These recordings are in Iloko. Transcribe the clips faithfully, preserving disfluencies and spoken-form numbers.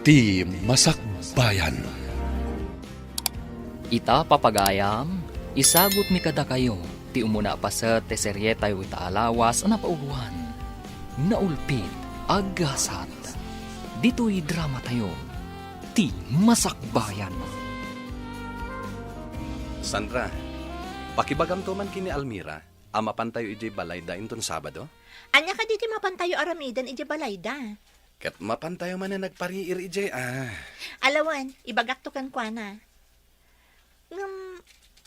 Ti Masakbayan. Ita, papagayam, isagutmi kadakayo ti umuna a paset ti serietayo ita a lawas a napauloan, Naulpit a Gasat. Ditoy dramatayo, Ti Masakbayan. Sandra, pakibagamto man ken ni Almira a mapantayo idiay balayda inton Sabado? Ania kadi ti mapantayo aramiden idiay balayda? Ket mapantayo manen agpariir idiay, a. Ala wen, ibagakto kenkuana. Ngem,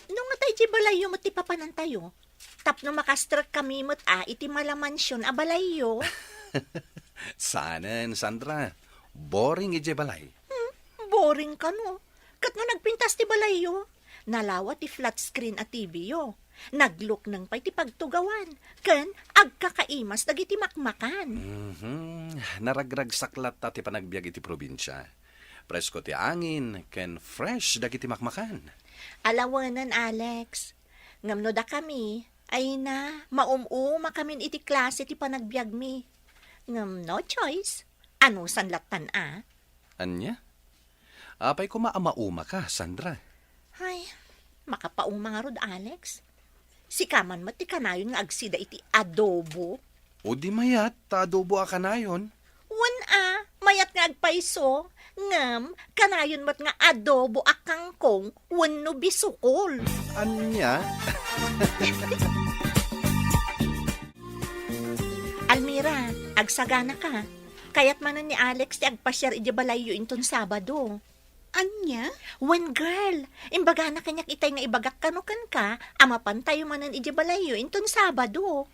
no ngata idiay balayyo met ti papanantayo, tapno makastrekkami met a iti malamansion a balayyo. Saanen, Sandra. Boring idiay balay. Hmm, boring kano. Ket no nagpintas ti balayyo, nalawa ti flat screen a T V yo. Naglukneng pay ti pagtugawan, ken agkakaimas dagiti makmakan. Mhm. Naragragsak latta ti panagbiag iti probinsia. Presko ti angin, ken fresh dagiti makmakan. Ala wen, Alex. Ngem no dakami, ay na, maum-umakamin iti klase ti panagbiagmi. Ngem no choice, anusan lattan a? Ania? Apay koma a maumaka, Sandra? Ay, makapauma ngarud, Alex. Sika man met ti kanayon nga agsida iti adobo. O di mayat, ta adobo a kanayon. Wen a, mayat nga agpayso, ngem kanayon met nga adobo a kangkong wenno bisukol. Ania? Almira, agsaganaka. Kayat manen ni Alex ti agpasiar idiay balayyo inton Sabado. Ania? Wen, girl, imbagana kaniak itay nga ibagak kano kenka a mapantayo manen idiay balayyo inton Sabado.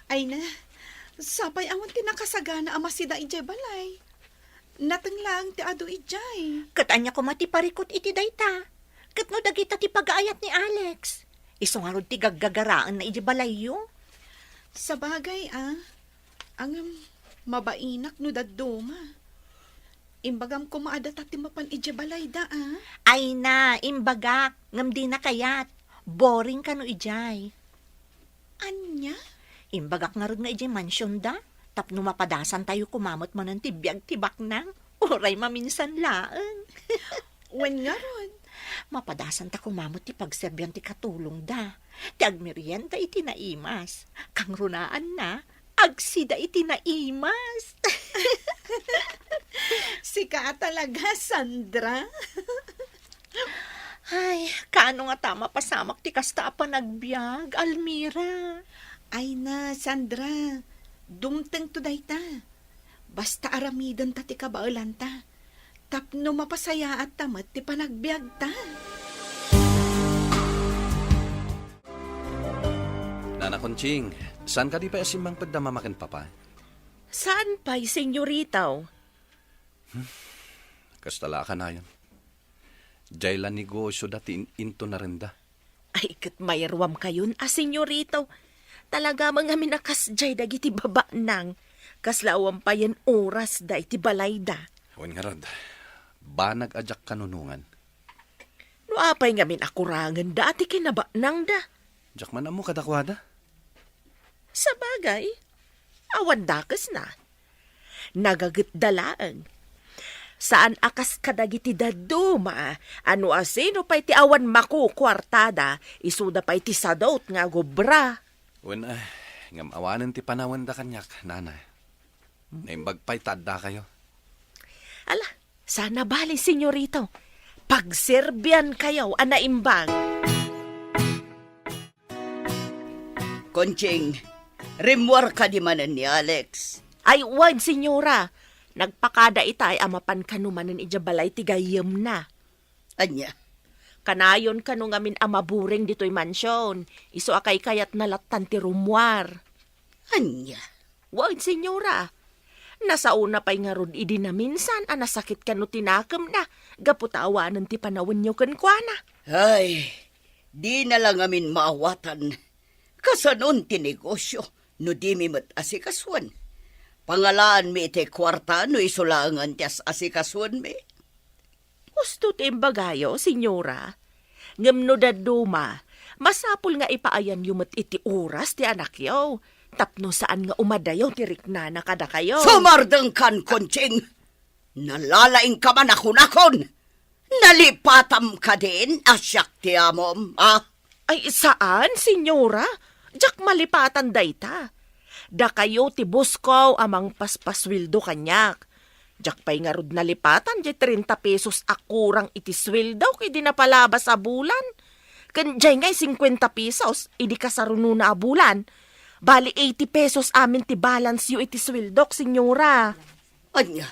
Ay na, sapay awan ti nakasagana a masida idiay balay. Nateng laeng ti adu idiay. Ket ania koma ti parikut iti dayta? Ket no dagita ti pagaayat ni Alex, isu ngarud ti gaggagaraenna idiay balayyo? Sabagay, a. Ngem, mabainak no dadduma. Imbagam koma a data ti mapan idiay balayda, a. Ay na, imbagak, ngem dina kayat. Boring kano idiay. Ania? Imbagak ngarud nga idiay mansionda, tapno mapadasantayo koma met manen ti biag ti baknang, uray maminsan laeng. Wen ngarud. Mapadasanta koma met ti pagserbian ti katulongda, ti agmerienda iti naimas. Kangrunaanna, agsida iti naimas. Sika a talaga, Sandra. Ay, kaano ngata mapasamak ti kasta a panagbiag, Almira? Ay na, Sandra, dumtengto dayta. Basta aramidenta ti kabaelanta, tapno mapasayaatta met ti panagbiagta. Nana Conching, saan kadi pay a simmangpetda Mama ken Papa? Saan pay, senyorita? Kasta la a kanayon. Diay la negosioda ti in-, intunarenda. Ay, ket mayruamkayon a, senyorita. Talaga man ngamin a kasdiay dagiti babaknang. Kasla awan payen orasda iti balayda. Wen ngarud, banag a diak kanunongan. No apay ngamin a kurangenda ti kinabaknangda? Diak man ammo kadakuada. Sabagay, awan dakesna. Nagagetda laeng. Saan a kas kadagiti dadduma a no asino pay ti awan makukuartada, isuda pay ti sadut nga agobra. Wen, ay, ngem awanen ti panawenda kaniak, Nana. Naimbag pay ta addakayo. Ala, sana bale, senyorita. Pagserbiankayo a naimbag. Conching, rimmuar kadi manen ni Alex? Ay, wen, senyora. Nagpakada itay a mapan kano manen idiay balay ti gayyemna. Ania? Kanayon kano ngamin a maburing ditoy mansion, isu a kaykayatna lattan ti rummuar. Ania? Wen, senyora. Nasaona pay ngarud idi naminsan a nasakit kano ti nakemna gapu ta awanen ti panawenyo kenkuana. Ay, dina la ngamin maawatan. Kasanon ti negosio no dimi met asikasuen? Pangalaanmi itay kuarta no isu laengen ti as-asikasuenmi. Husto ti imbagayo, senyora. Ngem no dadduma, masapul nga ipaayanyo met iti oras ti anakyo, tapno saan nga umadayo ti riknana kadakayo. Sumardengkan, Conching! Nalalaingka man a kunakon. Nalipatam kadin a siak ti amom, a? Ay, saan, senyora. Diak malipatan dayta. Dakayo ti boss ko a mangpaspasueldo kaniak. Diak pay ngarud nalipatan diay trenta pesos a kurang iti sueldok idi napalabas a bulan. Ken diay ngay singkuenta pesos idi kasarunona a bulan. Bali, eighty pesos amin ti balance yo iti sueldok, senyora. Ania,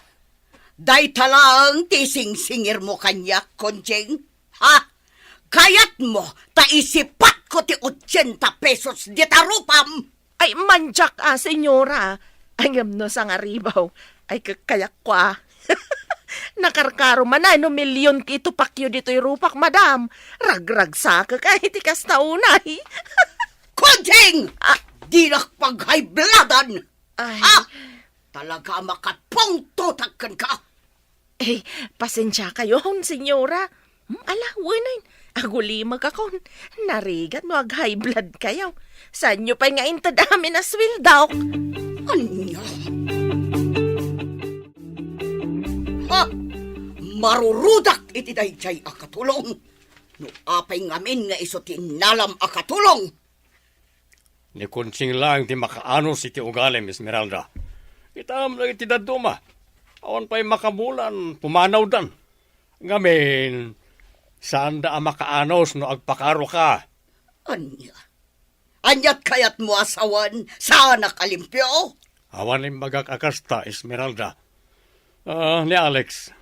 dayta laeng ti singsingirmo kaniak, Conching? Ha? Kayatmo ta isipatko ti ochenta pesos dita rupam? Ay, mandiak a, senyora. Ay, ngem no sangaribaw, ay, kakayatko a. Nakarkaro man a no milyon ti itupakyo ditoy rupak, madam. Ragragsakek ay ti kasta unay. Conching! Ah. Dinak pag-high bloodan! Ay. Ah! Talaga a makapungtotak kenka. Eh, pasensiakayon, senyora. Hmm, ala, wen, agulimekakon. Narigat no ag-high blood kayo. Saanyo pay nga inted amin a sueldok? Ania? Ha? Marurudak iti daydiay a katulong. No apay ngamin nga isu ti innalam a katulong? Ni Conching laeng ti makaanos iti ugalim, Esmeralda. Kitam dagiti dadduma. Awan pay makabulan, pumanawdan. Ngamin, saanda a makaanos no agpakaroka. Ania? Aniat kayatmo a sawen, saanak a limpio? Awan imbagak a kasta, Esmeralda. Ah, ni Alex,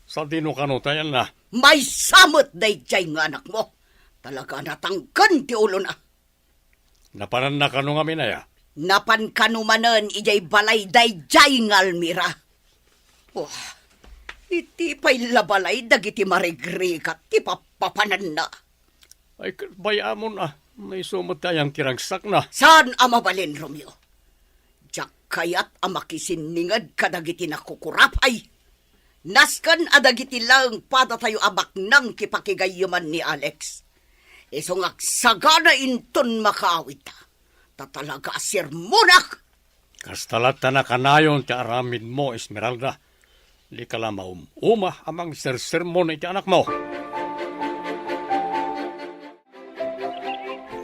sadino kano tayanna? Maysa met daydiay nga anakmo. Talaga a natangken ti ulona. Napananna kano ngamin aya? Napan kano manen idiay balay daydiay nga Almira. Wah, iti pay la balay dagiti marigrigat ti pappapananna. Ay, ket bay-amon a, maysa met ti ayang ti ragsakna. Saan a mabalin, Romeo? Diak kayat a makisinninged kadagiti nakukurapay. Nasken a dagiti laeng padatayo a baknang ti pakigayyeman ni Alex. Isu nga agsagana inton makaawidta. Ta talaga a sermonak! Kasta latta nakanayon ti aramidmo, Esmeralda. Dika la maum-uma a mangsersermon iti anakmo.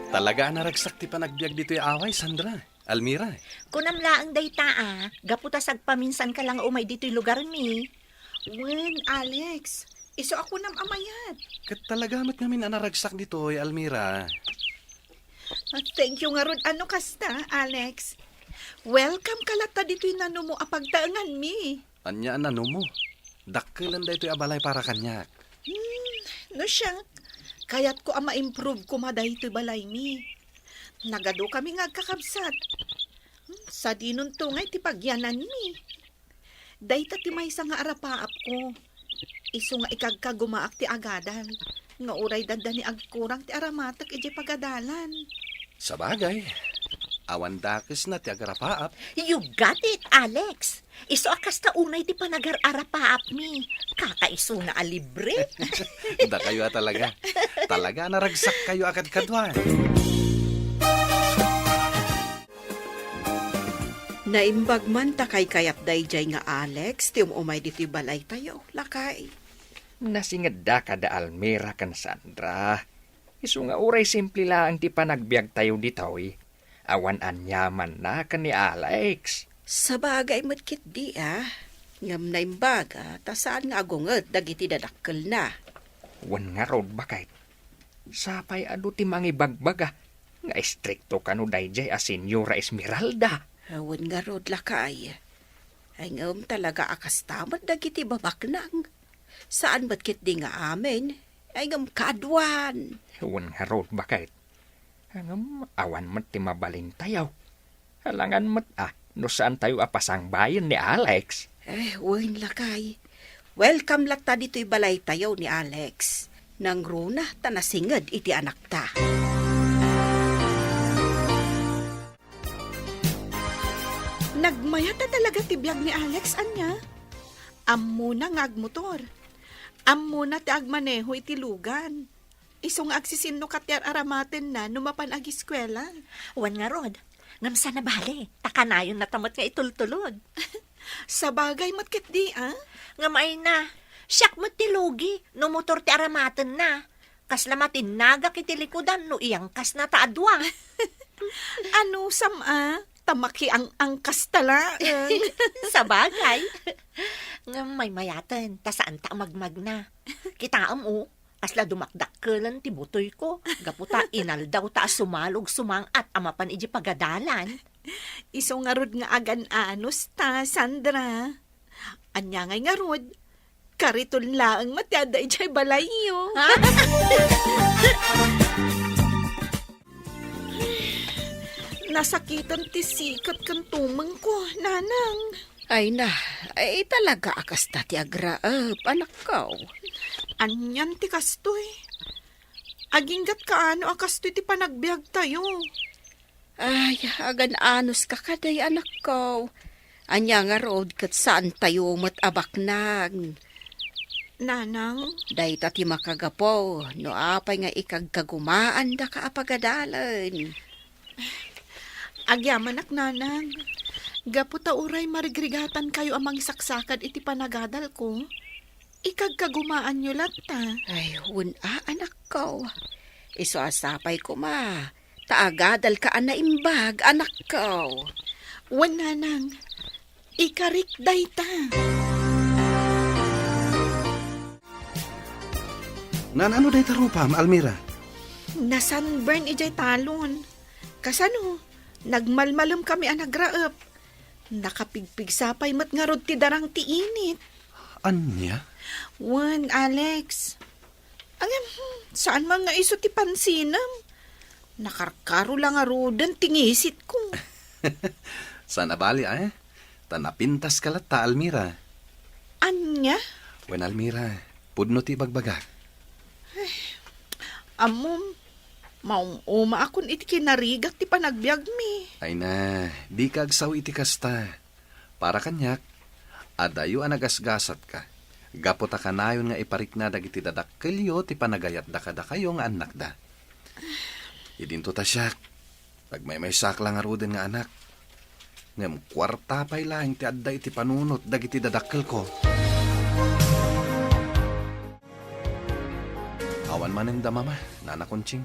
Talaga a naragsak ti panagbiag ditoy away, Sandra. Almira. Kunam laeng dayta a, gapu ta sagpaminsanka la nga umay ditoy lugarmi. Wen, Alex, isu a kunam a mayat. Ket talaga met ngamin a naragsak ditoy, Almira. Ah, thank you ngarud a no kasta, Alex. Welcome ka latta ditoy nanumo a pagtaenganmi. Ania a nanumo? Dakkelon daytoy a balay para kaniak. Hmm, no siak, kayatko a ma-improve koma daytoy balaymi. Nagadukami nga agkakabsat. Hmm, sadinonto ngay ti pagyananmi. Dayta ti maysa nga arapaapko. Isu nga ikagkagumaak ti agadal, nga uray dadda ni agkurang ti aramatek idiay pagadalan. Sabagay, awan dakesna ti agarapaap. You got it, Alex. Isu a kasta unay ti panagar-arapaapmi. Kakaisuna a libre. Dakayo a talaga. Talaga a naragsakkayo a kadkaduan. Naimbag man ta kaykayat daydiay nga Alex ti um-umay ditoy balaytayo, lakay. Nasingedda kada Almira ken Sandra. Isu nga uray simple laeng ti panagbiagtayo ditoy, awan aniamanna ken ni Alex. Sabagay met ketdi a, ngem naimbaga ta saan nga agunged dagiti dadakkelna. Wen ngarud, baket. Sapay adu ti mangibagbaga nga istrikto kano daydiay a Senyora Esmeralda. Wen ngarud, lakay. Ay, ngem talaga a kasta met dagiti babaknang. Saan met ketdi nga amin. Ay, ngem kaduan. Wen ngarud, baket. Ngem awan met ti mabalintayo. Alangan met a no saantayo a pasangbayen ni Alex. Eh, wen, lakay. Welcome latta ditoy balaytayo ni Alex. Nangruna ta nasinged iti anakta. Nagmayat a talaga ti biag ni Alex, ania? Ammona nga agmotor. Ammona ti agmaneho iti lugan. Isu nga agsisinnok ti ar-aramatenna no mapan agiskuela. Wen ngarud, ngem saan a bale, ta kanayonna ta met nga itultulod. Sabagay met ketdi, a? Ngem ay na, siak met ti lugi no motor ti aramatenna. Kasla matinnagak iti likudan no iyangkasna ta a dua. Anusam a, ta makiang-angkasta laeng. Sabagay. Ngem maymayaten, ta saanta a magmagna. Kitaem, o, kasla dumakdakkelen ti butoyko. Gapu ta inaldaw ta a sumalog sumang-at a mapan iti pagadalan. Isu ngarud nga agan-anusta, Sandra. Ania ngay ngarud? Kariton laeng met ti adda idiay balayyo. Ha? Nasakitan ti sikat ken tumengko, Nanang. Ay na, ay talaga a kasta ti agraep, anakko. Anian ti kastoy? Aginggat kaano a kastoy ti panagbiagtayo? Ay, agan-anuska kadi, anakko. Ania ngarud ket saantayo met a baknang. Nanang? Dayta ti makagapu no apay nga ikagkagumaandaka a pagadalen. Agyamanak, Nanang. Gapu ta uray marigrigatankayo a mangisaksakad iti panagadalko, ikagkagumaanyo latta. Ay, wen a, anakko. Isu a sapay koma ta agadalka a naimbag, anakko. Wen, Nanang. Ikarik dayta. Naan-ano dayta rupam, Almira? Na-sunburn idiay talon. Kasano? Nagmalmalem kami a nagraep. Nakapigpigsa pay met ngarud ti darang ti init. Ania? Wen, Alex. Ngem, hmm, saan man nga isu ti pansinem. Nakarkaro la ngaruden ti ngisitko. Saan a bali, eh? Ta napintaska latta, Almira. Ania? Wen, Almira, pudno ti ibagbagak. Ammom, maum-umaakon iti kinarigak ti panagbiagmi. Ay na, dika agsao iti kasta. Para kaniak, adayo a nagasgasatka, gapu ta kanayon nga iparikna dagiti dadakkelyo ti panagayatda kadakayo nga annakda. Idinto ta siak, nagmaymaysaak la ngaruden nga anak. Ngem kuarta pay laeng ti adda iti panunot dagiti dadakkelko. Awan manen da, Mama, Nana Conching.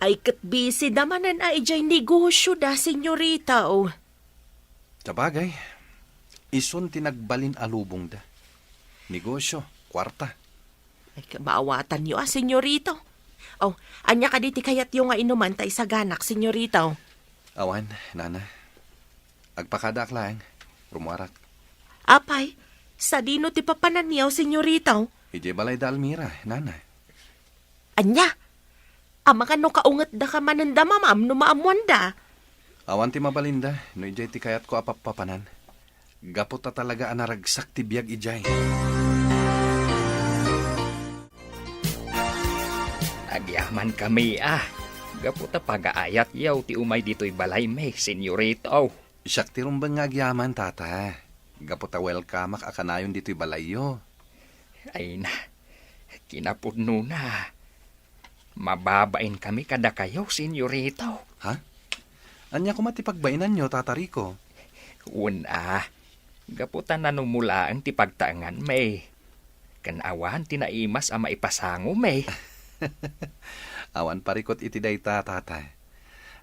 Ay ket busy da manen a idiay negosyo da, senyorita, o. Sabagay, isun ti nagbalin a lubongda. Negosyo, kuarta. Ay, kabaawatanyo a, senyorita. O, ania kadi ti kayatyo nga inuman ta isaganak, senyorita? Awan, Nana. Agpakadaak laeng. Rumuarak. Apay, sadino ti papananyo, senyorita? Idiay balay da Almira, Nana. Ania? Amangan no kaungetdaka manen da, Mama, no maammoanda. Awan ti mabalinda no idiay ti kayatko a pappapanan. Gapu ta talaga a naragsak ti biag idiay. Agyamankami a, gapu ta pagaayatyo ti umay ditoy balaymi, senyorita. Siak ti rumbeng nga agyaman, Tata. Gapu ta welcomeak a kanayon ditoy balayyo. Ay na, kinapudnona. Mababainkami kadakayo, senyorita. Ha? Ania koma ti pagbainanyo, Tata Rico? Wen a, gapu ta nanumolaen ti pagtaenganmi. Ken awan ti naimas a maipasangomi. Awan parikut iti dayta, Tata.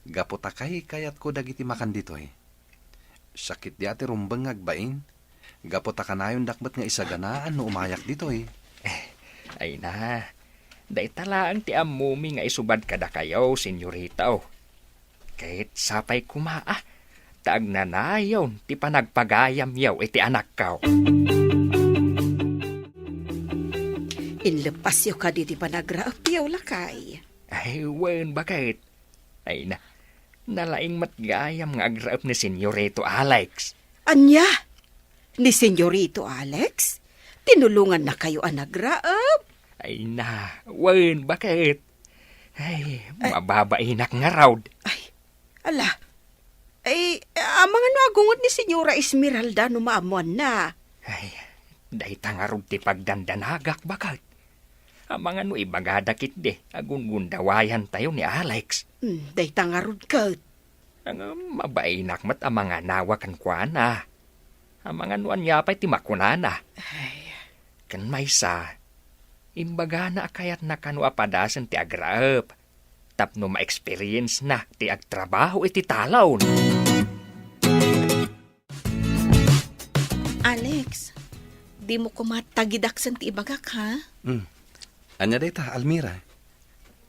Gapu ta kaykayatko dagiti makan ditoy. Sakit di a ti rumbeng nga agbain. Gapu ta kanayondak met nga isaganaan no umayak ditoy. Eh, ay na. Dayta laeng ti ammomi nga isubad kadakayo, senyorita. Ket sapay koma a, ta agnanayon ti panagpagayamyo iti anakko. Inleppasyo kadi ti panagraepyo, lakay? Ay, wen, baket. Ay na, nalaing met gayam nga agraep ni Senyorito Alex. Ania? Ni Senyorito Alex? Tinulongannakayo a nagraep? Ay na, wen, baket? Ay, eh, mababainak ngarud. Ay, ala. Ay, amangan no agungot ni Senyora Esmeralda no maammoanna. Ay, dayta ngarud ti pagdandanagak, baket. Amangan no ibagada ketdi a gungundawayantayo ni Alex. Hmm, dayta ngarud ket. Ngem mabainak met a manganawa kenkuana. Amangan no ania pay ti makunana. Ay. Ken maysa, imbagana a kayatna kano a padasen ti agraep tapno ma-experience-na ti agtrabaho iti talon. Alex, dimo koma tagidaksen ti ibagak, ha? Hmm. Ania dayta, Almira?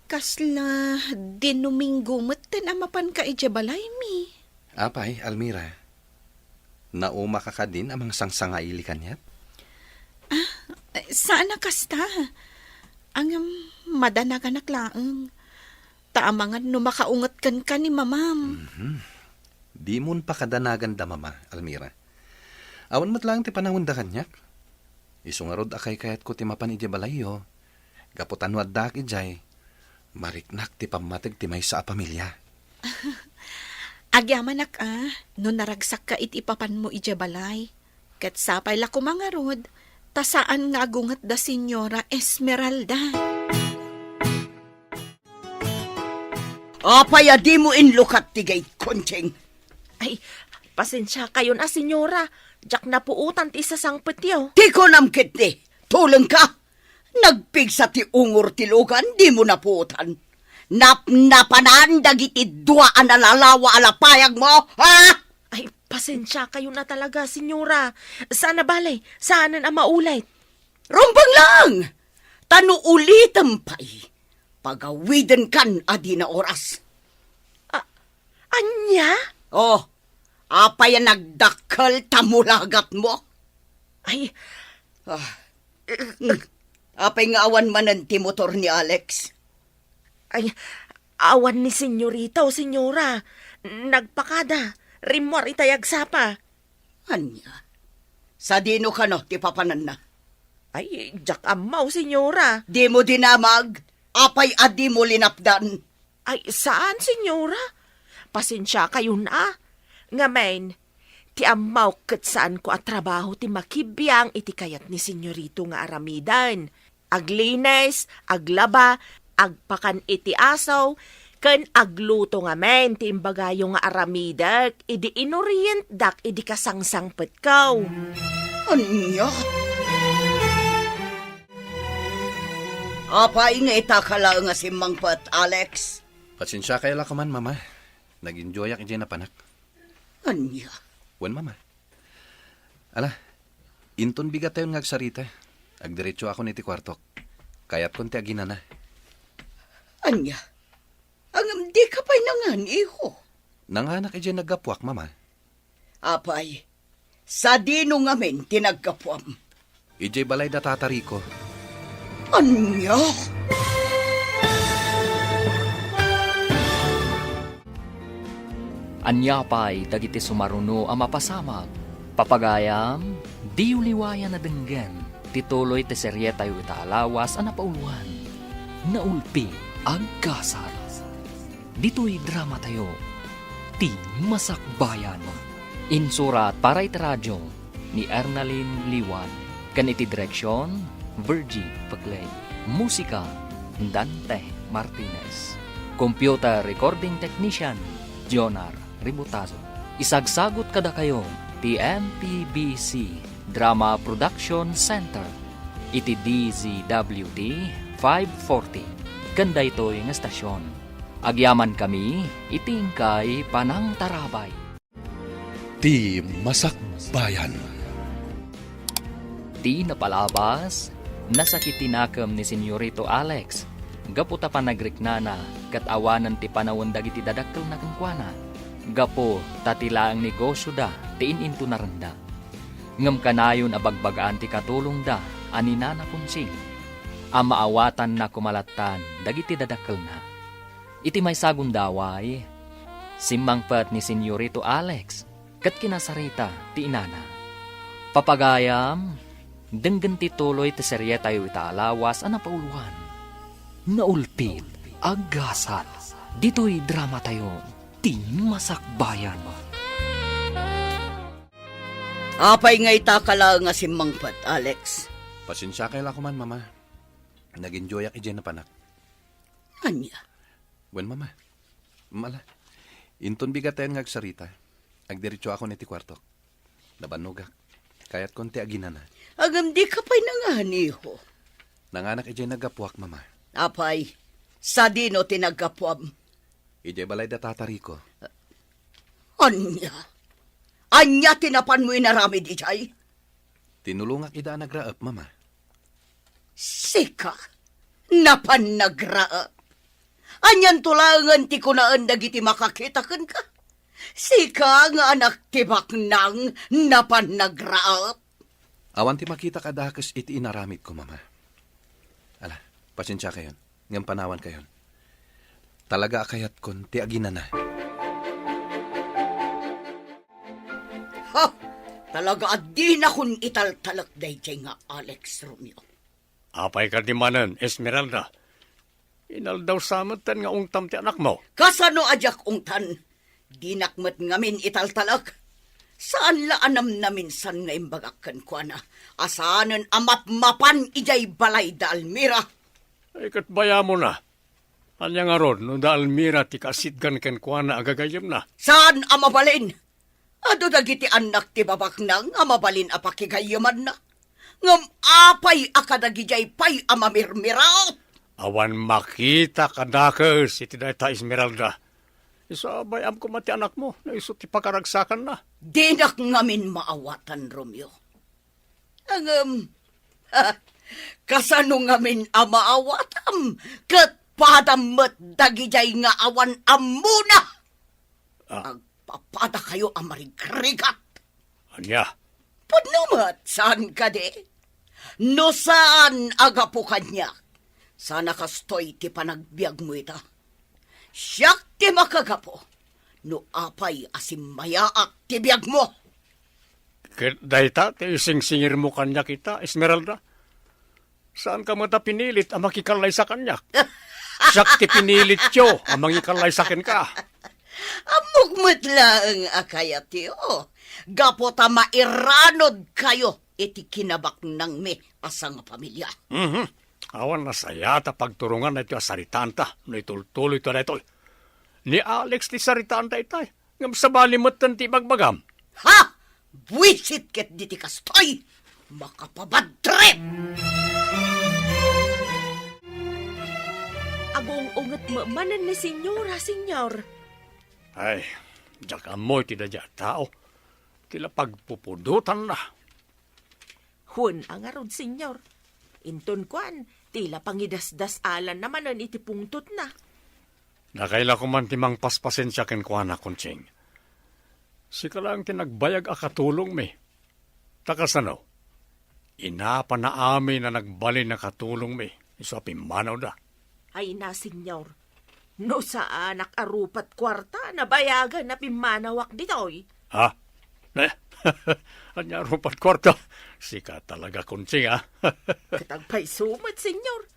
Kasla Domingo metten a mapanka idiay balaymi. Apay, Almira? Naumakaka din a mangsangsangaili kaniak? Ah, saan a kasta. Ngem madanaganak laeng. Ta amangan no makaunget kenka ni mamam. Mhm. Dimon pakadanaganda, Mama, Almira. Awan met laeng ti panawenda kaniak. Isu ngarud a kaykayatko ti mapan idiay balayyo. Gapu ta no addaak idiay, mariknak ti pammateg ti maysa a pamilia. Agyamanak a, no naragsakka iti ipapanmo idiay balay. Ket sapay la koma ngarud, ta saan nga agunget da Señora Esmeralda. Apay a dimo inlukat ti gate, Conching? Ay, pasensiakayon a, Señora. Diak napuotan ti isasangpetyo. Ti kunam ketdi, tulengka. Nagpigsa ti ungor ti lugan, dimo napuotan. Napnapanan dagiti dua a nalalawa a lapayagmo, ha? Ay, pasensiakayon a talaga, Señora. Saan a bale, saanen a maulit. Rumbeng lang! Ta no ulitem pay, pagawidenkan a dina oras. A-, ania? Oh, apay a nagdakkel ta mulagatmo? Ay. Ah. Apay nga awan manen ti motor ni Alex? Ay, awan ni Senyorita o Senyora. Nagpakada. Rimmuar itay agsapa. Ania? Sadino kano ti papananna? Ay, diak ammo, Senyora. Dimo dinamag? Apay a dimo linapdan? Ay, saan, Senyora. Pasensiakayon a. Ngamin, ti ammok ket saanko a trabaho ti makibiang iti kayat ni Senyorito nga aramiden. Aglinis, aglaba, agpakan iti aso, ken agluto ngamin ti imbagayo nga aramidek idi inorientdak idi kasangsangpetko. Ania? Apay nga itaka laeng a simmangpet, Alex? Pasensiakayo la koman, Mama. Nag-enjoyak idiay napanak. Ania? Wen, Mama. Ala, inton bigatayon nga agsarita, agdiretsoakon iti kuartok. Kayatkon ti aginana. Ania? Ngem dika pay nangan, iho? Nanganak idiay naggapuak, Mama. Apay, sadino ngamin ti naggapuam? Idiay balay da Tata Rico. Ania? Ania pay dagiti sumaruno a mapasamak? Papagayam, diyo liwayan a denggen ti tuloy ti serietayo ita a lawas a napauluan, Naulpi, Agkasat. Ditoy dramatayo, Ti Masakbayan. Insurat para iti radio ni Ernalyn Liwan, ken iti direksion, Virgie Peclay. Musika, Dante Martinez. Computer recording technician, Jonar Ributazo. Isagsagut kadakayo ti M P B C Drama Production Center iti D Z W T five forty ken daytoy nga estasion. Agyamankami iti inkay panangtarabay. Ti Masakbayan. Ti napalabas, nasakit ti nakem ni Senyorito Alex gapu ta panagriknana ket awanen ti panawen dagiti dadakkelna kenkuana, gapu ta ti laeng negosioda ti in-intunarenda. Ngem kanayon a bagbagaan ti katulongda a ni Nana Conching a maawatanna koma lattan dagiti dadakkelna. Iti maysa a gundaway, simmangpet ni Senyorito Alex ket kinasarita ti inana. Papagayam, denggen ti tuloy ti serietayo ita a lawas a napauluan, Naulpit, Aggasat. Ditoy dramatayo, Ti Masakbayan. Apay nga itaka laeng a simmangpet, Alex? Pasensiakay la koman, Mama. Nag-enjoyak idiay napanak. Ania? Wen, Mama. Mala, inton bigatayon nga agsarita, agdiretsoakon iti kuartok. Nabannogak. Kayatkon ti aginana. Ngem dika pay nanganiho. Nanganak idiay naggapuak, Mama. Apay, sadino ti naggapuam? Idiay balay da Tata Rico. Ania? Ania ti napanmo inaramid idiay? Tinulongak ida a nagraep, Mama. Sika? Napan nagraep? Anianto laengen ti kunaen dagiti makakita kenka? Sika nga anak ti baknang napan nagraep? Awan ti makita kadakes iti inaramidko, Mama. Ala, pasensiakayon, ngem panawankayon. Talaga a kayatkon ti aginana. Ha! Talaga a dinakon italtalek daydiay nga Alex, Romeo. Apay kadi manen, Esmeralda? Inaldaw sa metten nga ungtam ti anakmo. Kasano a diak ungtan? Dinak met ngamin italtalek. Saan la a namnaminsan nga imbagak kenkuana a saanen a mapmapan idiay balay da Almira. Ay, ket bayamona. Ania ngarud no da Almira ti kaasitgan kenkuana a gagayyemna? Saan a mabalin? Adu dagiti annak ti babaknang a mabalin a pakigayyemanna. Ngem apay a kadagidiay pay a mamirmiraot? Awan makita kadakes iti dayta, Esmeralda. Isu a bay-am koma ti anakmo no isu ti pakaragsakanna. Dinak ngamin maawatan, Romeo. Ngem, kasano ngamin a maawatam ket padam met dagidiay nga awan ammona? Ah. Agpapadakayo a marigrigat. Ania? Pudno met, saan kadi? No saan a gapu kaniak, saan a kastoy ti panagbiagmo ita. Siak ti makagapu no apay a simmayaak ti biagmo. Ket dayta ti isingsingirmo kaniak ita, Esmeralda? Saanka met a pinilit a makikallaysa kaniak. Siak ti pinilityo a mangikallaysa kenka. Ammok met laeng a kayatyo, gapu ta mairanodkayo iti kinabaknangmi a sangapamilia. Mhm. Awan nasayaat a pagturongan daytoy a saritaanta no itultuloyto daytoy. Ni Alex ti saritaanta itay. Ngem sabali metten ti ibagbagam. Ha! Buisit ket diti kastoy! Makapabadtrip! Agung-unget met manen ni Senyora, Senyor. Ay, diak ammo iti daydiay a tao. Ti la pagpupudotanna. Wen a ngarud, Senyor. Inton kuan, ti la pangidasdas-alanna manen iti pungtotna. Dakay la koman ti mangpaspasensia kenkuana, Conching. Sika laeng ti nagbayag a katulongmi. Ta kasano? Inapana amin a nagbalin a katulongmi, isu a pimmanawda. Ay na, Senyor. No saanak a rupat kuarta, nabayagan a pimmanawak ditoy. Ha? Ne? Ania rupat kuarta? Sika talaga, Conching, ha? Ket agpayso met, Senyor.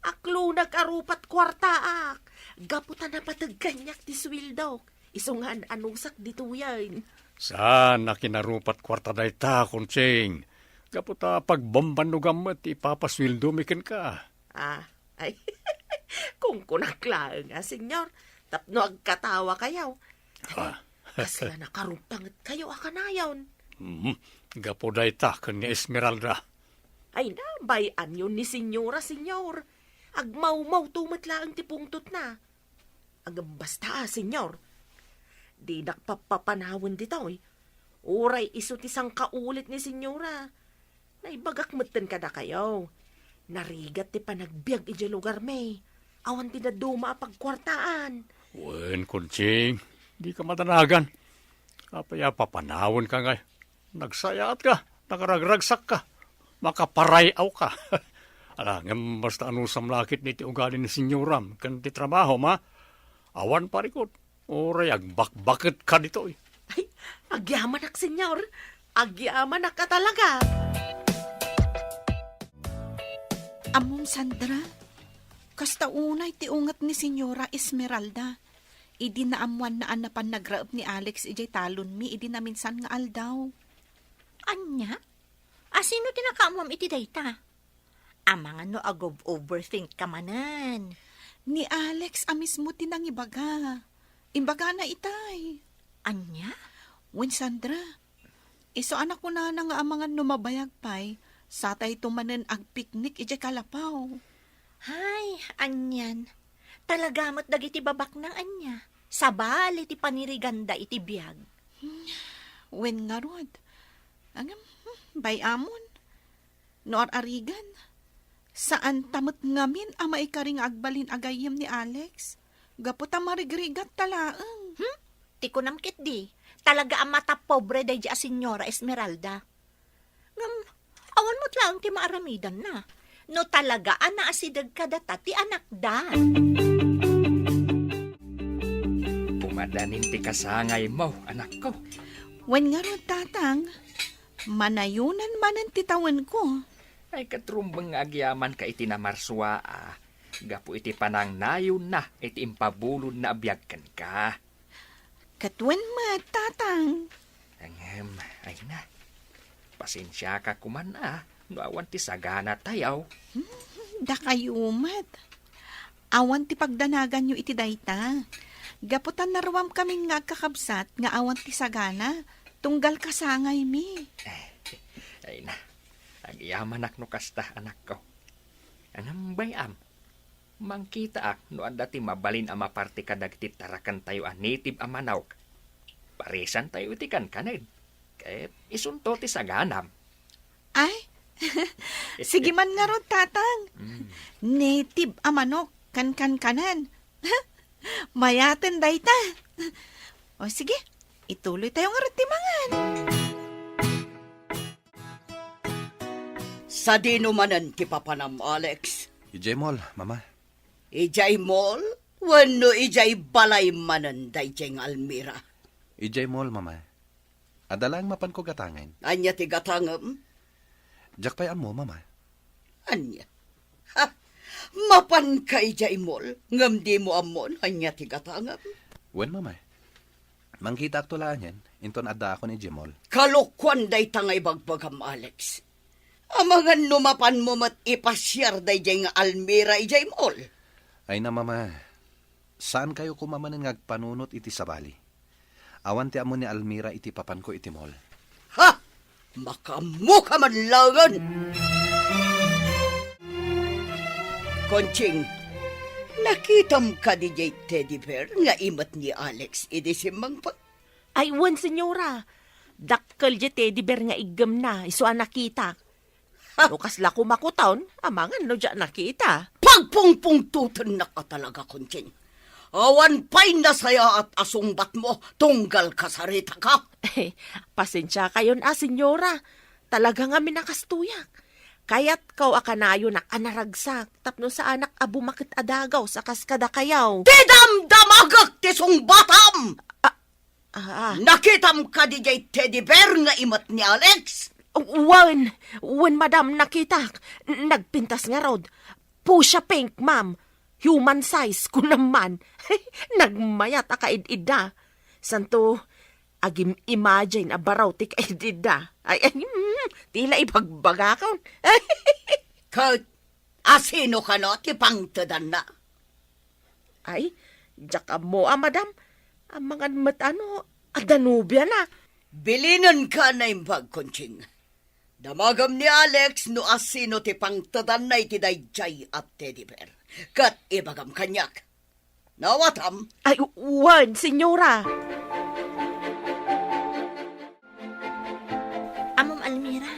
Aklonag a rupat kuartaak. Gapu ta napateg kaniak ti sueldok. Isu nga an-anusak ditoyen. Saan a kinarupat kuarta dayta, Conching. Gapu ta pagbambannogam met ti ipapasueldomi kenka. Ah, ay. Kunkunak laeng, a, Senyor, tapno agkatawakayo. Ah. Kasla nakaruptangetkayo a kanayon. Mhm. Gapu dayta ken ni Esmeralda. Ay, nabay-anyo ni Senyora, Senyor. Agmawmawto met laeng ti pungtotna. Ngem basta, a, Senyor, dinak pappapanawen ditoy. Uray isu ti sangkaulit ni Senyora. Naibagak metten kadakayo. Narigat ti panagbiag idiay lugarmi. Awan ti dadduma a pagkuartaan. Wen, Conching, dika madanagan. Apay a papanawenka ngay? Nagsayaatka, nakaragragsakka, makaparay-awka. Ala, ngem basta anusam la ketdi ti ugali ni senyoram ken ti trabahom, a? Awan parikut, uray agbakbaketka ditoy. Ay, agyamanak, Senyor. Agyamanak a talaga. Ammom, Sandra, kasta unay ti unget ni Senyora Esmeralda. Idi naammoanna a napan nagraep ni Alex idiay talonmi idi naminsan nga aldaw. Ania? A, sino ti nakaammoam iti dayta? Amangan no ag-overthink ka manen. Ni Alex a mismo ti nangibaga. Imbagana itay. Ania? Wen, Sandra, Isu a nakunana nga amangan no mabayag pay, satayto manen agpiknik idiay kalapaw. Hay, anian. Talaga met dagiti babaknang ania. Sabali ti paniriganda iti biag. Wen ngarud. Ngem, hmm, bay-amon. No ar-arigan, saanta met ngamin a maikari nga agbalin a gayyem ni Alex. Gapu ta marigrigat ta laeng. Hmm? Ti kunam ketdi, talaga a matapobre daydi a Señora Esmeralda. Ngem, awan met laeng ti maaramidanna. No talaga a naasideg kadata ti anakda. Pumadanin ti kasangaymo, anakko. Wen ngarud, Tatang, manayonan manen ti tawenko. Ay, ket rumbeng nga agyamanka iti namarsua a gapu iti panangnayonna iti impabulodna a biag kenka. Ket wen met, Tatang. Ngem, ay na. Pasensiaka koman a no awan ti saganatayo. Hmm, dakayo met. Awan ti pagdanaganyo iti dayta. Gapu ta naruamkamin nga agkakabsat nga awan ti sagana, tunggal kasangaymi. Ay na. Agyamanak no kasta, anakko. Ngem bay-am, mangkitaak no adda ti mabalin a maparti kadagiti tarakentayo a native a manok. Parisantayo iti kankanen. Ket isunto ti saganam. Ay, sige man ngarud, Tatang. Mm. Native a manok, kankankanen. Mayaten dayta. O sige, ituloytayo ngarud ti mangan. Sadino manen ti papanam, Alex? Idiay mall, Mama. Idiay mall? Wenno idiay balay manen daydiay nga Almira? Idiay mall, Mama. Adda laeng mapanko gatangen. Ania ti gatangem? Diak pay ammo, Mama. Ania? Ha? Mapanka idiay mall, ngem dimo ammo no ania ti gatangem? Wen, Mama. Mangkitaakto laengen, inton addaakon idiay mall. Kalokuan dayta nga ibagbagam, Alex. Amangan no mapanmo met ipasiar daydiay nga Almira idiay mall. Ay na, Mama. Saankayo koma manen nga agpanunot iti sabali. Awan ti ammo ni Almira iti papanko iti mall. Ha! Makaammoka man laengen! Conching, nakitam kadi diay teddy bear nga imet ni Alex idi simmangpet? Ay, wen, senyora. Dakkel diay teddy bear nga iggemna, isu a nakitak. Ha? No kasla kumakuton, amangan no diak nakita. Pagpungpungtotennaka talaga, Conching. Awan pay nasayaat a sungbatmo tunggal kasaritaka. Pasensiakayon a, senyora. Talaga ngamin a kastoyak. Kayatko a kanayonak a naragsak tapno saanak a bumaket a dagaw sa kas kadakayo. Ti damdamagek ti sungbatam! Ah, Ah. Nakitam kadi diay teddy bear nga imet ni Alex? Wen, wen, madam, nakitak. Nagpintas ngarud. Fuchsia pink, ma'am. Human size, kunam man. Nagmayat a kaid-idda. Santo, agim-imagine a baro ti kaid-idda. Ay, ay, mm, tila ibagbagakon. Ket asino kano ti pangtedanna? Ay, diak ammo a, madam. Amangan met a no, adda nobiana. Bilinenka a naimbag, Conching. Damagem ni Alex no asino ti pangtedanna iti daydiay a teddy bear. Ket ibagam kaniak. Naawatam? Ay, u-, wen, senyora. Ammom, Almira,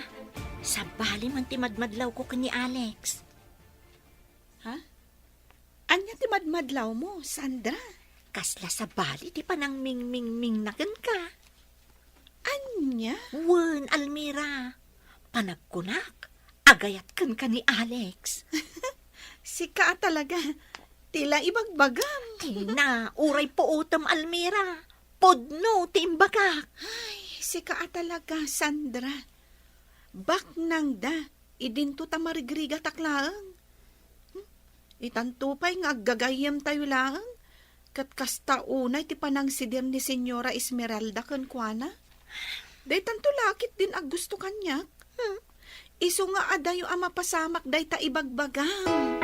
sabali man ti madmadlawko ken ni Alex. Ha? Ania ti madmadlawmo, Sandra? Kasla sabali ti panangmingmingmingna kenka. Ania? Wen, Almira. Panagkunak, agayat kenka ni Alex. Sika a talaga. Tila ibagbagam. Ay na, uray puotem, Almira. Pudno ti imbagak. Ay, sika a talaga, Sandra. Baknangda, idinto ta marigrigatak laeng. Hmm? Itanto pay nga aggagayyemtayo laeng, ket kasta unay ti panangsidir ni Señora Esmeralda kenkuana. Daytanto la ketdin aggusto kaniak. Hmm? Isu nga adayo a mapasamak dayta ibagbagam.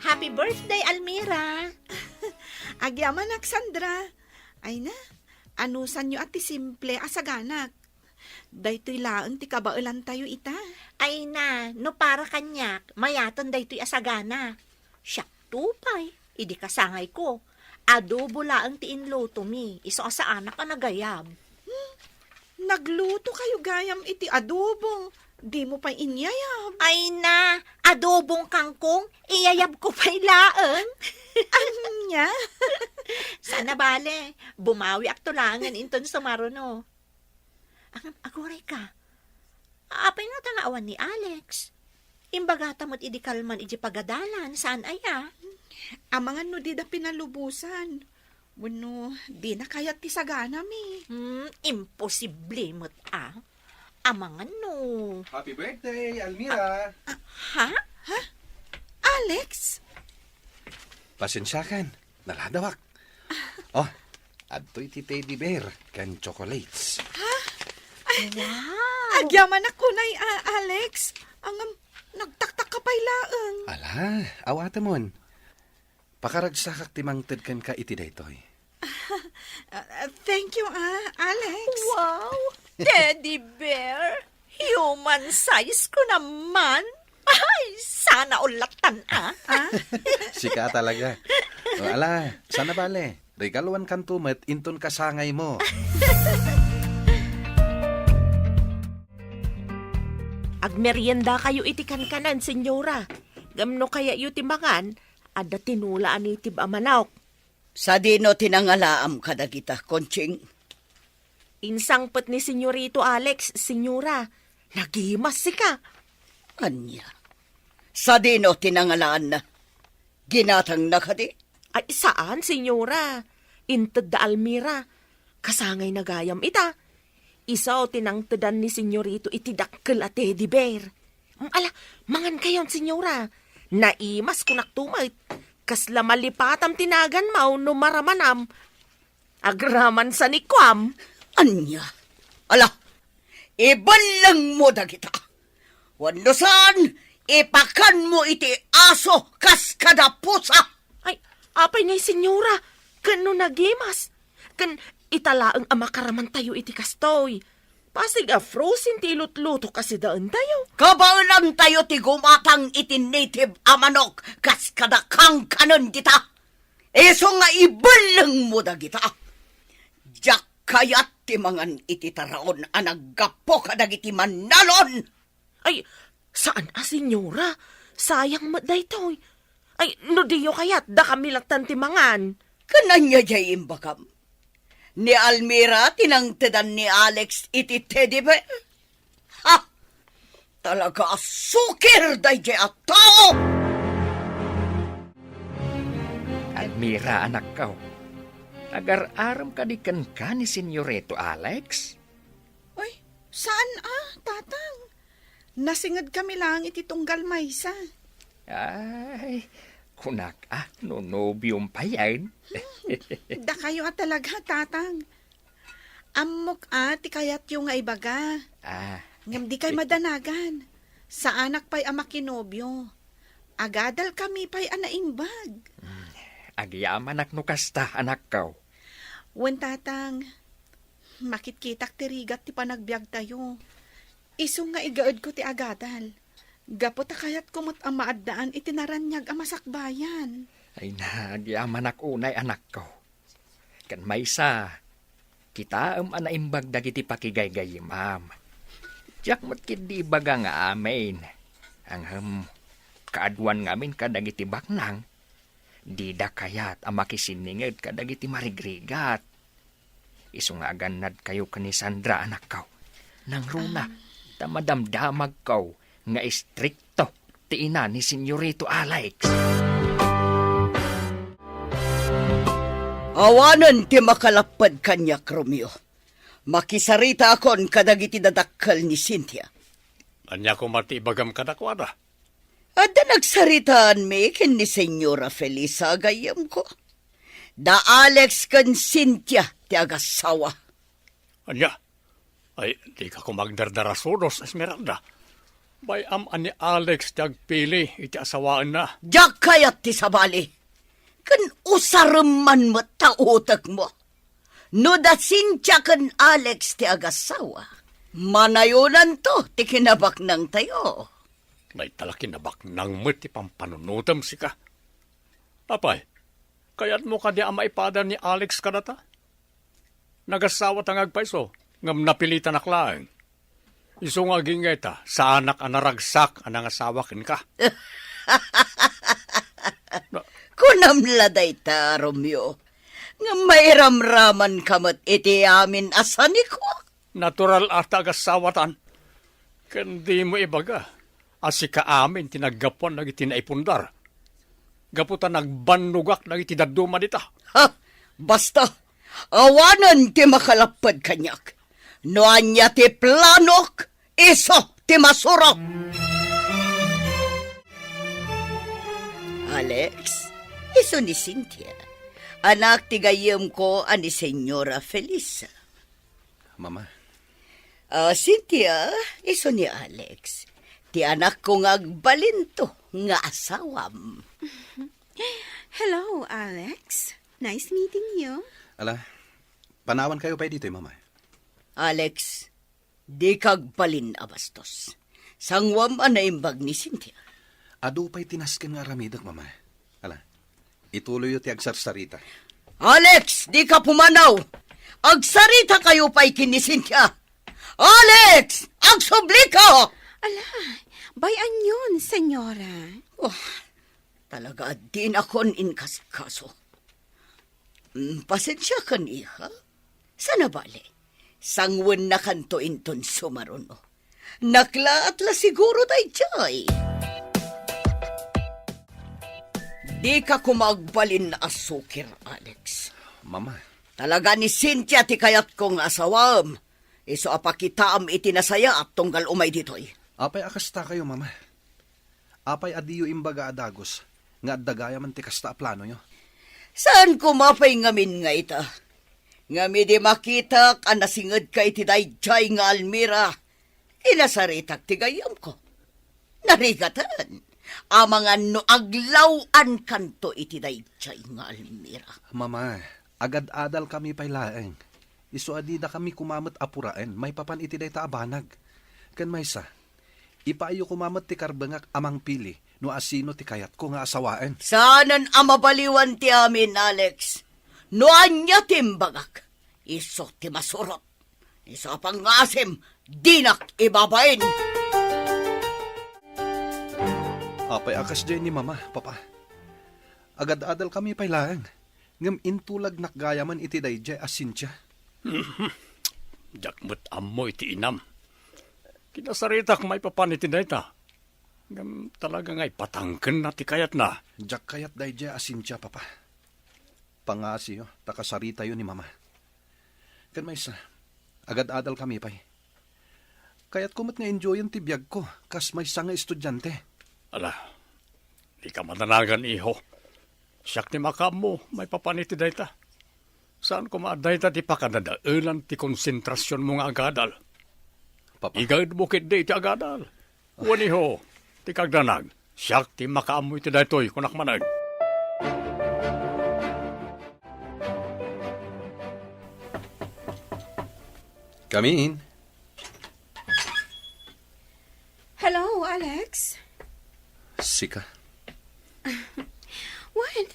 Happy birthday, Almira! Agyamanak, Sandra. Ay na, Anusanyo a ti simple a saganak. Daytoy laeng ti kabaelantayo ita. Ay na, no para kaniak, mayaten daytoy a sagana. Siakto pay, idi kasangayko, adobo laeng ti inlutomi, isu a saanak a nagayab. Hmm, nagluto kayo gayam iti adobo. Dimo pay inyayab. Ay na, adobong kangkong, iyayabko pay laeng. Ania? Saan a bale, bumawiakto laengen inton sumaruno. Ang, aguray ka. Apay ngata nga awan ni Alex? Imbagata met idi kalman iti pagadalan, saan aya? Amangan no dida pinalubosan. Wenno, dina kayat ti saganami. Hmm, imposible met a. Amangan no. Happy birthday, Almira! Ah, ha? Ha? Alex? Pasensiakan, naladawak. Oh, adtoy ti teddy bear ken chocolates. Ha? Ay, wow! Agyamanak unay, ah, Alex. Ngem, nagtaktak ka pay laeng. Ala, awatemon. Pakaragsakak ti mangted kenka iti daytoy. Ah, thank you, ah, Alex. Wow! Teddy bear! Human size ko naman! Ay, sana all lattan, ah! Ah? Sika talaga. O, ala, saan a bale? Regaluankanto met inton kasangaymo. Agmerienda kayo iti kankanan, senyora. Ngem no kayatyo ti mangan, adda tinola a native a manok. Sadino ti nangalaam kadagita, Conching? Insangpet ni Senyorito Alex, senyora. Nagimas sika. Ania? Sadino ti nangalaanna? Ginatangna kadi? Ay, saan, senyora. Inted da Almira. Kasangayna gayam ita. Isu ti nangtedan ni Senyorito iti dakkel a teddy bear. Mm, ala, mangan kayon, senyora. Naimas kunak tumet. Kasla malipatam ti naganmaw no maramanam. Agraman sa ni Kuam. Ania? Ala, ibellengmo dagita. Wenno saan, ipakanmo iti aso kas kada pusa. Ay, apay ngay, senyora, ken no nagimas? Ken ita laeng a makaramantayo iti kastoy. Pasig a frozen ti ilutluto kas idaentayo. Kabaelantayo ti gumatang iti native a manok kas kada kankanen dita. Isu nga ibellengmo dagita. Diak kayat ti mangan iti taraon a naggapu kadagiti mannalon. Ay, saan a, senyora. Sayang met daytoy. Ay, no diyo kayat, dakami lattan ti mangan. Ken ania diay imbagam? Ni Almira ti nangtedan ni Alex iti teddy bear? Ha! Talaga a sukir daydiay a tao! Almira, anakko, agar-arem kadi kenka ni Senyorito Alex? Ay, saan a, Tatang? Nasinged kami laeng iti tunggal maysa. Ay, kunak a, no nobiom payen. Hmm, dakayo a talaga, Tatang. Ammok a ti kayatyo nga ibaga. Ah. Ngem dikay madanagan. Saanak pay a makinobio. Agadal kami pay a naimbag. Hmm. Agyamanak no kasta, anakko. Wen, Tatang, makitkitak ti rigat ti panagbiagtayo. Isu nga igaedko ti agadal. Gapu ta kayatko met a maaddaan iti naraniag a masakbayan. Ay na, agyamanak unay, anakko. Ken maysa, kitaem a naimbag dagiti pakigaygayyemam. Diak met ketdi ibaga nga amin. Ngem, kaaduan ngamin kadagiti baknang, dida kayat a makisinninged kadagiti marigrigat. Isu nga agannadkayo ken ni Sandra, anakko. Nangruna, ah, ta madamdamagko nga istrikto ti ina ni Senyorito Alex. Awanen ti makalapped kaniak, Romeo. Makisaritaakon kadagiti dadakkel ni Cynthia. Ania koma ti ibagam kadakuada? Adda nagsaritaanmi ken ni Senyora Felisa, gayyemko. Da Alex ken Cynthia ti agassawa. Ania? Ay, dika koma agdardarasudos, Esmeralda. Bay-am a ni Alex ti agpili iti asawaenna. Diak kayat ti sabali. Ken usarem man met ta utekmo. No da Cynthia ken Alex ti agasawa, manayonanto ti kinabaknangtayo. Dayta la kinabaknang met ti pampanunotem, sika. Apay, kayatmo kadi a maipada ni Alex kadata? Nagasawata nga agpayso, ngem napilitanak laeng. Isu nga agingga ita, saanak a naragsak a nangasawa kenka. Kunam la dayta, Romeo, nga mairamramanka met iti amin a sanikuak. Natural a ta agasawatan. Ken dimo ibaga a sika amin ti naggapuan dagiti naipundar. Gapu ta nagbannogak dagiti dadduma dita. Ha! Basta, awanen ti makalapped kaniak. No ania ti planok, isu ti masurot. Alex, isu ni Cynthia. Anak ti gayyemko a ni Señora Felisa. Mama. Ah, Cynthia, isu ni Alex. Ti anakko nga agbalinto nga asawam. Hello, Alex. Nice meeting you. Ala, panawankayo pay ditoy, Mama. Alex, dika agbalin a bastos. Sanguam a naimbag ni Cynthia. Adu pay ti nasken nga aramidek, Mama. Ala, ituloyyo ti agsarsarita. Alex, dika pumanaw! Agsaritakayo pay ken ni Cynthia! Alex! Agsublika! Ala, bay-anyon, senyora. Oh, talaga a dinakon inkasikaso. Mm, pasensiakan, iha. Saan a bale, sangwennakanto inton sumaruno. Naklaat la siguro daydiay. Dika koma agbalin a sukir, Alex. Mama. Talaga ni Cynthia ti kayatko nga asawaem. Isu a pakitaam iti nasayaat tunggal umay ditoy. Apay a kastakayo, Mama? Apay a diyo imbaga a dagus nga adda gayamen ti kasta a planoyo? Saan koma pay ngamin nga ita? Ngem idi makitak a nasingedka iti daydiay nga almira, kinasaritak ti gayyemko. Narigaten, amangan no aglaw-ankanto iti daydiay nga almira. Mama, agad-adalkami pay laeng. Isu a didakami koma met a puraen maipapan iti dayta a banag. Ken maysa, ipaayyo koma met ti karbengak a mangpili no asino ti kayatko nga asawaen. Saanen a mabaliwan ti amin, Alex. No ania ti imbagak, isu ti masurot. Isu a pangngasim, dinak ibabain. Apay a kasdiay ni Mama, Papa? Agad-adalkami pay laeng, ngem intulagnak gayamen iti daydiay a Cynthia. Diak met ammo iti inam. Kinasaritak maipapan iti dayta. Ngem talaga nga ipatangkenna ti kayatna. Diak kayat daydiay a Cynthia, Papa. Pangngasiyo, ta kasaritayo ni Mama. Ken maysa, agad-adalkami pay. Kayatko met nga enjoyen ti biagko kas maysa nga estudiante. Ala, dika madanagan, iho. Siak ti makaammo maipapan iti dayta. Saan koma a dayta ti pakadadaelan ti konsentrasionmo nga agadal. Papa. Igaedmo ketdi iti agadal. Wen, iho, ti kagdanag, siak ti makaammo iti daytoy, kunak manen. Come in. Hello, Alex. Sika. Wen,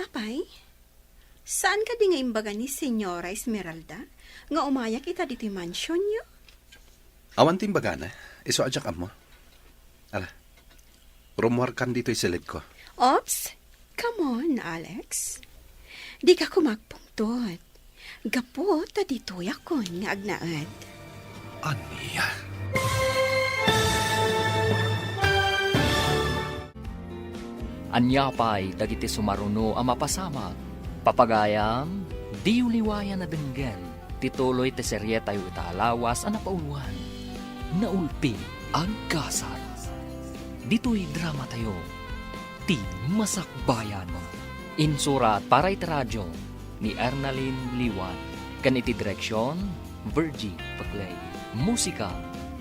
apay? Saan kadi nga imbaga ni Señora Esmeralda nga umayak ita ditoy mansionyo? Awan ti imbagana, isu a diak ammo. Ala, rumuarkan ditoy silidko. Oops, come on, Alex. Dika koma agpungtot. Gapu ta ditoyakon nga agnaed. Ania? Ania pay dagiti sumaruno a mapasamak? Papagayam, diyo liwayan a denggen ti tuloy ti serietayo ita a lawas a napauluan, Naulpi, Agkasat. Ditoy dramatayo, Ti Masakbayan. Insurat para iti radio ni Ernalyn Liwan, ken iti direksion, Virgie Paclay. Musika,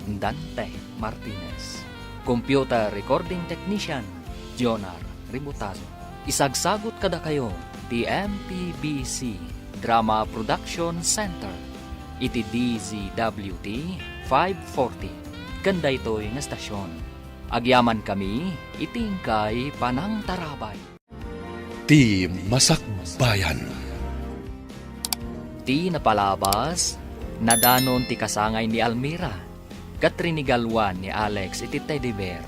Dante Martinez. Computer recording technician, Jonar Ributazo. Isagsagut kadakayo ti M P B C Drama Production Center iti D Z W T five forty ken daytoy nga stasyon. Agyamankami iti inkay panangtarabay. Ti Masakbayan. Ti napalabas, nadanon ti kasangay ni Almira, ket rinigaluan ni Alex iti teddy bear.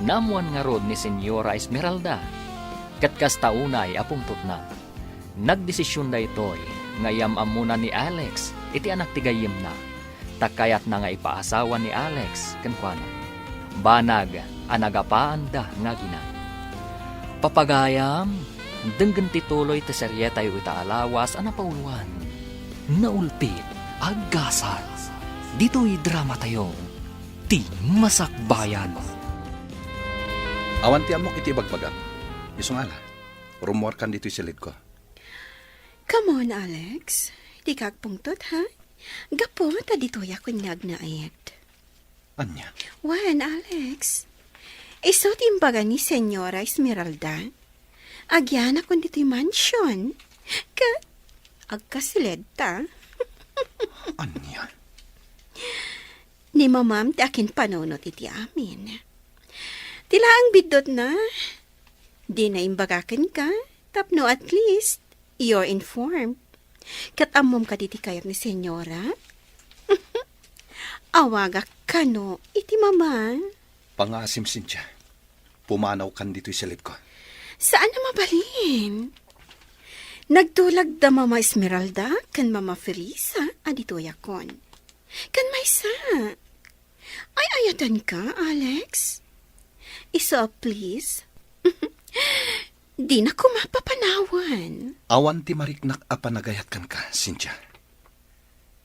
Naammuan ngarud ni Señora Esmeralda, ket kasta unay a pungtotna. Nagdesision daytoy nga iyam-ammona ni Alex iti anak ti gayyemna, ta kayatna nga ipaasawa ni Alex kenkuana. Banag a nagapaanda nga aginan. Papagayam, denggen ti tuloy ti serietayo ita a lawas a napauluan, Naulpit a Gasat. Ditoy dramatayo, Ti Masakbayan. Awan ti ammok iti ibagbagam. Isu nga ala, rummuarkan ditoy silidko. Come on, Alex. Dika agpungtot, ha? Gapu ta ditoyakon nga agnaed. Ania? Wen, Alex. Isu ti imbaga ni Señora Esmeralda. Agyanakon ditoy mansion. Ket agkasiledta. Ania? Ni mamam ti akinpanunot iti amin. Ti laeng biddutna, dina imbaga kenka, tapno at least, you're informed. Ket ammom kadi ti kayat ni Señora? Awagak kano iti mama. Pangaasim, Cynthia. Pumanawkan ditoy silidko. Saan a mabalin? Nagtulag da Mama Esmeralda ken Mama Felisa a ditoyakon. Ken maysa, ay-ayatenka, Alex? Isu a please. Dina koma papanawan. Awan ti mariknak a panagayat kenka, Cynthia.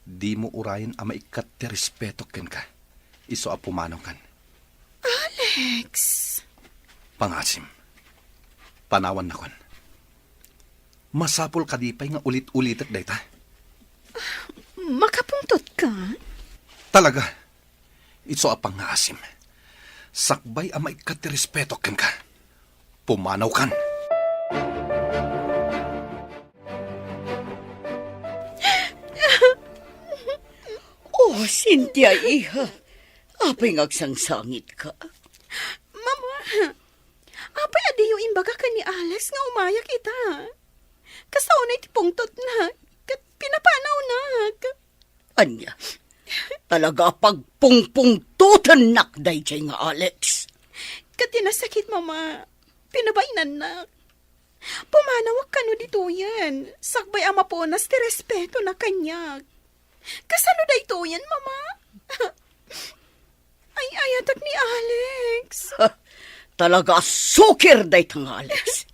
Dimo urayen a maikkat ti respetok kenka. Isu a pumanawkan. Alex! Pangaasim. Panawannakon. Masapul kadi pay nga ulit-ulitek dayta? Makapungtotka? Talaga. Isu a pangaasim. Sakbay a maikkat ti respetok kenka. Pumanawkan. Oh, Cynthia, iha. Apay nga agsangsangitka? Mama, apay a diyo imbaga ken ni Alex nga umayak ita? Kasta unay ti pungtotna, ket pinapanawnak. Ania? Talaga a pagpungpungtotennak daydiay nga Alex. Ket ti nasakit, Mama, pinabainannak. Pumanawak kano ditoyen, sakbay a mapunas ti respetona kaniak. Kasano daytoyen, Mama? Ay-ayatek ni Alex. Ha, talaga a sukir dayta nga Alex.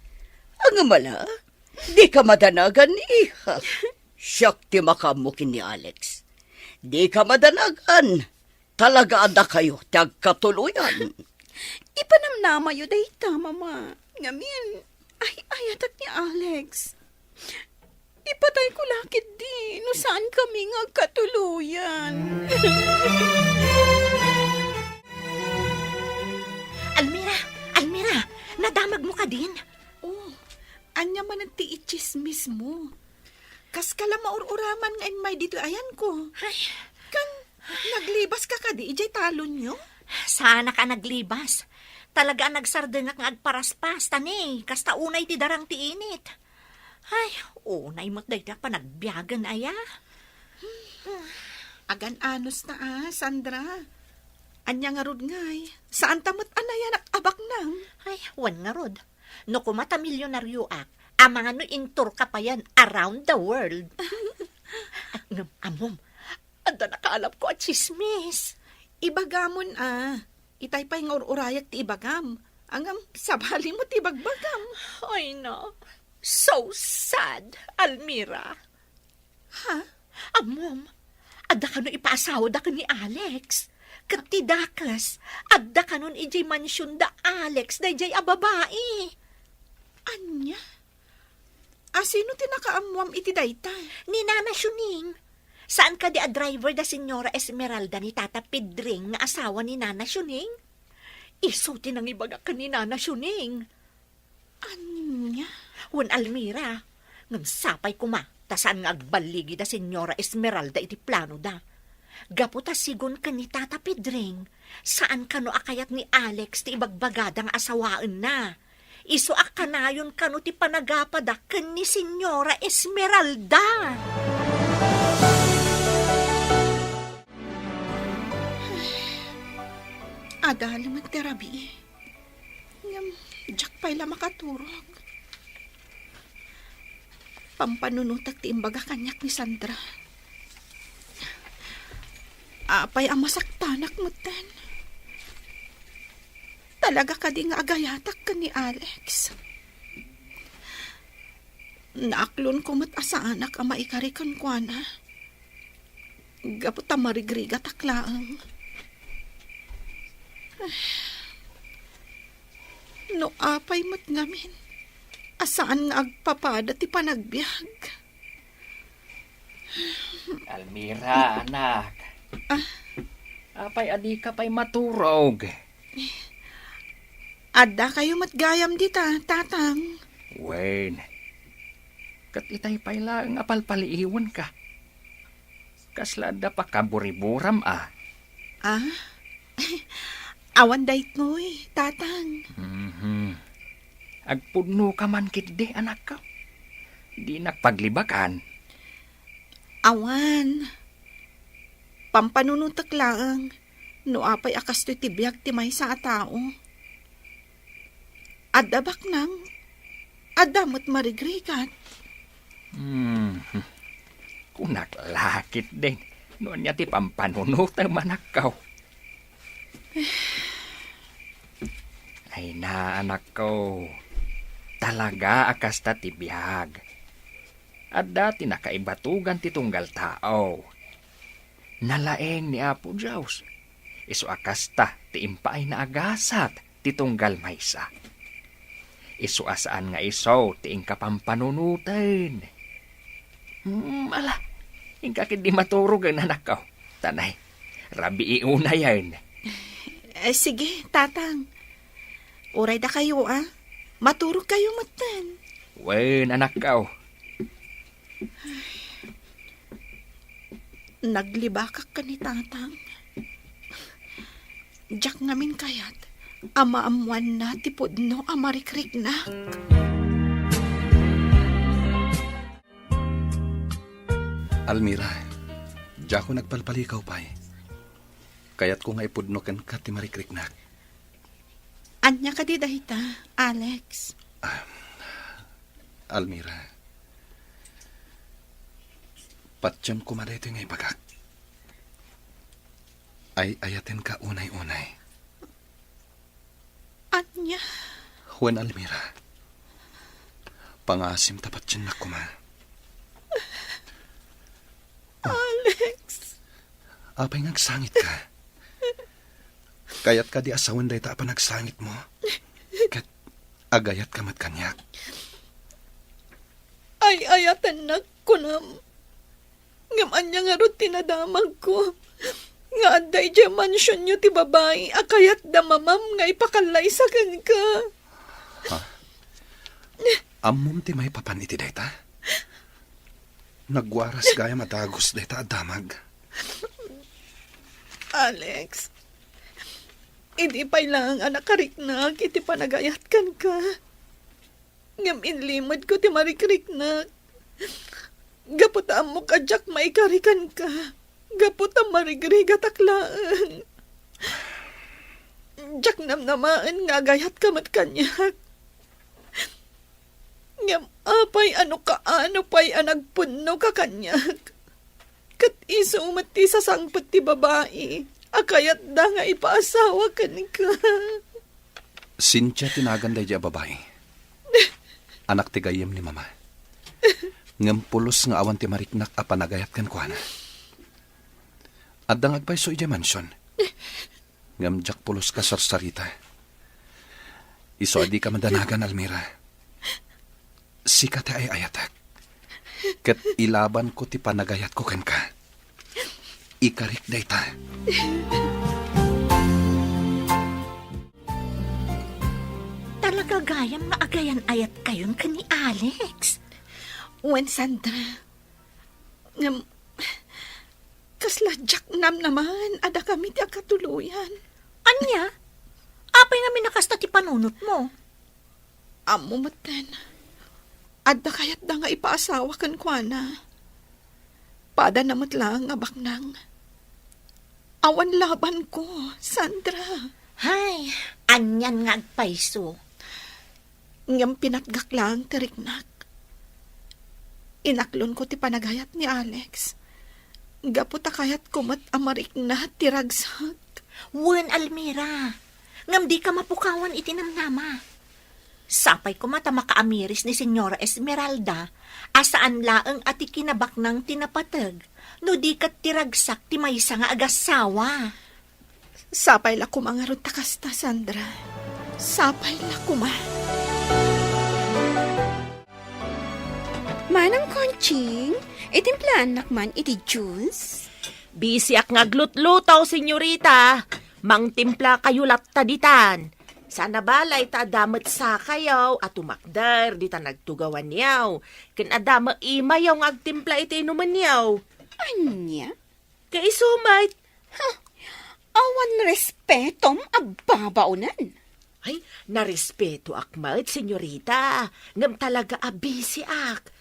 Ngem ala, dika madanagan, iha. Siak ti makaammo ken ni Alex. Dika madanagan. Talaga a dakayo ti agkatuloyan. Ipanamnamayo dayta, Mama. Ngamin, ay-ayatek ni Alex. Ipatayko la ketdi no saankami nga agkatuloyan. Almira! Almira! Nadamagmo kadin? Oh, ania manen ti itsismismo? Kaska la maur-uraman nga immay ditoy ayanko. Ay. Kan, naglebaska kadi idiay talonyo? Saanak a naglebas. Talaga a nagsardengak nga agparaspas, ta ne, kasta unay ti darang ti init. Ay, unay met daytoy a panagbiagen aya. Agan-anos ta a, Sandra. Ania ngarud ngay, saanta met a nayanak a baknang? Ay, wen ngarud. No koma ta milyonarioak, amangan no intourka payen around the world. Ngem, ammom, adda nakaalapko a tsismis. Ibagamon a, itay pay nga ur-urayak ti ibagam. Ngem, sabalimo ti ibagbagam. Ay, na. So sad, Almira. Ha? Ammom, adda kano ipaasawada ken ni Alex. Ket ti dakes, adda kanon idiay mansion da Alex daydiay a babai. Ania? A, sino ti nakaammuam iti dayta? Ni Nana Shuning. Saan kadi a driver da Señora Esmeralda ni Tata Pedring nga asawa ni Nana Shuning? Isu ti nangibaga ken ni Nana Shuning. Ania? Wen, Almira, ngem sapay koma, Ta saan nga agballigi da Señora Esmeralda iti planoda. Gapu ta sigun ken ni Tata Pedring, saan kano a kayat ni Alex ti ibagbagada nga asawaenna. Isu a kanayon kano ti panagapada ken ni Señora Esmeralda. Adalem ti rabii. Ngem, diak pay la makaturog. Pampanunotek ti imbaga kaniak ni Sandra. Apay a masaktanak metten? Talaga kadi nga agayatak ken ni Alex? Naaklonko met a saanak a maikari kenkuana. Gapu ta marigrigatak laeng. No apay met ngamin a saan nga agpapada ti panagbiag. Almira, anak. Ah? Apay a dika pay maturog? Addakayo met gayam dita, Tatang. Wen, ket itay pay laeng a palpaliiwenka. Kasla adda pakaburiburam a? Ah? Awan daytoy, Tatang. Mhm. Agpudnoka man ketdi, anakko. Dinak paglibakan. Awan. Pampanunotek laeng no apay a kastoy ti biag ti maysa a tao. Adda baknang, adda met marigrigat. Hmm. Kunak la ketdin no ania ti pampanunotem, anakko. Ay na, anakko. Talaga a kasta ti biag. Adda ti nakaibatugan ti tunggal tao. Nalaing ni Apo Dios. Isu a kasta ti impaayna a gasat ti tunggal maysa. Isu a saan nga isu ti inka pampanunoten. Hmm, ala, inka ketdi maturogen, anakko. Tanay, rabii unayen. Eh, sige, Tatang. Uray dakayo, a. Maturogkayo metten. Wen, anakko. Naglibakak ken ni Tatang. Diak ngamin kayat a maammoanna ti pudno a marikriknak. Almira, diakon agpalpalikaw pay. Kayatko nga ipudno kenka ti marikriknak. Ania kadi dayta, Alex? Ah, Almira, patiem koma daytoy nga ibagak. Ay-ayatenka unay-unay. Ania? Wen, Almira, pangaasim ta patiennak koma. Alex! Apay nga agsangitka? Kayat kadi a sawen dayta a panagsangitmo? Ket agayatka met kaniak? Ay-ayatennak, kunam. Ngem ania ngarud ti nadamagko nga adda idiay mansionyo ti babai a kayatda mamam nga ipakallaysa kenka? Ha? Ammom ti maipapan iti dayta? Nagwaras gayam a dagus dayta a damag. Alex, idi pay laeng a nakariknak iti panagayat kenka, ngem inlimedko ti marikriknak. Gapu ta ammok a diak maikari kenka, gapu ta marigrigatak laeng. Diak namnamaen nga agayatka met kaniak. Ngem apay a no kaano pay a nagpudnoka kaniak? Ket isu met ti sasangpet ti babai a kayatda nga ipaasawa kenka. Cynthia ti nagan daydiay a babai. Anak ti gayyem ni Mama. Ngem pulos nga awan ti mariknak a panagayat kenkuana. Adda nga agpayso idiay mansion. Ngem diak pulos kasarsarita. Isu a dika madanagan, Almira. Sika ti ay-ayatek. Ket ilabanko ti panagayatko kenka. Ikarik dayta. Talaga gayam nga agayan-ayatkayon ken ni Alex. Wen, Sandra, Ngem, kasla diak namnaman a dakami ti agkatuloyan. Ania? Apay ngamin a kasta ti panunotmo? Ammo metten, adda kayatda nga ipaasawa kenkuana. Padana met laeng a baknang. Awan labanko, Sandra. Hay, anian nga agpayso. Ngem pinatgak laeng ti riknak. Inaklonko ti panagayat ni Alex. Gapu ta kayatko met a marikna ti ragsak. Wen, Almira. Ngem dika mapukawan iti namnama. Sapay koma ta makaamiris ni Señora Esmeralda a saan laeng a ti kinabaknang ti napateg, no di ket ti ragsak ti maysa nga agassawa. Sapay la koma ngarud ta kasta, Sandra. Sapay la koma. Manang Conching, itimplaannak man iti juice? Bisiak nga aglutluto, senyorita. Mangtimplakayo latta ditan. Sana balay ta adda met sakayo a tumakder ditan agtugawanyo. Ken adda met imayo nga agtimpla iti inumenyo. Ania? Kaiso met. Huh. Awan respetom a babaonen. Ay, narespetoak met, senyorita. Ngem talaga a bisiak.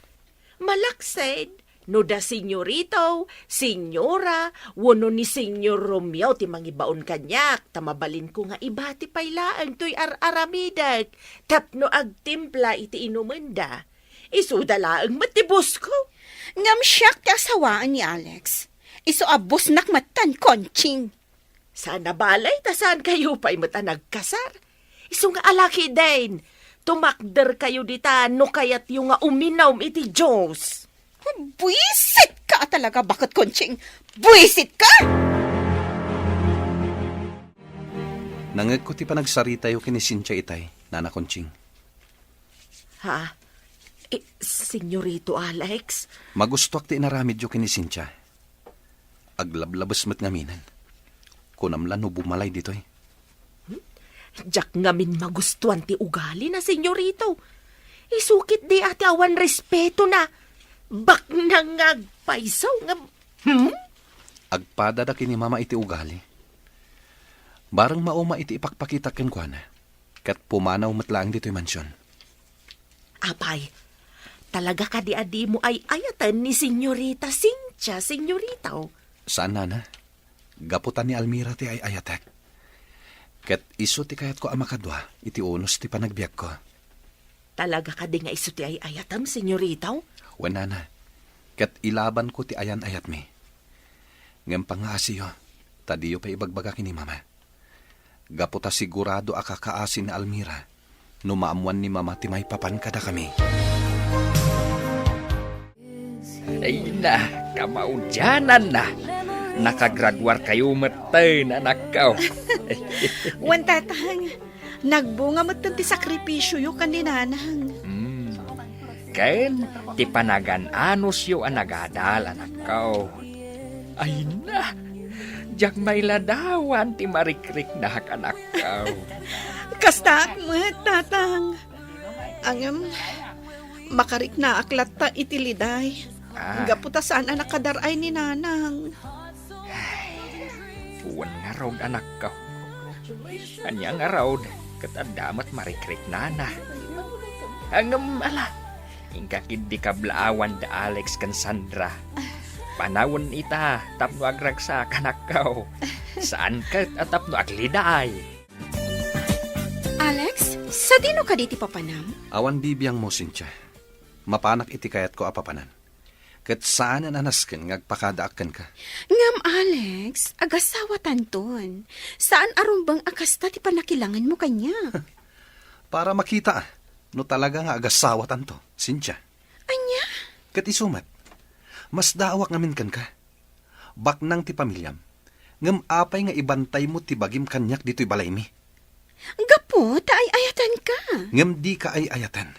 Malaksid, no da senyorito, senyora, wenno ni Senyor Romeo ti mangibaon kaniak, ta mabalinko nga ibati pay laeng toy ar-aramidek tapno agtimpla iti inumenda. Isuda laeng met ti bosko. Ngem siak ti asawaen ni Alex. Isu a bosnak metten, Conching. Sana balay ta saankayo pay met a nagkasar. Isu nga alakiden, tumakderkayo dita no kayatyo nga uminum iti juice. Buisitka a talaga, baket Conching! Buisitka! Nangngegko ti panagsaritayo ken ni Cynthia itay, Nana Conching. Ha? Eh, Senyorito Alex? Magustuak ti inaramidyo ken ni Cynthia. Aglablabes met ngaminen. Kunam la no bumalay ditoy. Hmm? Diak ngamin magustuan ti ugalina, senyorito. Isu ketdi a ti awan respetona. Baknang nga agpayso nga, hmm? Agpadada ken ni Mama iti ugali. Bareng mauma iti ipakpakitak kenkuana. Ket pumanaw met laeng ditoy mansion. Apay, talaga kadi a dimo ay-ayaten ni Senyorita Cynthia, senyorito? Saan, Nana. Gapu ta ni Almira ti ay-ayatek. Ket isu ti kayatko a makadua iti unos ti panagbiagko. Talaga kadi nga isu ti ay-ayatem, senyorito? Wen, Nana. Ket ilabanko ti ayan-ayatmi. Ngem pangngaasiyo, ta diyo pay ibagbaga ken ni Mama. Gapu ta sigurado a kakaasi ni Almira no maammoan ni Mama ti maipapan kadakami. Ay na, kamaudiananna. Nakagraduarkayo metten, anakko. Wen, Tatang, nagbunga metten ti sakripisioyo ken ni Nanang. Hmm. Ken ti panagan-anosyo a nagadal, anakko. Ay na, diak mailadawan ti marikriknak, anakko. Kastaak met, Tatang. Ngem, makariknaak latta iti liday. Ah. Gapu ta saan a nakadar-ay ni Nanang. Ay, wen ngarud, anakko. Ania ngarud, ket adda met marikriknana. Ngem ala, inka ketdi kablaawan da Alex ken Sandra. Panawen ita tapno agragsak, anakko. Saan ket a tapno agliday. Alex, sadino kadi ti papanam? Awan bibiangmo, Cynthia. Mapanak iti kayatko a papanan. Ket saanen a nasken nga agpakadaak kenka. Ngem, Alex, agasawatanton. Saan a rumbeng a kasta ti pannakilangenmo kaniak. Para makita no talaga nga agasawatanto, Cynthia. Ania? Ket isu met, masdaawak ngamin kenka. Baknang ti pamiliam. Ngem apay nga ibantaymo ti bagim kaniak ditoy balaymi? Gapu ta ay-ayatenka. Ngem dika ay-ayaten.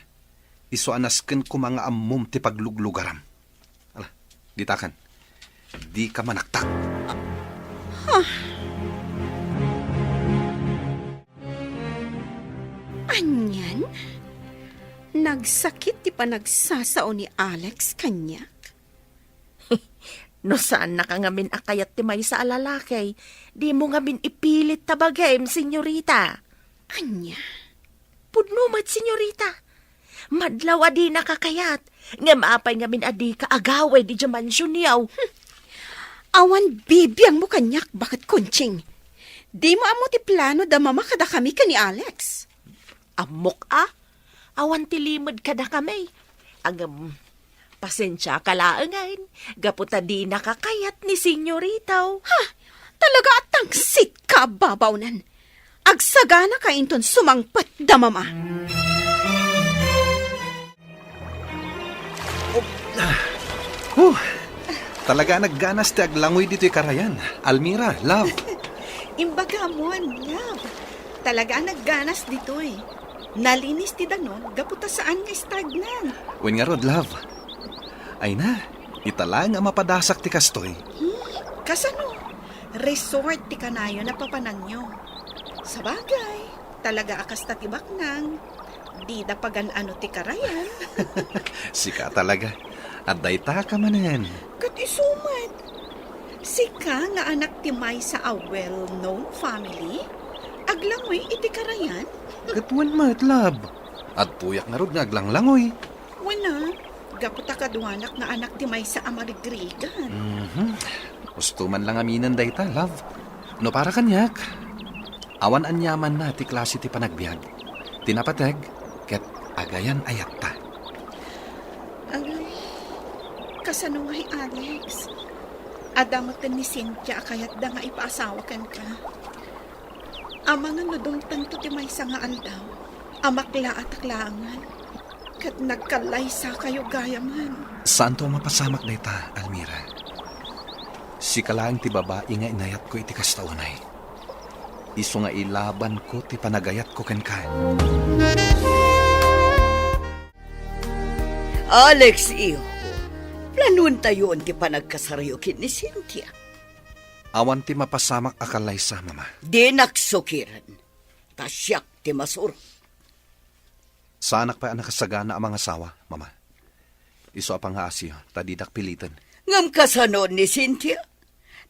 Isu a nasken koma nga ammom ti pagluglugaram. Ala, ditakan. Dika manaktak. Huh. Anian? Nagsakit ti panagsasao ni Alex kaniak? No saannaka ngamin a kayat ti maysa a lalaki, dimo ngamin ipilit ta bagim, senyorita. Ania? Pudno met, senyorita. Madlaw a dinaka kayat, ngem apay ngamin a dika agawid idiay mansionyo? Awan bibiangmo kaniak, baket Conching. Dimo ammo ti plano da Mama kadakami ken ni Alex. Ammok a, awan ti limed kadakami. Ngem, pasensiaka laengen, gapu ta dinaka kayat ni senyorita. Ha? Talaga a tangsit ka a babawnan. Agsaganaka inton sumangpet da Mama. Huh, talaga a nagganas ti aglangoy ditoy karayan. Almira, love. Imbagamon, love. Talaga a nagganas ditoy. Nalinis ti danum gapu ta saan nga stagnan. Wen ngarud, love. Ay na, ita laeng a mapadasak ti kastoy. Hmm, kasano? Resort ti kanayon a papananyo. Sabagay, talaga a kasta ti baknang. Dida pagan-ano ti karayan. Sika talaga. Adda ita ka manen. Ket isu met. Sika nga anak ti maysa a well-known family? Aglangoy iti karayan? Ket wen met, love. Adtoyak ngarud nga aglanglangoy. Wen a, gapu ta kaduanak nga anak ti maysa a marigrigan. Mhm. Usto man lang aminen dayta, love. No para kaniak, awan aniamanna ti klase ti panagbiag. Ti napateg, ket agayan-ayatta. Agay, kasano ngay, Alex? Adda metten ni Cynthia a kayatda nga ipaasawa kenka. Amangan no dumtengto ti maysa nga aldaw, a maklaatak laengen, ket nagkallaysakayo gayamen. Saanto a mapasamak dayta, Almira. Sika laeng ti babai nga inayatko iti kasta unay. Isu nga ilabanko ti panagayatko kenka. Alex, iho, planuentayon ti panagkasaryo ken ni Cynthia. Awan ti mapasamak a kallaysa, Mama. Dinak sukiren, ta siak ti masuro. Saanak pay a nakasagana a mangasawa, Mama. Isu a pangngaasiyo, ta didak piliten. Ngem kasano ni Cynthia?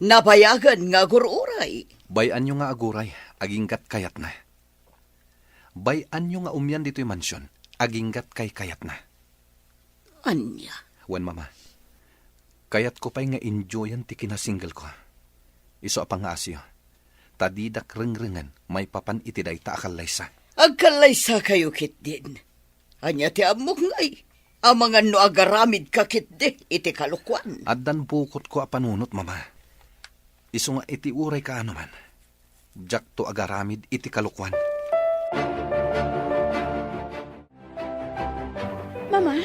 Nabayagen nga agur-uray. Bay-anyo nga aguray, aginggat kayatna. Bay-anyo nga umian ditoy mansion, aginggat kaykayatna. Ania? Wen, Mama. Kayatko pay nga enjoyan ti kinasingle ko. Isu a pangngaasiyo, ta didak rengrengen maipapan iti dayta a kallaysa. Agkallaysakayo ketdin. Ania ti ammok ngay? Amangan no agaramidka ketdi iti kalokuan. Addan bukotko a panunot, Mama. Isu nga iti uray kaano man, diakto agaramid iti kalokuan. Mama,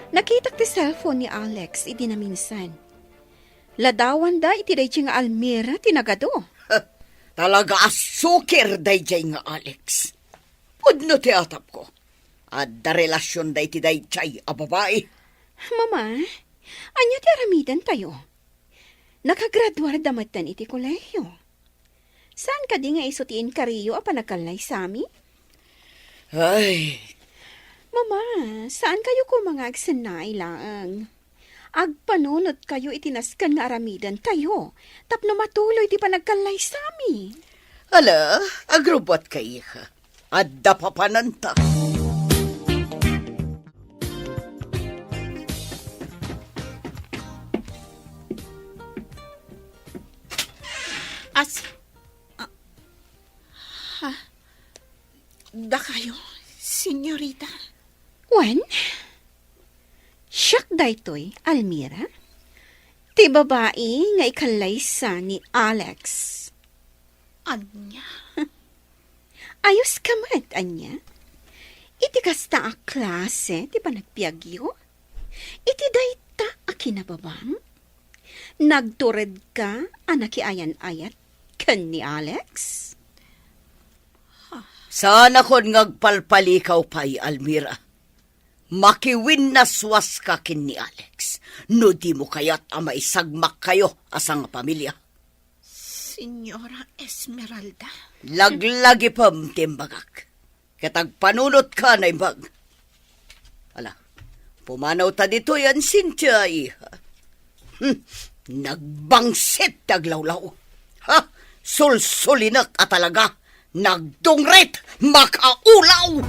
nakitak ti cellphone ni Alex idi naminsan. Ladawanda iti daydiay nga Almira ti nagadu. Talaga a sukir daydiay nga Alex. Pudno ti atapko. Adda relasionda iti daydiay a babai. Mama, ania ti aramidentayo? Nakagraduarda metten iti kolehiyo. Saan kadi nga isu ti inkariyo a panagkallaysami? Ay. Mama, saankayo koma nga agsennay laeng. Agpanunotkayo iti nasken nga aramidentayo tapno matuloy ti panagkallaysami. Ala, agrubbuatka, iha. Adda papananta. As-, ah, ha? Dakayo, senyorita? Wen, siak daytoy, Almira. Ti babai nga ikallaysa ni Alex. Ania? Ayos ka met, ania? Iti kasta a klase ti panagbiagyo? Iti dayta a kinababam? Nagturedka a nakiayan-ayat ken ni Alex? Saanakon nga agpalpalikaw pay, Almira. Makiwinnaswaska ken ni Alex no dimo kayat a maisagmakkayo a sangapamilia. Señora Esmeralda? Laglagipem ti imbagak. Ket agpanunotka a naimbag. Ala, pumanawta ditoy, Cynthia, iha. Hmm, nagbangsit ti aglawlaw. Ha? Sulsulinek a talaga. Nagdungrit, makaulaw!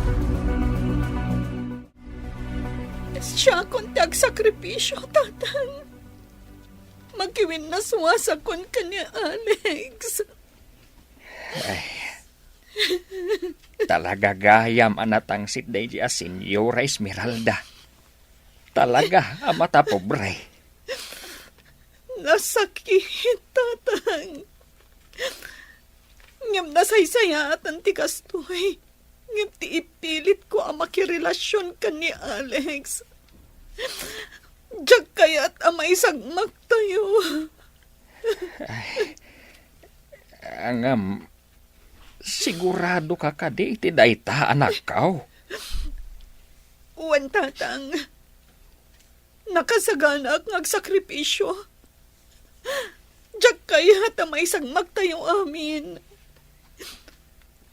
Siakon ti agsakripisio, Tatang. Makiwinnaswasakon ken ni Alex. Ay, talaga gayam a natangsit daydi a Senyora Esmeralda. Talaga a matapobre. Nasakit, Tatang. Ngem nasaysayaaten ti kastoy. Ngem ti ipilitko a makirelasion ken ni Alex, diak kayat a maisagmaktayo. Ay, ngem, sigurado ka kadi iti dayta, anakko? Wen, Tatang. Nakasaganaak nga agsakripisio. Diak kayat a maisagmaktayo amin.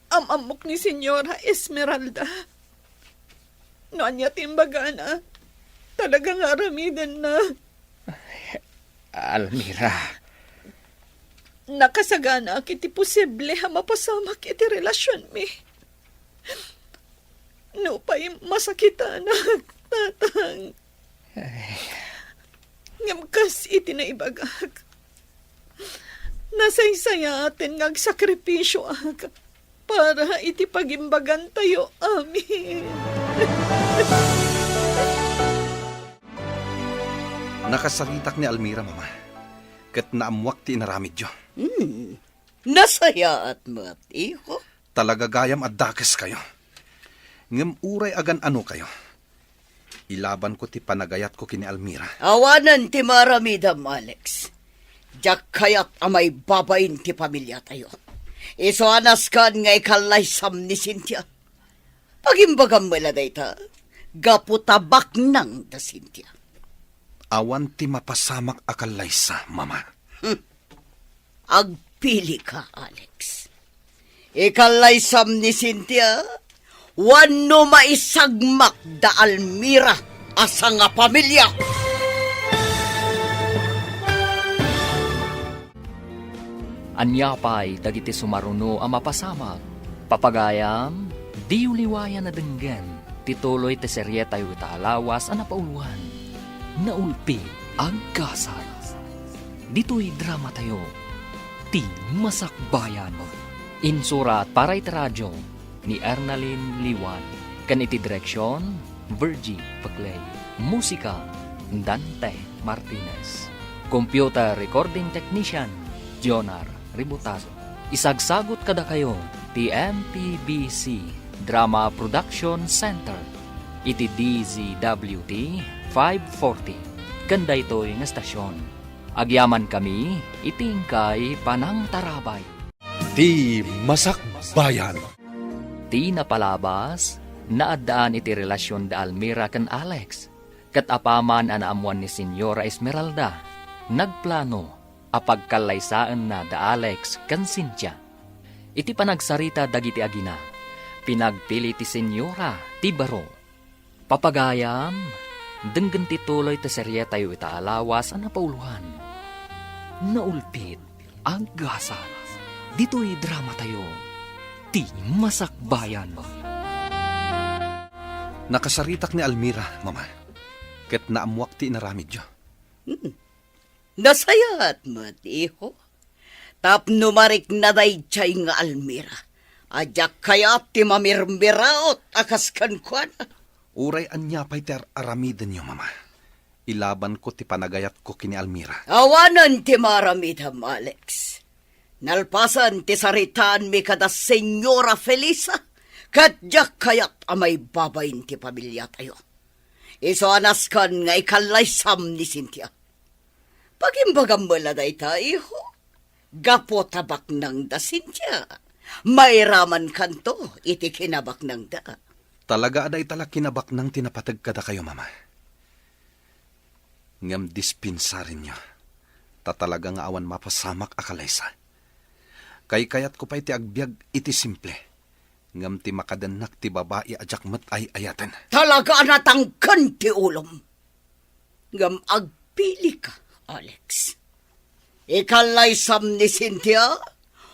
Am-ammok ni Senyora Esmeralda. No ania ti imbagana, talaga nga aramidenna. Almira. Nakasaganaak iti posible a mapasamak iti relasionmi. Nupay masakitanak, Tatang. Ay. Ngem kas iti naibagak, nasaysayaaten nga agsakripisioak para iti pagimbagantayo amin. Nakasaritak ni Almira, Mama, ket naammuak ti inaramidyo. Hmm. Nasayaat met, iho. Talaga gayam a dakeskayo. Ngem uray agan-anokayo, ilabanko ti panagayatko ken ni Almira. Awanen ti maaramidem, Alex. Diak kayat a maibabain ti pamiliatayo. Isu a nasken nga ikallaysam ni Cynthia. Pagimbagam met la dayta, gapu ta baknang da Cynthia. Awan ti mapasamak a kallaysa, Mama. Hmm. Agpilika, Alex. Ikallaysam ni Cynthia, wenno maisagmak da Almira a sangapamilia. Ania pay dagiti sumaruno a mapasamak? Papagayam, diyo liwayan a denggen ti tuloy ti serietayo ita a lawas a napauloan, Naulpi a Gasat. Ditoy dramatayo, Ti Masakbayan. Insurat para iti radio ni Ernalyn Liwan, ken iti direksion, Virgie Peclay. Musika, Dante Martinez. Computer recording technician, Jonar Ributazo. Isagsagut kadakayo ti M P B C Drama Production Center iti D Z W T five forty ken daytoy nga estasion. Agyamankami iti inkay panangtarabay. Ti Masakbayan. Ti napalabas, naaddaan iti relasion da Almira ken Alex, ket apaman a naammuan ni Senyora Esmeralda, nagplano a pagkallaysaenna da Alex ken Cynthia. Iti panagsarita dagiti agina, pinagpili ti Senyora ti baro. Papagayam, denggen ti tuloy ti serietayo ita a lawas a napauloan, Naulpit a Gasat. Ditoy dramatayo, Ti Masakbayan. Nakasaritak ni Almira, Mama, ket naammuak ti inaramidyo. Hmm. Nasayaat met, iho. Tapno marikna daydiay nga Almira a diak kayat ti mamirmiraot a kas kenkuana. Uray ania pay ti ar-aramidenyo, Mama, ilabanko ti panagayatko ken ni Almira. Awanen ti maaramidem, Alex. Nalpasen ti saritaanmi kada Senyora Felisa, ket diak kayat a maibabain ti pamiliatayo. Isu a nasken nga ikallaysam ni Cynthia. Pagimbagam met la dayta, iho. Gapu ta baknang da Cynthia, mairamankanto iti kinabaknangda. Talaga a dayta la kinabaknang ti napateg kadakayo, Mama. Ngem dispensarenyo, ta talaga nga awan mapasamak a kalaysa. Kaykayatko pay ti agbiag iti simple, ngem ti makadennak ti babai a diak met ay-ayaten. Talaga a natangken ti ulom. Ngem agpilika, Alex, ikallaysam ni Cynthia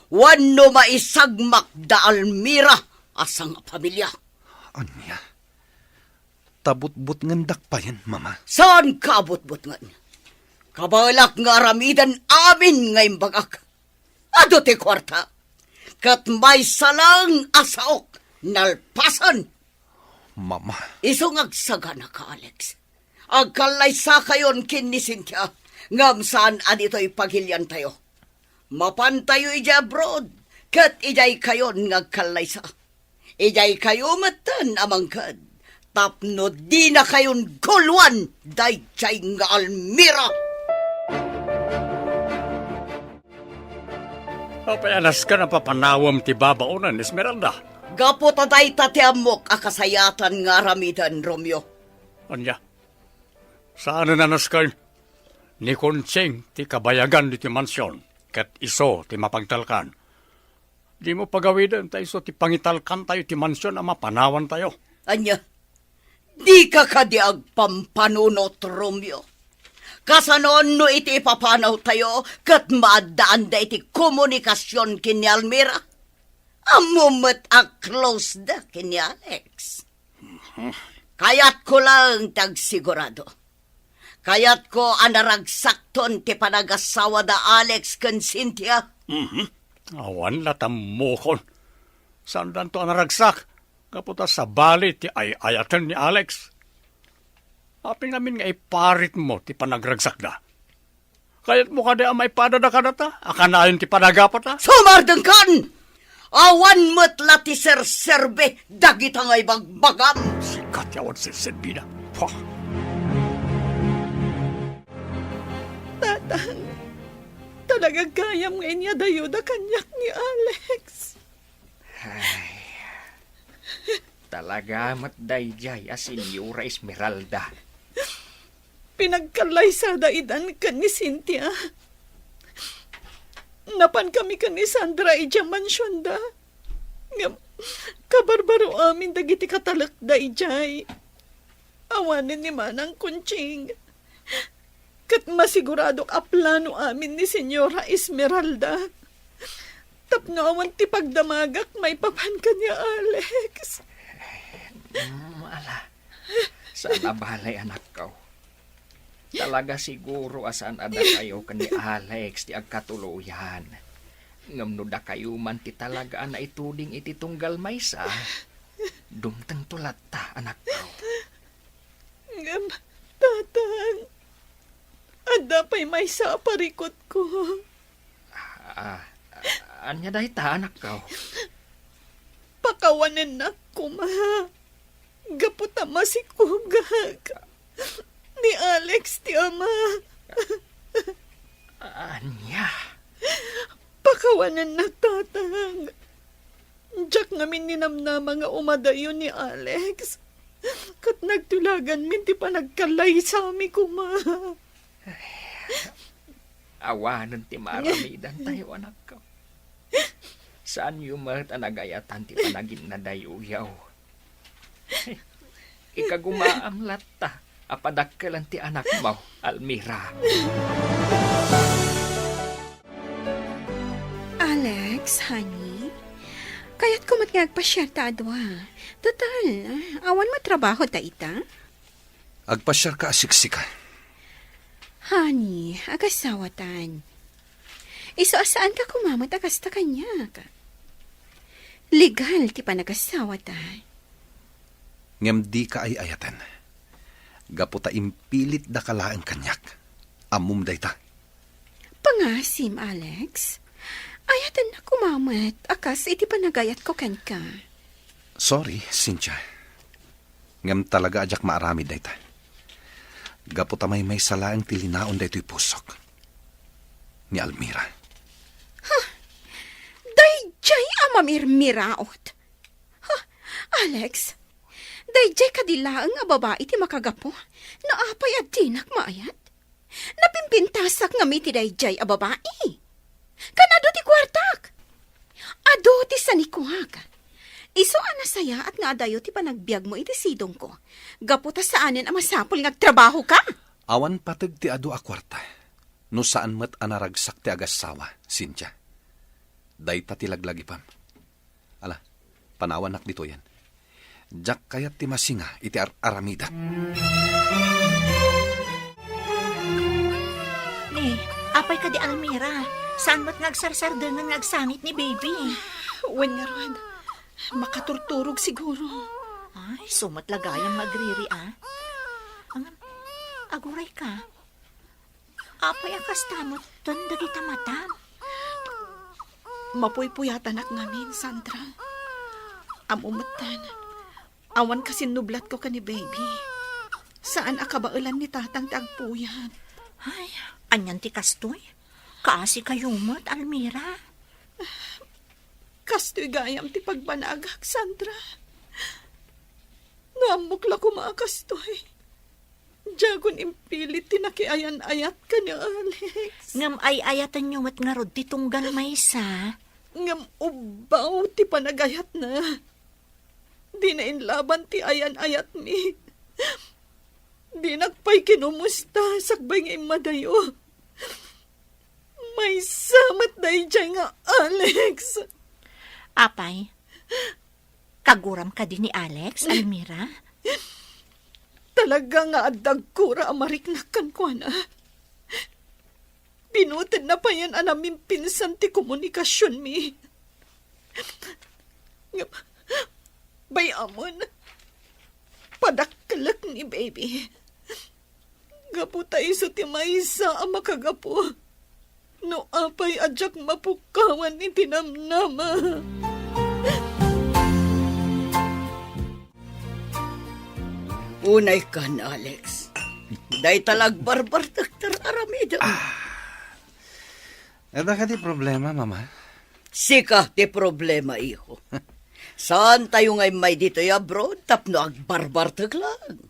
wenno maisagmak da Almira a sangafamilia? Ania? Ta butbutngendak payen, Mama. Saanka a butbutngen. Kabaelak nga aramiden amin nga imbagak. Adu ti kuarta. Ket maysa laeng a saok nalpasen. Mama. Isu nga agsaganaka, Alex. Agkallaysakayon ken ni Cynthia, ngem saan a ditoy pagiliantayo. Mapantayo idiay abroad, ket idiaykayon nga agkallaysa. Idiaykayo metten a mangted, tapno dinakayon guluan daydiay nga Almira. Apay a nasken a papanawem ti babaonen, Esmeralda? Gapu ta dayta ti ammok a kasayaatan nga aramiden, Romeo. Ania? Saanen a nasken? Ni Conching ti kabayagan ditoy mansion, ket isu ti mapagtalkan. Dimo pagawiden ta isu ti pangitalkantayo ti mansion a mapanawantayo. Ania? Dika kadi agpampanunot, Romeo? Kasano no iti ipapanawtayo ket maaddaanda iti komunikasion ken ni Almira? Ammom met a close da ken ni Alex. Kayatko laeng ti agsigurado. Kayatko a naragsakton ti panagasawa da Alex ken Cynthia. Mhm. Awan la tammokon. Saandanto a naragsak, gapu ta sabali ti ay-ayaten ni Alex. Apay ngamin nga iparitmo ti panagragsakda? Kayatmo kadi a maipadada kadata a kanayon ti panagapata? Sumardengkan! Awan met la ti serserbi dagita nga ibagbagam. Sika ti awan serserbina. Pah! Tatang, talaga gayam nga inyadayoda kaniak ni Alex. Ay, talaga met daydiay a Senyora Esmeralda. Pinagkallaysada idan ken ni Cynthia. Napankami ken ni Sandra idiay mansionda. Ngem, kabarbaro amin dagiti katalekda idiay. Awanen ni Manang Conching. Ket masiguradok a plano amin ni Senyora Esmeralda tapno awan ti pagdamagak maipapan ken ni Alex. Mm, ala. Saan a bale, anakko. Talaga siguro a saan a dakayo ken ni Alex ti agkatuloyan. Ngem no dakayo man ti talaga a naituding iti tunggal maysa, dumtengto latta, anakko. Ngem, Tatang, adda pay maysa a parikutko. Ah, ania dayta, anakko? Pakawanennak koma. Gapu ta masikugak. Ni Alex ti ama. Ania? Pakawanennak, Tatang. Diak ngamin ninamnama nga umadayo ni Alex. Ket nagtulaganmin ti panagkallaysami koma. Awanen ti maaramidantayo, anakko. Saanyo met a nagayatan ti panaginnadayoyo. Ikagumaam latta a padakkelen ti anakmo, Almira. Alex, honey, kayatko met nga agpasiarta a dua. Total, awan met trabaho ta ita. Agpasiarka a siksika. Honey, agasawatan. Isu a saanka koma met a kasta kaniak. Legal ti panagasawata. Ngem dika ay-ayaten. Gapu ta impilitdaka laeng kaniak. Ammom dayta. Pangasim, Alex. Ayatennak koma met a kas iti panagayatko kenka. Sorry, Cynthia. Ngem talaga a diak maaramid dayta. Gapu ta maymaysa laeng ti linaon daytoy pusok. Ni Almira. Huh! Daydiay a mamirmiraot. Huh! Alex, daydiay kadi laeng a babai ti makagapu no apay a dinak maayat? Napimpintasak ngamin ti daydiay a babai. Kan adu ti kuartak. Adu ti sanikuak. Isu a nasayaat nga adayo ti panagbiagmo iti sidongko. Gapu ta saanen a masapul nga agtrabahoka. Awan pateg ti adu a kuarta. no saan met a naragsak ti agassawa, Cynthia. Dayta ti laglagipam. Ala, panawannak ditoyen. Diak kayat ti masinga iti ar-aramidek. Ni, apay kadi, Almira? Saan met nga agsarsardengen nga agsangit ni baby? Wen ngarud, makaturturog siguro. Ay, isu met la gayam nga agriri, a. Ngem, aguray ka. Apay a kasta metten dagita matam? Mapuypuyatanak ngamin, Sandra. Ammo metten, awan kasinnublatko ken ni baby. Saan a kabaelan ni tatang ti agpuyat. Ay, anian ti kastoy? Kaasi kayo met, Almira. Kastoy gayam ti pagbanagak, Sandra. No ammok la koma a kastoy, diakon impilit ti nakiayan-ayat ken ni Alex. Ngem ay-ayatenyo met ngarud ti tunggal maysa. Ngem ubbaw ti panagayatna. Dina inlaban ti ayan-ayatmi. Dinak pay kinumusta sakbay nga immadayo. Maysa met daydiay nga Alex. Apay, kaguram kadi ni Alex, Almira? Talaga nga adda agkura a mariknak kenkuana. Binutedna payen a namimpinsan ti komunikasionmi. Ngem, bay-amon, padakkelek ni baby. Gapu ta isu ti maysa a makagapu no apay a diak mapukawan iti namnama. Unay kan, Alex. Dayta la agbarbartek ti aramidem. Ah. Adda kadi problema, Mama? Sika ti problema, iho. Saan tayo nga immay ditoy abroad tapno agbarbartek lang.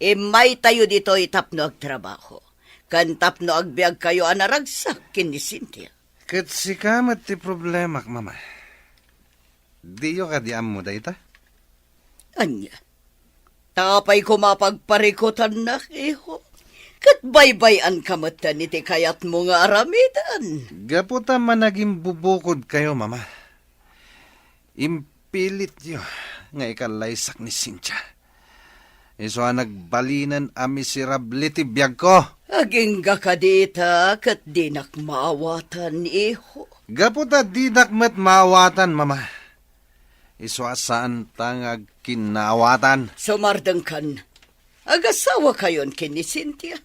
Immay tayo ditoy tapno agtrabaho, ken tapno agbiag kayo a naragsak ken ni Cynthia. Ket sika met ti problemak, Mama. Diyo kadi ammo dayta? Ania? Ta apay koma pagparikutannak, iho? Ket baybay-anka metten iti kayatmo nga aramiden. Gapu ta managimbubukodkayo, Mama. Impilityo nga ikallaysak ni Cynthia. Isu a nagbalinen a miserable ti biagko. Agingga kadi ita ket dinak maawatan, iho. Gapu ta dinak met maawatan, Mama. Isu a saanta nga agkinnaawatan. Sumardengkan. Agasawakayon ken ni Cynthia.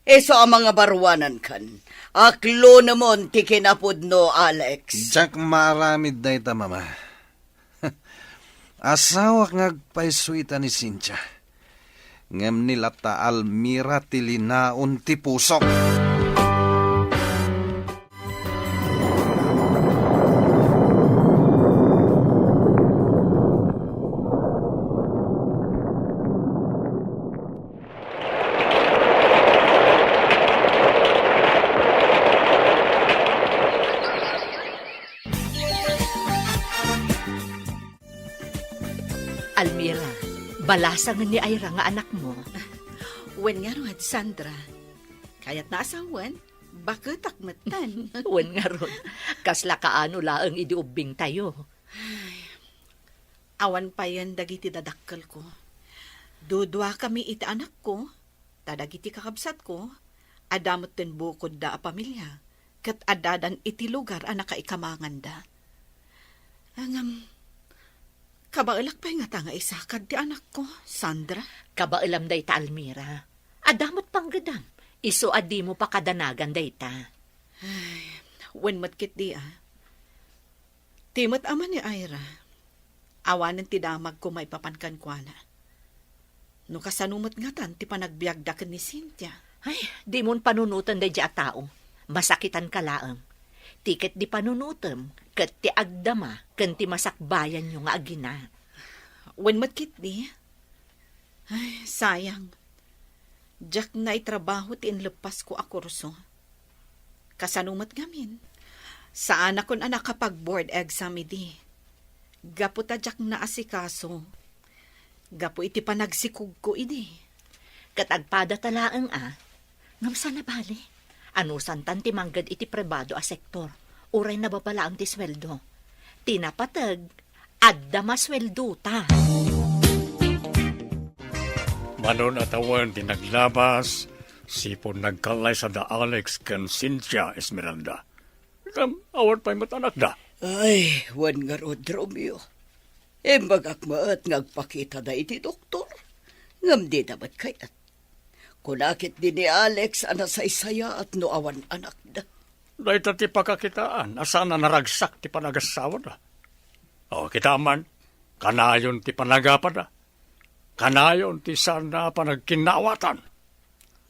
Isu a mangabaruanankan. Aklonemon ti kinapudno, Alex. Diak maaramid dayta, Mama. Asawak nga agpayso ita ni Cynthia. Ngem ni latta Almira ti linaon ti pusok. Almira, balasangen ni Ira nga anakmo. Wen ngarud, Sandra. Kayatna a sawen, baketak metten. Wen ngarud, kasla kaano laeng idi ubbingtayo. Ay, awan payen dagiti dadakkelko. Duduakami iti anakko, ta dagiti kakabsatko, adda metten bukodda a pamilia, ket addadan iti lugar a nakaikamanganda. Ngem, kabaelak pay ngata nga isakad ti anakko, Sandra? Kabaelam dayta, Almira. Adda met panggedam, isu a dimo pakadanagan dayta. Ay, wen met ketdi, a. Ti met ama ni Ira, awanen ti damagko maipapan kenkuana. No kasano met ngatan ti panagbiagda ken ni Cynthia? Ay, dimon panunoten daydiay a tao. Masakitanka laeng. Ti ketdi panunotem ket ti agdama ken ti masakbayanyo nga agina. Wen met ketdi. Ay, sayang. Diak naitrabaho ti inleppasko a kurso. Kasano met ngamin? Saanakon a nakapag-board exam idi. Gapu ta diak naasikaso. Gapu iti panagsikogko idi. Ket agpadata laeng a. Ngem saan a bale? Anusantan ti mangged iti pribado a sektor, uray nababa laeng ti sueldo. Ti napateg, adda masueldota. Manon a tawen ti naglabas, sipud nagkallaysada Alex ken Cynthia, Esmeralda. Ngem awan pay met anakda. Ay, wen ngarud, Romeo. Imbagak met nga agpakitada iti doktor. Ngem dida met kayat. Kuna ketdi ni Alex a nasaysayaat no awan anakda. Dayta ti pakakitaan a saan a naragsak ti panagasawada. O, kita man, kanayon ti panagapada. Kanayon ti saan a panagkinnaawatan.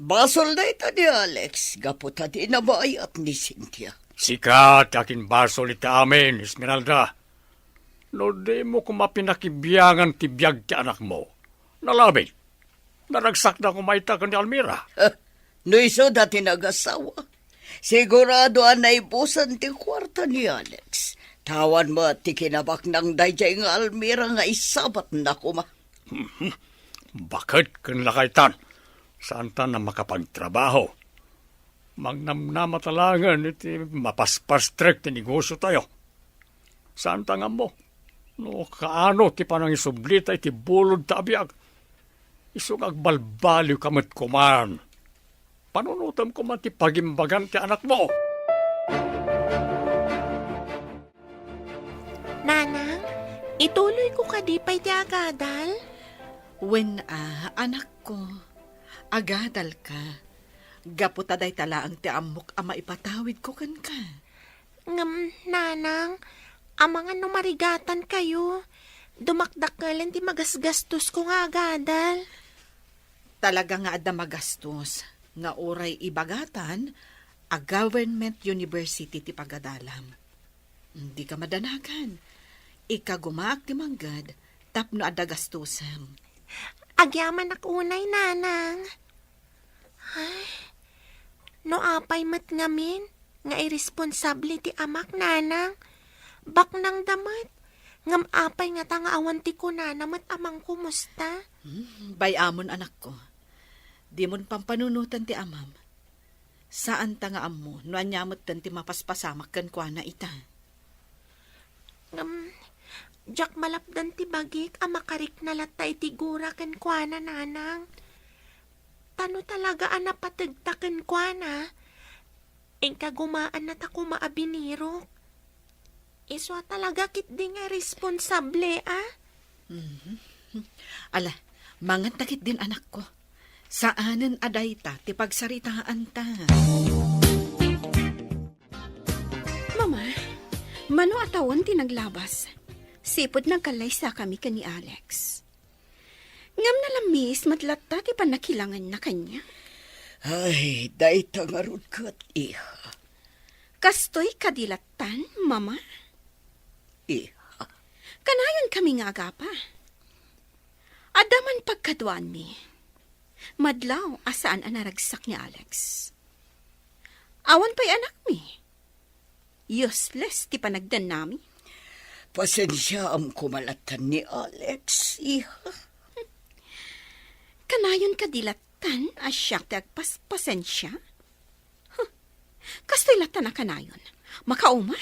Basol dayta ni Alex gapu ta dina maayat ni Cynthia. Sika ti akinbasol iti amin, Esmeralda. No dimo koma pinakibiangan ti biag ti anakmo, nalabit. Naragsakda koma ita ken ni Almira. No isuda ti nagasawa, sigurado a naibusan ti kuarta ni Alex. Ta awan met ti kinabaknang daydiay nga Almira nga isabatna koma. Baket ken lakaytan, saanta a makapagtrabaho. Mangnamnamata laengen iti mapaspastrek ti negosiotayo. Saanta nga ammo no kaano ti panangisublita iti bulodta a biag. Isu nga agbalbaliwka met koman. Panunotem koma ti pagimbagan ti anakmo. Nanang, ituloyko kadi pay ti agadal? Wen a, anakko, agadalka. Gapu ta dayta laeng ti ammok a maipatawidko kenka. Ngem, Nanang, amangan no marigatankayo, dumakdakkelen ti magasgastosko nga agadal. Talaga nga adda magastos nga uray ibagatan a government university ti pagadalam. Dika madanagan. Ikagumaak ti mangged tapno adda gastosem. Agyamanak unay, Nanang. Ay, no apay met ngamin nga iresponsable ti amak, Nanang. Baknangda met. Ngem apay ngata nga awan ti kunana met a mangkumusta? Hmm, bay-amon, anakko. Dimon pampanunotan ti amam. Saanta nga ammo no ania metten ti mapaspasamak kenkuana ita. Ngem, diak malapdan ti bagik a makarikna latta iti gura kenkuana, Nanang. Ta no talaga a napategta kenkuana, inkagumaannata koma a binirok. Isu a talaga ketdi nga responsable, a? Mhm. Ala, manganta ketdin, anakko. Saanen a dayta ti pagsaritaanta. Mama, mano a tawen ti naglabas? Sipud nagkallaysakami ken ni Alex. Ngem nalamis met latta ti pannakilangenna kaniak. Ay, dayta ngarud ket, iha. Kastoy kadi lattan, Mama? Iha. Kanayonkami nga agapa. Adda man pagkaduaanmi. Madlaw a saan a naragsak ni Alex. Awan pay anakmi. Useless ti panagdannami. Pasensiaam koma lattan ni Alex, iha. Kanayon kadi lattan a siak ti agpaspasensia? Huh. Kastoy lattan a kanayon. Makauma?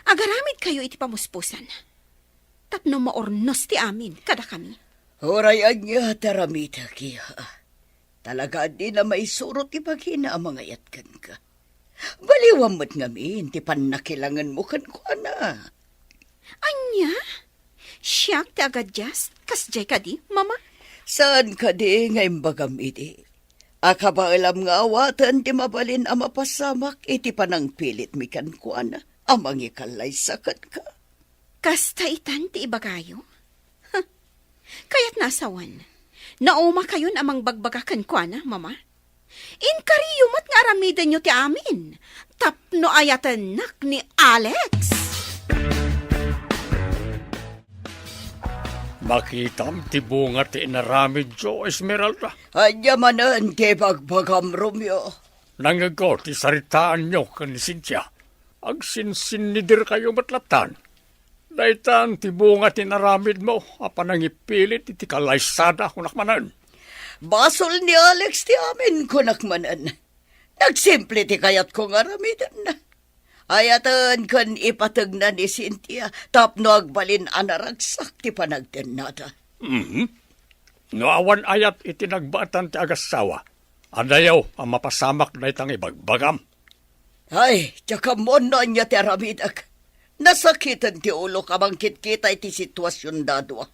Agaramidkayo iti pamuspusan. Tapno maurnos ti amin kadakami. Uray ania ti aramidek, iha. Talaga a dina maisuro ti bagina a mangayat kenka. Baliwam met ngamin ti pannakilangenmo kenkuana. Ania? Siak ti agadias? Kasdiay kadi, Mama? Saan kadi nga imbagam idi a kabaelam nga awaten ti mabalin a mapasamak iti panangpilitmi kenkuana a mangikallaysa kenka? Kasta itan ti ibagayo? Huh. Kayatna a sawen, naumakayon a mangbagbaga kenkuana, Mama? Inkariyo met nga aramidenyo ti amin tapno ayatennak ni Alex. Makitam ti bunga ti inaramidyo, Esmeralda. Ania manen ti ibagbagam, Romeo? Nangngegko ti saritaanyo ken ni Cynthia. Agsinsinnidirkayo met lattan. Daytan ti bunga ti inaramidmo a panangipilit iti kalaysada, kunak manen. Basol ni Alex ti amin, kunak manen. Nagsimple ti kayatko nga aramidenna. Ayaten ken ipategna ni Cynthia tapno agbalin a naragsak ti panagtennada. Mhm. No awan ayat iti nagbaetan ti agassawa, adayo a mapasamak dayta nga ibagbagam. Ay, diak ammo no ania ti aramidek. Nasakiten ti ulok a mangkitkita iti situasionda a dua.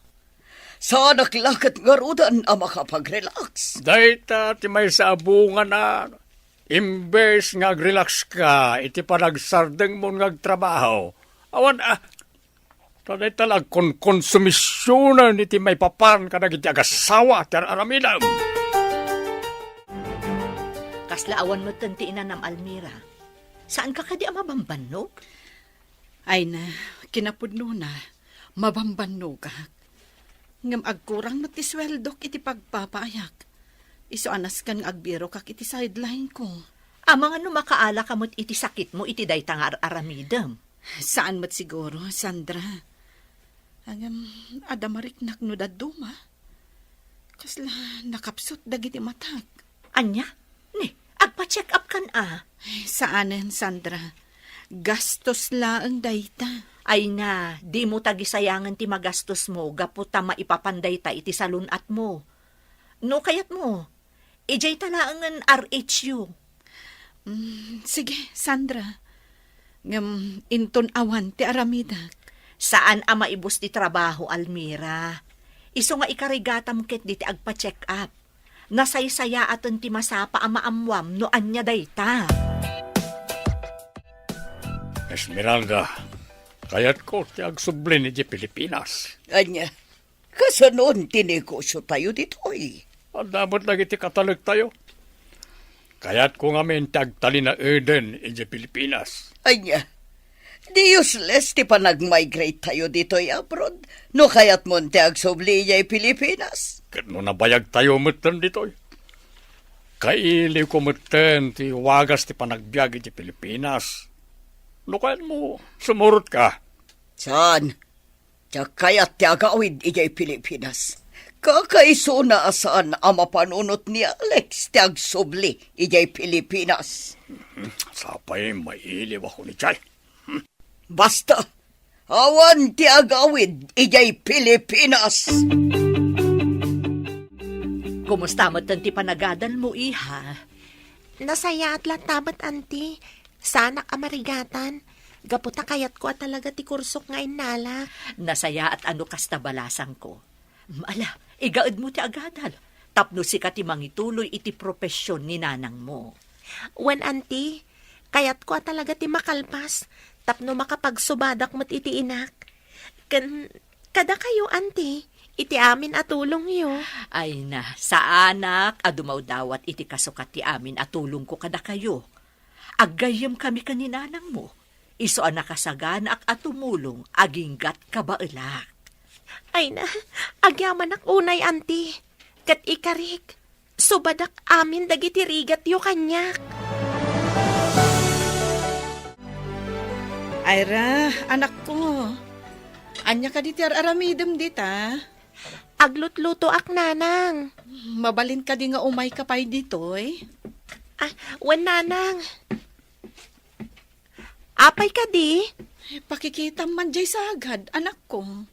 Saanak la ket ngaruden a makapag-relax. Dayta ti maysa a bungana. Imbes nga ag-relax ka iti panagsardengmo nga agtrabaho, awan a, ta dayta la agkonkonsumisionen iti maipapan kadagiti agassawa ti ar-aramidem. Kasla awan metten ti inanam, Almira. Saanka kadi a mabambannog? Ay na, kinapudnona, mabambannogak. Ngem agkurang met ti sueldok iti pagpapaayak. Isu a nasken nga agbirokak iti sideline-ko. Amangan no makaalaka met iti sakitmo iti dayta nga ar-aramidem. Saan met siguro, Sandra. Ngem adda mariknak no dadduma. Kasla nakapsut dagiti matak. Ania? Ni, agpa-check up kan a? Ay, saanen, Sandra. Gastos laeng dayta. Ay na, dimo tagisayangen ti magastosmo gapu ta maipapan dayta iti salun-atmo. No kayatmo, idiay ta laengen R H U. Mm, sige, Sandra. Ngem inton awan ti aramidek. Saan a maibus ti trabaho, Almira. Isu nga ikarigatam ket diti agpa-check up. Nasaysayaaten ti masapa a maammuam no ania dayta. Esmeralda, kayatko ti agsubli idiay Pilipinas. Ania? Kasanon ti negosyo tayo ditoy? Adda met dagiti katalektayo. Kayatko ngamin ti agtalinaeden idiay Pilipinas. Ania? Di useless ti panag-migrate tayo ditoy abroad no kayatmon ti agsubli idiay Pilipinas. Ket no nabayag tayo metten ditoy, kailiwko metten ti wagas ti panagbiag idiay Pilipinas. No kayatmo, sumurot ka. Saan? Diak kayat ti agawid idiay Pilipinas. Kakaisuna a saan a mapanunot ni Alex ti agsubli idiay Pilipinas. Sapay mailiwko ni Chay. Basta, awan ti agawid idiay Pilipinas. Kumusta met ti panagadalmo, iha? Nasayaat latta met, Auntie. Saanak a marigatan. Gapu ta kayatko a talaga ti kursok nga innalak. Nasayaat a no kasta, balasangko. Ala, igaedmo ti agadal. Tapno sika ti mangituloy iti profession ni nanangmo. Wen, Auntie, kayatko a talaga ti makalpas tapno makapagsubadak met iti inak. Ken kadakayo, Auntie, iti amin a tulongyo. Ay na, saanak a dumawdawat iti kasukat ti amin a tulongko kadakayo. Aggayyemkami ken ni nanangmo, isu a nakasaganaak a tumulong aginggat kabaelak. Ay na, agyamanak unay, Auntie. Ket ikarik, subadak amin dagiti rigatyo kaniak. Ayra, anakko, ania kadi ti ar-aramidem dita? Aglutlutoak, Nanang. Mabalin kadi nga umayka pay ditoy? Ah, wen, Nanang. Apay kadi? Pakikitam man jay sagad, anakko.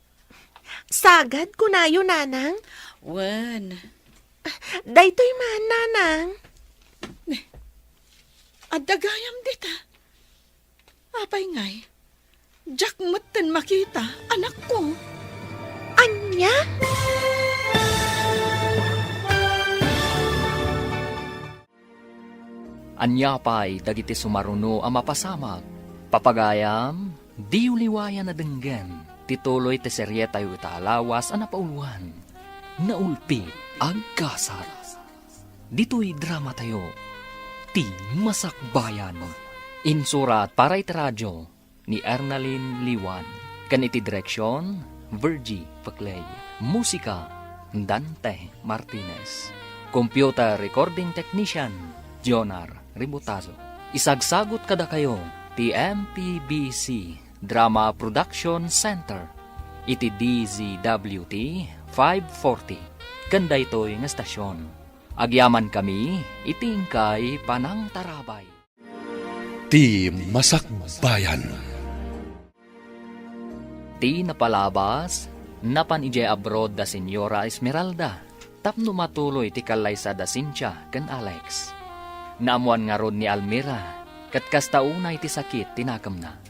Sagad, kunayo, Nanang? Wen. Daytoy man, Nanang. Ne, adda gayam dita. Apay ngay? Diak metten makita, anakko. Ania? Ania pay dagiti sumaruno a mapasamak? Papagayam, diyo liwayan a denggen ti tuloy ti serietayo ita a lawas a napauluan, Naulpit Agkasat. Ditoy dramatayo, Ti Masakbayan. Insurat para iti radio ni Ernalyn Liwan, ken iti direksion, Virgie Peclay. Musika, Dante Martinez. Computer recording technician, Jonar Ributazo. Isagsagut kadakayo ti M P B C Drama Production Center iti D Z W T five forty ken daytoy nga stasyon. Agyamankami iti inkay panangtarabay. Ti Masakbayan. Ti napalabas, napan idiay abroad da Señora Esmeralda tapno matuloy ti kallaysa da Cynthia ken Alex. Naammoan ngarud ni Almira, ket kasta unay ti sakit ti nakemna.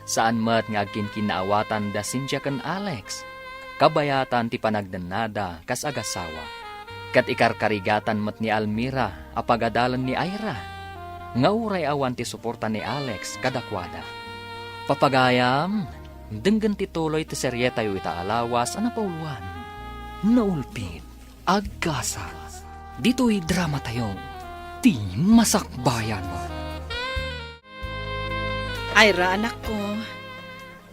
Saan met nga agkinkinnaawatan da Cynthia ken Alex, kabayatan ti panagdennada kas agasawa. Ket ikarkarigatan met ni Almira a pagadalan ni Ira, nga uray awan ti suporta ni Alex kadakuada. Papagayam, denggen ti tuloy ti serietayo ita a lawas a napauluan, Naulpit, Agkasa. Ditoy dramatayo, Ti Masakbayan. Ira, anakko,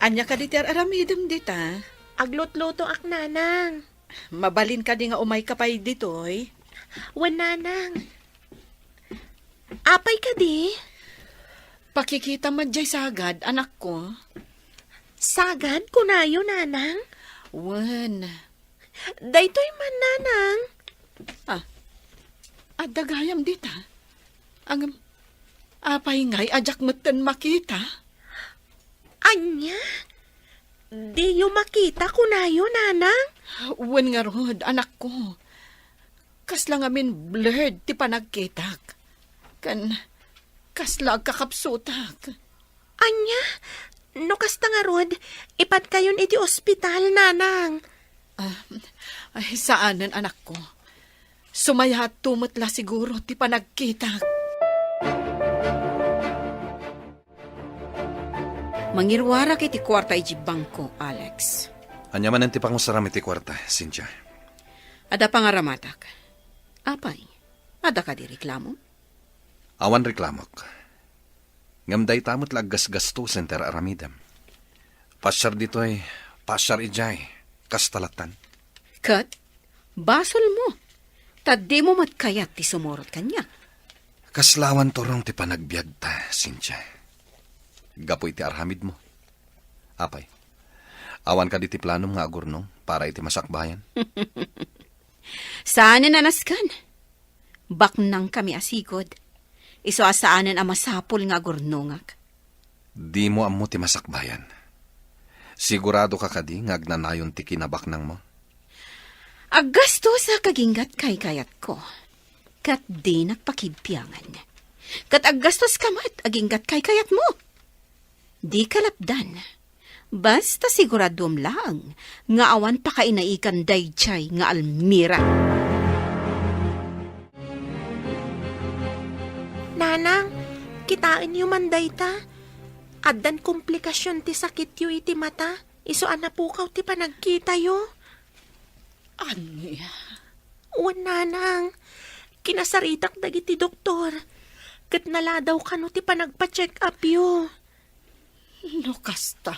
ania kadi ti ar-aramidem dita? Aglutlutoak, nanang. Mabalin kadi nga umayka pay ditoy? Wen, nanang. Apay kadi? Pakikita met diay sagad, anakko. Sagad, kunayo, nanang? Wen. Daytoy man, nanang. Ah, adda gayam dita. Ngem, apay ngay a diak metten makita? Ania? Diyo makita, kunayo, nanang? Wen ngarud, anakko. Kasla ngamin blurred ti panagkitak. Ken kasla agkakapsutak. Ania? No kasta ngarud, ipadkayon iti ospital, nanang. Ah, ay, saanen, anakko. Sumayatto met la siguro ti panagkitak. Mangiruarak iti kuarta iti bangko, Alex. Ania manen ti pangusaram iti kuarta, Cynthia? Adda pangaramatak. Apay? Adda kadi reklamo? Awan reklamok. Ngem dayta met la aggasgastosen ti ar-aramidem. Pasiar ditoy, pasiar idiay, kasta lattan. Ket, basolmo, ta dimo met kayat ti sumurot kaniak. Kasla awan turong ti panagbiagta, Cynthia. Gapu iti aramidmo. Apay, awan kadi ti planom nga agurnong para iti masakbayan? Saanen a nasken. Baknangkami a sigud. Isu a saanen a masapul nga agurnongak. Dimo ammo ti masakbayan. Siguradoka kadi nga agnanayon ti kinabaknangmo? Aggastosak aginggat kaykayatko, ket dinak pakibbiangan. Ket aggastoska met aginggat kaykayatmo. Dika lapdan. Basta siguraduem laeng nga awan pakainaikan daydiay nga Almira. Nanang, kitaenyo man dayta. Addan komplikasion ti sakityo iti mata, isu a napukaw ti panagkitayo. Ania? Wen, nanang, kinasaritak dagiti doktor, ket naladaw kano ti panagpa-check-upyo. No kasta,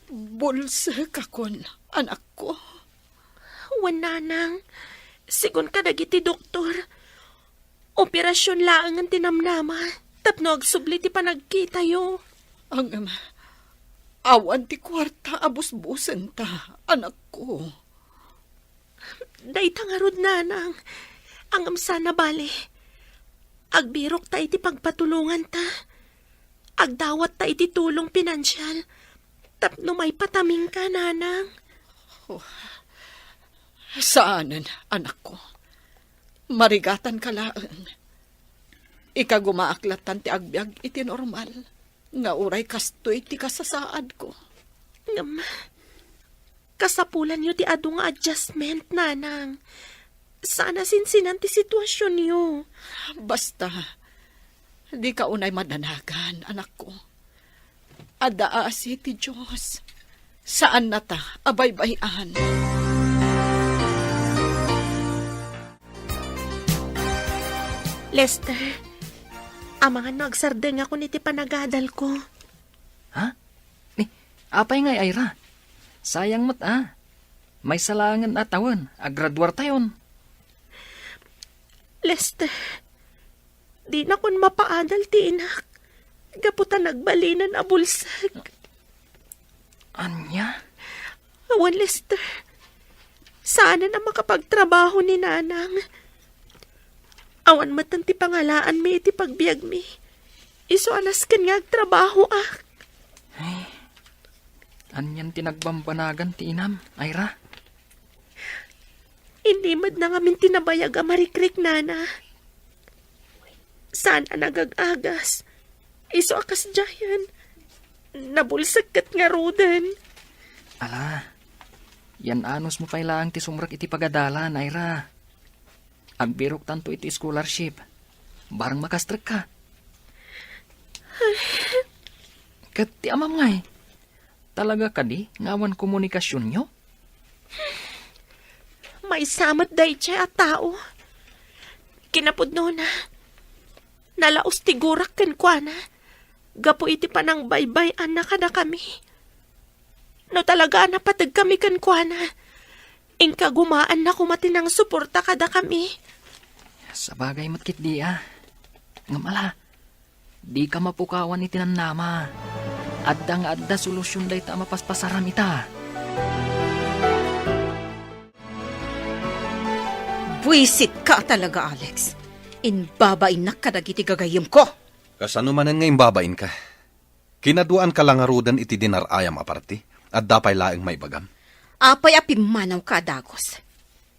bulsekakon, anakko. Wen, nanang, sigun kadagiti doktor, operasion laengen ti namnama tapno agsubli ti panagkitayo. Ngem, awan ti kuarta a busbusenta, anakko. Dayta ngarud, nanang. Ngem saan a bale. Agbirokta iti pagpatulonganta. Agdawatta iti tulong pinansial tapno maipataminka, nanang. Oh, saanen, anakko. Marigatanka laeng. Ikagumaak lattan ti agbiag iti normal nga uray kastoy ti kasasaadko. Ngem, kasapulanyo ti adu nga adjustment, nanang. Saan a sinsinan ti situasionyo. Basta, dika unay madanagan, anakko. Adda aasi ti Dios. Saannata a baybay-an. Lester, amangan no agsardengakon iti panagadalko. Ha? Ni, apay ngay, Ira? Sayang met a. Maysa laengen a tawen, agraduartayon. Lester, dinakon mapaadal ti inak gapu ta nagbalinen a bulsek. Ania? Awan, Lester. Saanen a makapagtrabaho ni nanang. Awan metten ti pangalaanmi iti pagbiagmi. Isu a nasken nga agtrabahoak. Ay, anian ti nagbambanagan ti inam, Ira? Inimed na ngamin ti nabayag a marikriknana. Saan a nagag-agas. Isu a kasdiayan. Nabulsek ket ngaruden. Ala, yan anusmo pay laeng ti sumrek iti pagadalan, Ira. Agbiroktanto iti scholarship. Barang makastrekka. Ket ti amam ngay, talaga kadi nga awan komunikasionyo? Maysa met daydiay a tao. Kinapudnona, nalaus ti gurak kenkuana gapu iti panangbaybay-anna kadakami. No talaga a napategkami kenkuana, inka gumaanna koma ti nangsuporta kadakami. Sabagay met ketdi a. Ngem ala, dika mapukawan iti namnama. Adda nga adda solusion dayta a mapaspasaram ita. Buisitka talaga, Alex. Imbabainnak kadagiti gagayyemko. Kasano manen nga imbabainka? Kinaduaanka la ngaruden iti dinar-ayam a parti? Adda pay laeng maibagam? Apay a pimmanawka a dagus?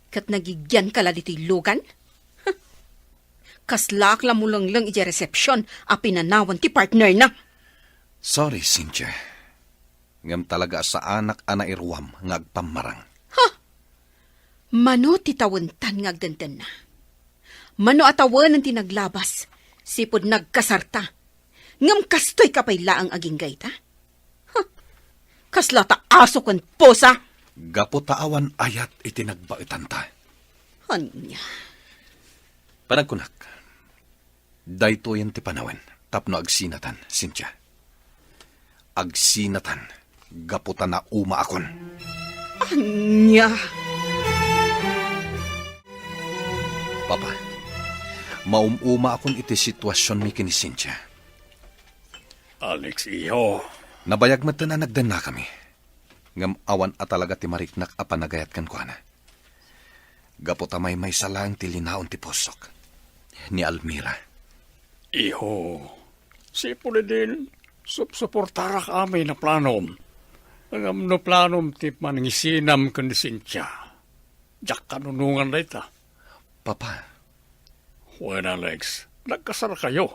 Ket nagigianka la ditoy lugan? Kaslaak la mulengleng idiay resepsion a pinanawan ti partnerna. Sorry, Cynthia. Ngem talaga a saanak a nairuam nga agpammarang. Ha? Mano ti tawentan nga agdendenna? Mano a tawenen ti naglabas, sipud nagkasarta? Ngem kastoyka pay laeng aginggayta? Huh! Kasla ta aso ken pusa! Gapu ta awan ayat iti nagbaetanta. Ania? Panagkunak, daytoyen ti panawen tapno agsinatan, Cynthia. Agsinatan gapu ta naumaakon. Ania? Papa, maum-umaakon iti situasionmi ken ni Cynthia. Alex, iho. Nabayag metten a nagdennakami. Ngem awan a talaga ti mariknak a panagayat kenkuana. Gapu ta maymaysa laeng ti linaon ti pusok ni Almira. Iho, sipud idin, supsuportarak amin a planom. Ngem no planom ti panangisinam ken ni Cynthia, diak kanunongan dayta. Papa. Wen, Alex, nagkasarkayo.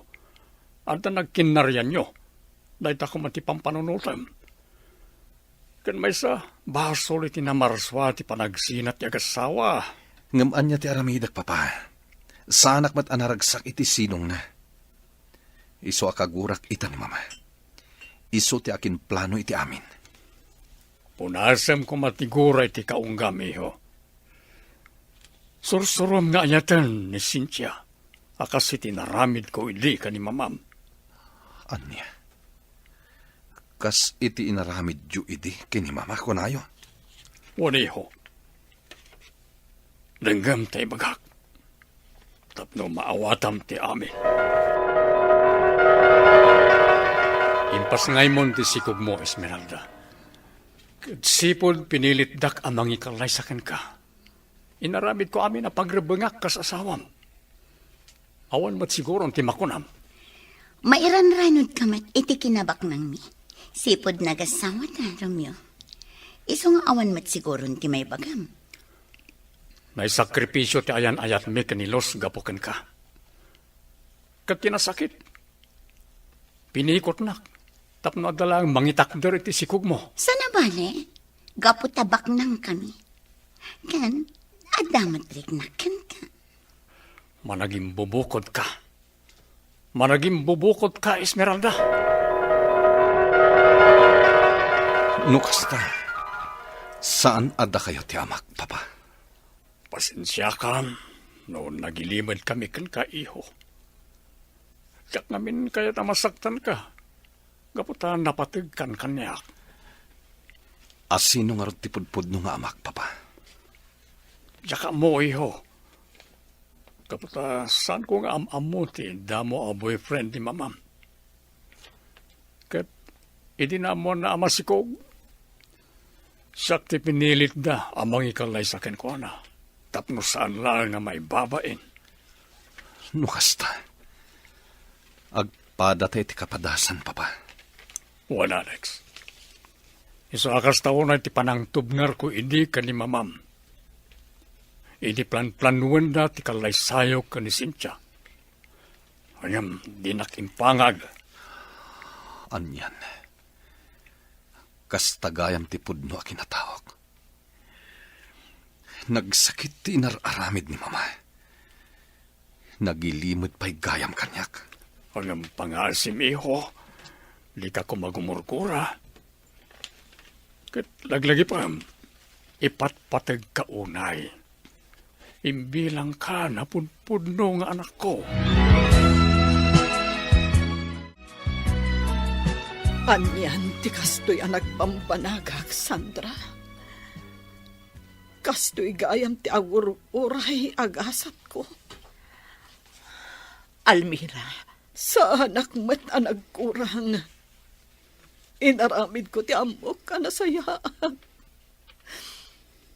Adda nagkinnarianyo. Dayta koma ti pampanunotem. Ken maysa, basol iti namarsua ti panagsinat ti agassawa. Ngem ania ti aramidek, Papa? Saanak met a naragsak iti sidongna. Isu a kagurak ita ni Mama. Isu ti akinplano iti amin. Punasem koma ti gura iti kaunggam, iho. Sursurom nga ayaten ni Cynthia a kas iti inaramidko idi ken ni Mamam. Ania? Kas iti inaramidyo idi ken ni Mama, kunayo? Wen, iho. Denggem ta ibagak tapno maawatam ti amin. Impasngaymon ti sikogmo, Esmeralda. Ket sipud pinilitdak a mangikallaysa kenka, inaramidko amin a pagrebbengak kas asawam. Awan met siguron ti makunam. Mairanranudka met iti kinabaknangmi. Sipud nagasawata, Romeo. Isu nga awan met siguron ti maibagam. Naisakripisio ti ayan-ayatmi ken ni Luz gapu kenka. Ket ti nasakit, pinikotnak tapno adda laeng mangitakder iti sikogmo. Saan a bale, gapu ta baknangkami. Ken, adda met riknak kenka. Managimbubukodka. Managimbubukodka, Esmeralda. No kasta, saan a dakayo ti amak, Papa? Pasensiakam no nagilimedkami kenka, iho. Diak ngamin kayat a masaktanka gapu ta napategkan kaniak. A sino ngarud ti pudpudno nga amak, Papa? Diak ammo, iho. Gapu ta saanko nga am-ammo ti damo a boyfriend ni Mamam. Ket idi naammoanna a masikog, siak ti pinilitda a mangikallaysa kenkuana tapno saan laeng nga maibabain. No kasta, agpadata iti kapadasan, Papa. Wen, Alex. Isu a kasta unay ti panangtubngarko idi ken ni Mamam. Idi planplanuenda ti kallaysayok ken ni Cynthia. Ngem dinak impangag. Anian? Kasta gayam ti pudno a kinataok. Nagsakit ti inar-aramid ni Mama. Nagilimed pay gayam kaniak. Ngem pangaasim, iho. Dika koma gumurgura. Ket laglagipem, ipatpategka unay. Imbilangka napudpudno nga anakko. Anian ti kastoy a nagbambanagak, Sandra? Kastoy gayam ti agur-uray a gasatko. Almira. Saanak met a nagkurang. Inaramidko ti ammok a nasayaat.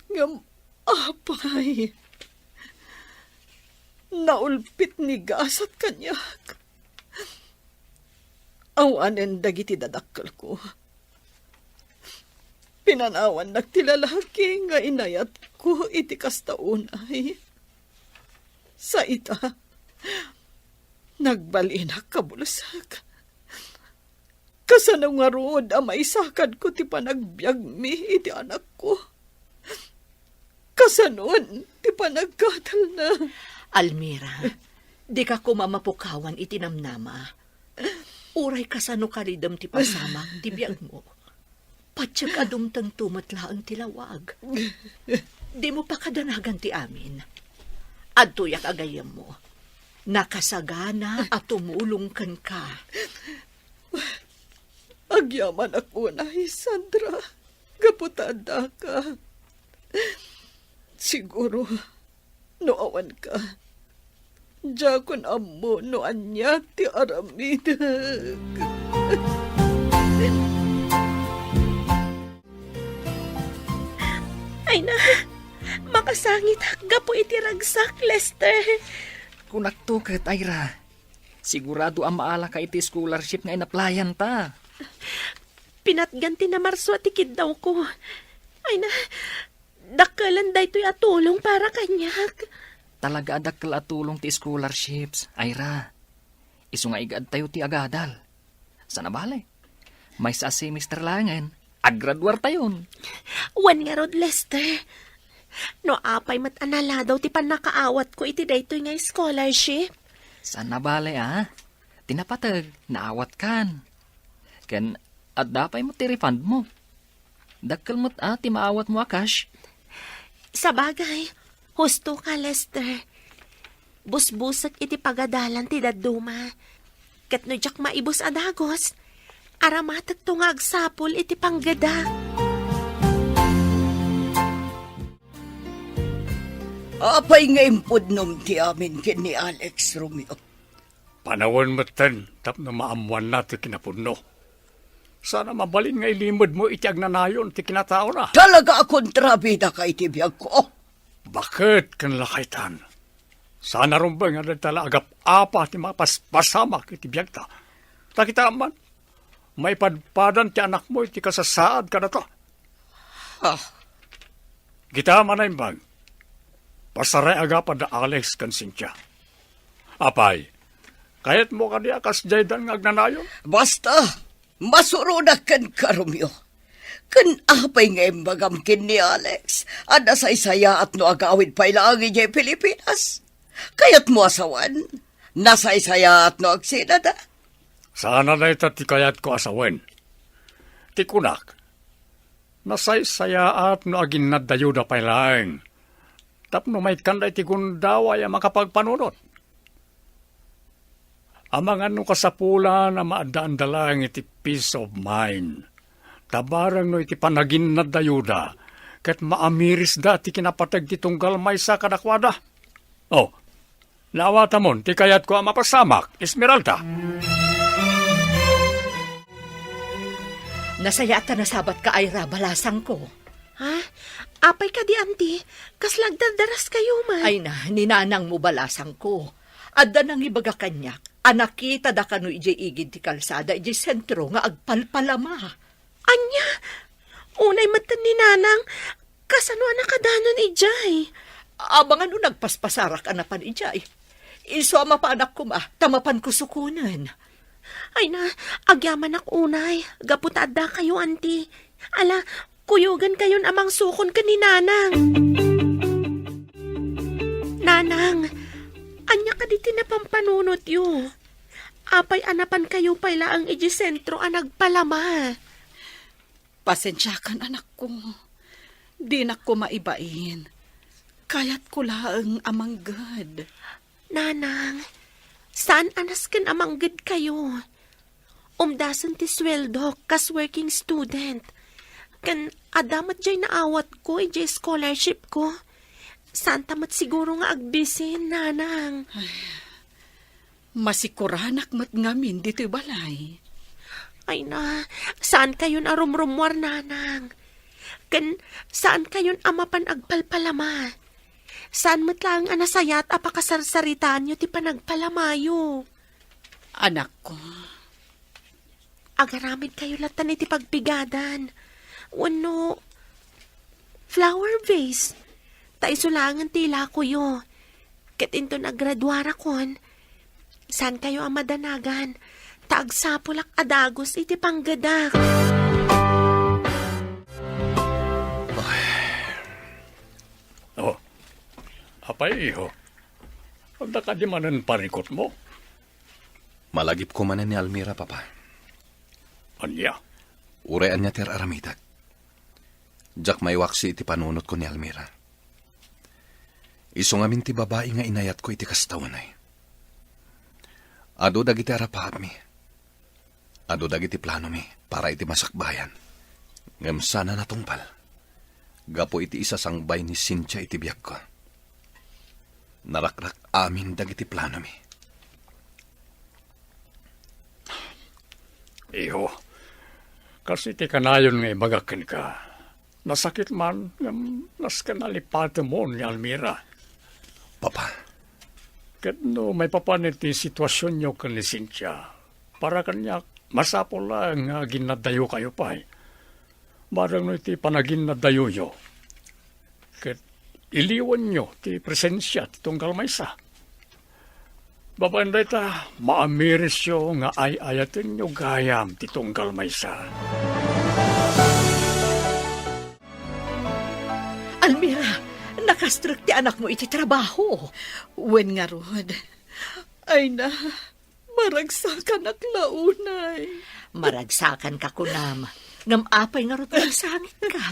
Ngem apay, naulpit ni gasat kaniak. Awanen dagiti dadakkelko. Pinanawannak ti lalaki nga inayatko iti kasta unay. Sa ita, nagbalinak kabulsek. Kasano ngarud a maisakadko ti panagbiagmi iti anakko? Kasanon ti panagkatelna? Almira, dika koma mapukawan iti namnama. Uray kasano karidem ti pasamak ti biagmo. Patiek a dumtengto met laeng ti lawag. Dimo pakadanagan ti amin. Adtoyak a gayyemmo. Nakasagana a tumulong kenka. Agyamanak unay, Sandra, gapu ta addaka. Siguro, no awanka, diakon ammo no ania ti aramidek. Ay na, makasangitak gapu iti ragsak, Lester. Kunakto ket, Ira. Sigurado a maalaka iti scholarship nga inapplyanta. Pinatgan ti namarsua ti kiddawko. Ay na, dakkelen daytoy a tulong para kaniak. Talaga a dakkel a tulong ti scholarships, Ira. Isu nga igaadtayo ti agadal. Sana bale, maysa a semester laengen, aggraduartayon. Wen ngarud, Lester. No apay met a naladaw ti pannakaawatko iti daytoy nga scholarship. Saan nabale a? Ti napateg, naawatkan. Ken adda pay met ti refund mo. Dakkel met a ti maawatmo a cash. Sabagay, husto ka, Lester. Busbusek iti pagadalan ti dadduma. Ket no diak maibus a dagus, aramatekto nga agsapul iti panggeda. Apay nga impudnom ti amin ken ni Alex, Romeo? Panawen metten tapno maammoanna ti kinapudno. Saan a mabalin nga ilimedmo iti agnanayon ti kinataona. Talaga a kontrabidaka iti biagko. Baket ken lakaytan. Saan a rumbeng a dagita la agap-apa ti mapaspasamak iti biagta. Ta kitaem man, maipadpadan ti anakmo iti kasasaad kadata. Ah. Kitaem a naimbag. Pasaray agapa da Alex ken Cynthia. Apay, kayatmo kadi a kasdiaydan nga agnanayon? Basta, masuronak kenka, Romeo. Ken apay nga imbagam ken ni Alex a nasaysayaat no agawid pay laeng idiay Pilipinas? Kayatmo a sawen? Nasaysayaat no agsinada? Saan a dayta ti kayatko a sawen. Ti kunak, nasaysayaat no aginnadayuda pay laeng tapno maikkanda iti gundaway a makapagpanunot. Amangan no kasapulan a maaddaanda laeng iti peace of mind. Ta bareng no iti panaginnadayuda, ket maamirisda ti kinapateg ti tunggal maysa kadakuada. Oh, naawatamon ti kayatko a mapasamak, Esmeralda. Nasayaat ta nasabatka, Ira, balasangko. Ha? Apay kadi, Auntie? Kasla agdardaraskayo man? Ay na, ni nanangmo, balasangko. Adda nangibaga kaniak a nakitada kano idiay igid ti kalsada idiay sentro nga agpalpalama. Ania? Unay metten ni Nanang, kasano a nakadanon idiay? Amangan no nagpaspasarak a napan idiay. Isu a mapanak koma, ta mapan kusukonen. Ay na, agyamanak unay, gapu ta adda kayo, anti. Ala, kuyogan kayon a mangsukon ken ni Nanang. Nanang, ania kadi ti napampanunotyo? Apay a napan kayo pay laeng iti sentro a nagpalama? Pasensiakan, anakko. Dinak ko maibain. Kayatko laeng a mangged. Nanang, saan a nasken a mangged kayo? Umdasen ti sueldok kas working student. Ken adda met jay naawatko idiay scholarship ko. Saan ta met siguro nga agbisin, Nanang? Masikuranak met ngamin ditoy balay. Ay na, saan kayon a rumrummuar, Nanang? Ken saan kayon a mapan agpalpalama? Saan met laeng a nasayat a pakasarsaritaanyo ti panagpalamayo? Anakko. Agaramid kayo latan iti pagpigadan. Wenno flower vase. Ta isu laengen ti ilakoyo. Ket inton agraduarakon, saan kayo a madanagan, ta agsapulak a dagus iti panggedak. Oh, apay, iho? Adda kadi manen parikutmo? Malagipko manen ni Almira, Papa. Ania? Uray ania ti ar-aramidak, diak maiwaksi iti panunotko ni Almira. Isu ngamin ti babai nga inayatko iti kasta unay. Adu dagiti arapaatmi. Adu dagiti planomi para iti masakbayan. Ngem saan a natungpal. Gapu iti isasangbay ni Cynthia iti biagko. Narakrak amin dagiti planomi. Iho, kas iti kanayon nga ibagak kenka, nasakit man ngem nasken a lipatemon ni Almira. Papa. Ket no maipapan iti situasionyo ken ni Cynthia, para kaniak, masapul laeng nga aginnadayokayo pay. Bareng no iti panaginnadayoyo, ket iliwanyo ti presensia ti tunggal maysa. Babaen dayta, maamirisyo nga ay-ayatenyo gayam ti tunggal maysa. Almira, nakastrek ti anakmo iti trabaho. Wen ngarud. Ay na, maragsakanak la unay. Maragsakanka kunam, ngem apay ngarud nga nasangitka?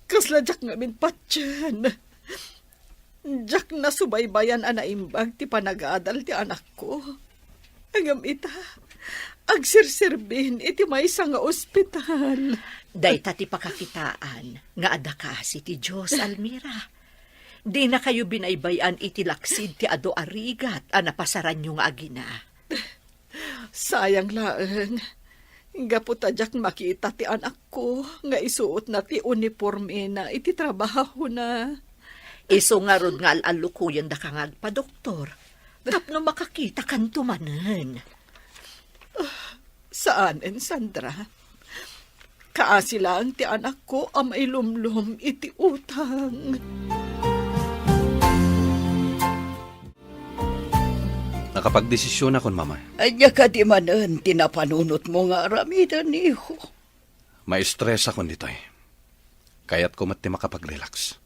Kasla diak ngamin patien. Diak nasubaybayan a naimbag ti panagadal ti anakko. Ngem ita, agsirserbin iti maysa nga ospital. Dayta ti pakakitaan nga adda kaasi ti Dios, Almira. Dinakayo binaybay-an iti laksid ti adu a rigat a napasaranyo nga agina. Sayang laeng, gapu ta diak makita ti anakko nga isuotna ti unipormena iti trabahona. Isu ngarud nga al-allukoyendaka nga agpadoktor, tapno makakitakanto manen. Saanen, Sandra. Kaasi laeng ti anakko a mailumlom iti utang. Nakapagdesisionakon, Mama. Ania kadi manen ti napanunotmo nga aramiden, iho? Maestresakon ditoy. Kayatko met ti makapag-relax.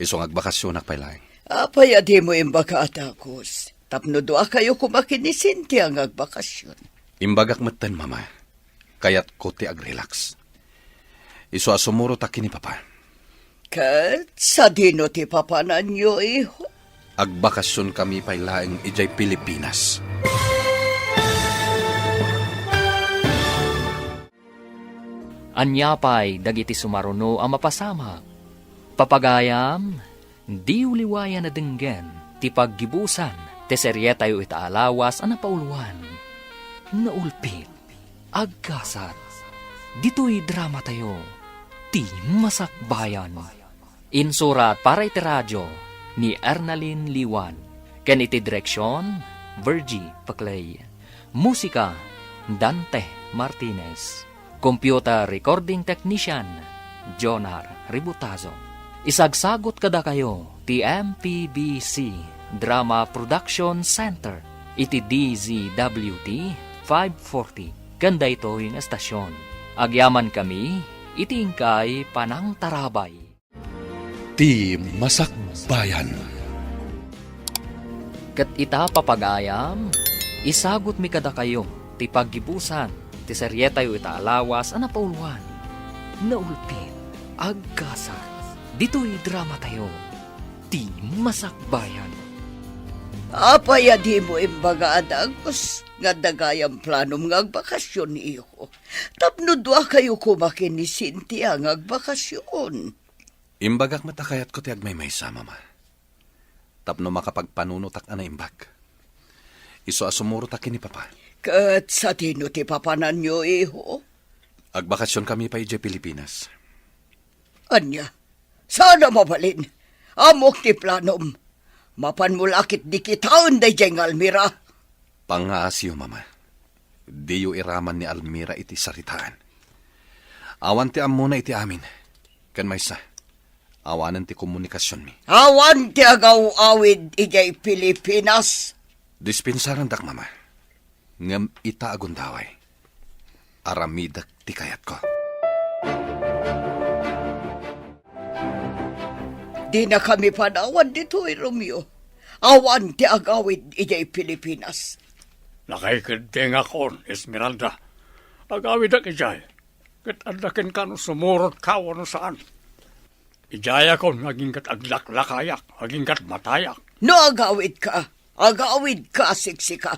Isu nga agbakasionak pay laeng. Apay a dimo imbaga a dagus? Tapno duakayo koma ken ni Cynthia nga agbakasion. Imbagak metten, Mama. Kayatko ti ag-relax. Isu a sumurotak ken ni Papa. Ket sadino ti papananyo, iho? Agbakasionkami pay laeng idiay Pilipinas. Ania pay dagiti sumaruno a mapasamak? Papagayam, diyo liwayan a denggen ti paggibusan ti serietayo ita a lawas a napauluan, Naulpit, Agkasat. Ditoy dramatayo, Ti Masakbayan. Insurat para iti radio, ni Ernalyn Liwan, ken iti direksion, Virgie Paclay. Musika, Dante Martinez. Computer recording technician, Jonar Ributazo. Isagsagut kadakayo ti M P B C Drama Production Center iti D Z W T five forty ken daytoy nga estasion. Agyamankami iti inkay panangtarabay. Ti Masakbayan. Ket ita, papagayam, isagutmi kadakayo ti paggibusan ti serietayo ita a lawas a napauluan. Naulpit, agkasar, ditoy dramatayo, Ti Masakbayan. Apay a dimo imbaga a dagus nga adda gayam planom nga agbakasyon, iho? Tapno duakayo koma ken ni Cynthia nga agbakasyon. Imbagak met a kayatko ti agmaymaysa, Mama. Tapno makapagpanunotak a naimbag. Isu a sumurotak ken ni Papa. Ket sadino ti papananyo, iho? Agbakasyonkami pay idiay Pilipinas. Ania? Saan a mabalin? Ammok ti planom. Mapanmo la ketdi kitaen daydiay nga Almira. Pangngaasiyo, Mama. Diyo iraman ni Almira iti saritaan. Awan ti ammona iti amin. Ken maysa, awanen ti komunikasionmi. Awan ti agaw-awid idiay Pilipinas. Dispensarandak, Mama. Ngem ita a gundaway, aramidek ti kayatko. Dinakami panawan ditoy, Romeo. Awan ti agawid idiay Pilipinas. Nakaikeddengakon, Esmeralda. Agawidek idiay. Ket adda kenka no sumurotka wenno saan. Idiayakon nga aginggat aglaklakayak, aginggat matayak. No agawidka, agawidka a siksika.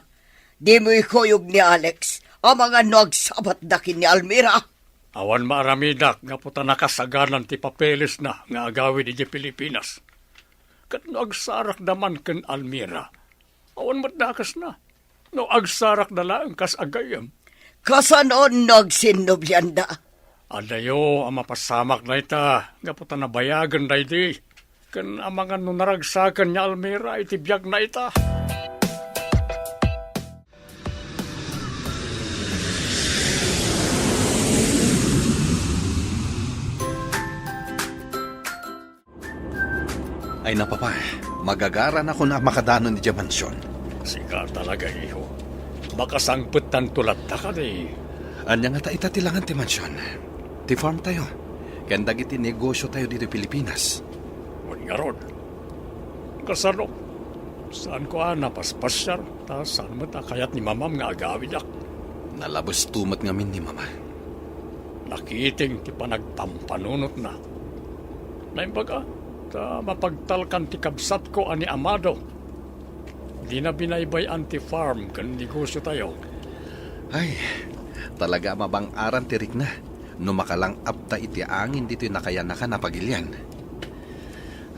Dimo ikuyog ni Alex, amangan no agsabatda ken ni Almira. Awan maaramidak gapu ta nakasaganan ti papelesna nga agawid idiay Pilipinas. Ket no agsarakda man ken Almira, awan met dakesna. No agsarakda laeng kas agayyem. Kasano no agsinnublianda? Adayo a mapasamak dayta, gapu ta nabayagen daydi. Ken amangan no naragsaken ni Almira iti biagna ita. Ay, napapa, magagaranakon a makadanon idiay mansion. Sika talaga, iho. Makasangpettanto latta kadi? Ania ngata ita ti langan ti mansion? Ti farm tayo, ken dagiti negosio tayo ditoy Pilipinas. Wen ngarud, kasano? Saanko a napaspasiar, ta saan met a kayat ni Mamam nga agawidak. Nalabesto met ngamin ni Mama. Nakiting ti panagpampanunotna. Naimbag a, ta mapagtalkan ti kabsatko a ni Amado. Dina binaybay-an ti farm ken negosio tayo. Ay, talaga a mabang-aran ti rikna no makalang-apta iti angin ditoy nakayanakan a pagilian.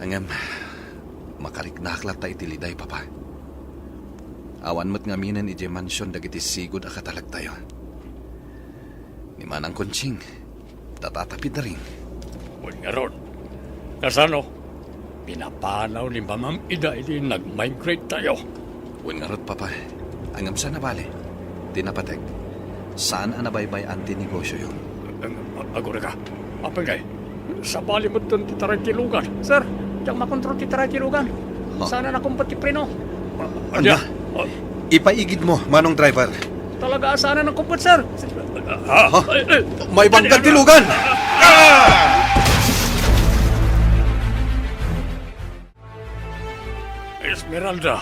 Ngem, makariknaak latta iti liday, Papa. Awan met ngaminen idiay mansion dagiti sigud a katalektayo. Ni Manang Conching, tatatapidaring. Wen ngarud, kasano? Pinapanaw ni Mamam ida idi nag-migrate tayo. Wen ngarud, Papa. Ngem saan a bale. Ti napateg, saan a nabaybay-an ti negosioyo. Ag-, agurayka. Apay ngay, sabali met ti taray ti lugan. Sir, diak makontrol ti taray ti lugan. Ha? Saan a nakumpet ti preno. Ania? Ania? Ipaigid mo, manong driver. Talaga a saan a nakumpet, sir. Ha? Ay, ay. Maibanggan ti lugan! Ah! Esmeralda,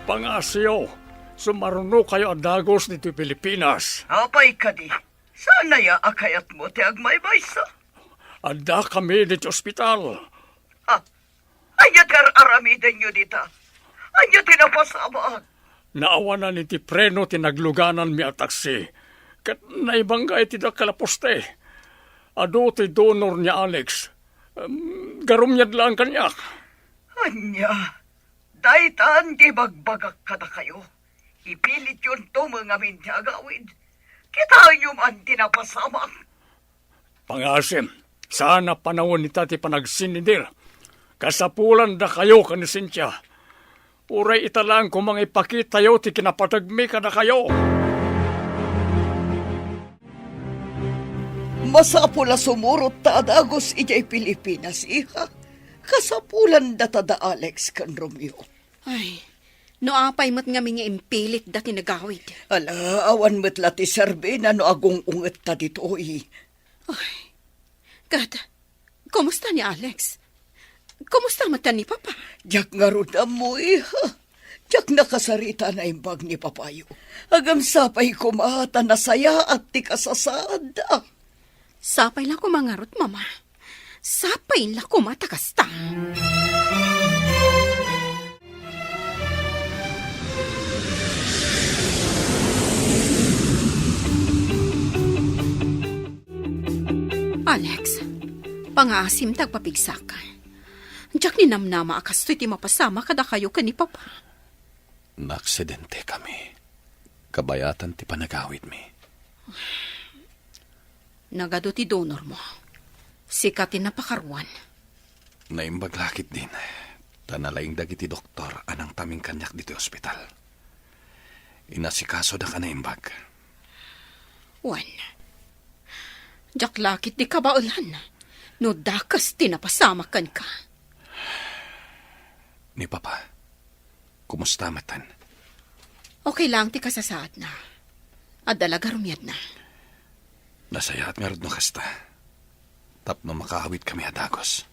pangngasiyo, sumarunokayo a dagus ditoy Pilipinas. Apay kadi, saan aya a kayatmo ti agmaymaysa? Addakami ditoy ospital. Ha? Ania ti ar-aramidenyo dita? Ania ti napasamak? Naawanan iti preno ti naglugananmi a taksi, ket naibangga iti dakkel a poste. Adu ti donor ni Alex. Em, garumiad laeng kaniak. Ania? Daytan ti ibagbagak kadakayo. Ipilityonto met ngamin ti agawid. Kitaenyo man ti napasamak. Pangasim, saan a panawen ita ti panagsinnidir. Kasapulandakayo ken ni Cynthia. Uray ita laeng koma nga ipakitayo ti kinapategmi kadakayo. Masapul a sumurot ta a dagus idiay Pilipinas, iha. Kasapulanda ta da Alex ken Romeo. Ay, no apay met ngamin nga impilit da ti nagawid. Ala, awan met la ti serbina no agung-ungetta ditoy. Ay, ket, kumusta ni Alex? Kumusta met ni Papa? Diak ngarud ammo, iha. Diak nakasarita a naimbag ni Papayo. Agam sapay koma ta nasayaat ti kasasaadda. Sapay la koma ngarud, Mama. Sapay la koma ta kasta. Alex, pangaasim ta agpapigsak. Diak ninamnama a kastoy ti mapasamak kadakayo ken ni Papa. Naaksidente kami. Kabayatan ti panagawidmi. Nagadu ti donor mo. Sika ti napakaruan. Naimbag la ketdin, ta nalaing dagiti doktor a nangtaming kaniak ditoy ospital. Inasikasodak a naimbag. Wen, diak la ketdi kabaelan no dakes ti napasamak kenka. Ni Papa, kumusta metten? Okay lang ti kasasaadna. Adda la garumiadna. Nasayaat ngarud no kasta. Tapno makaawidkami a dagus.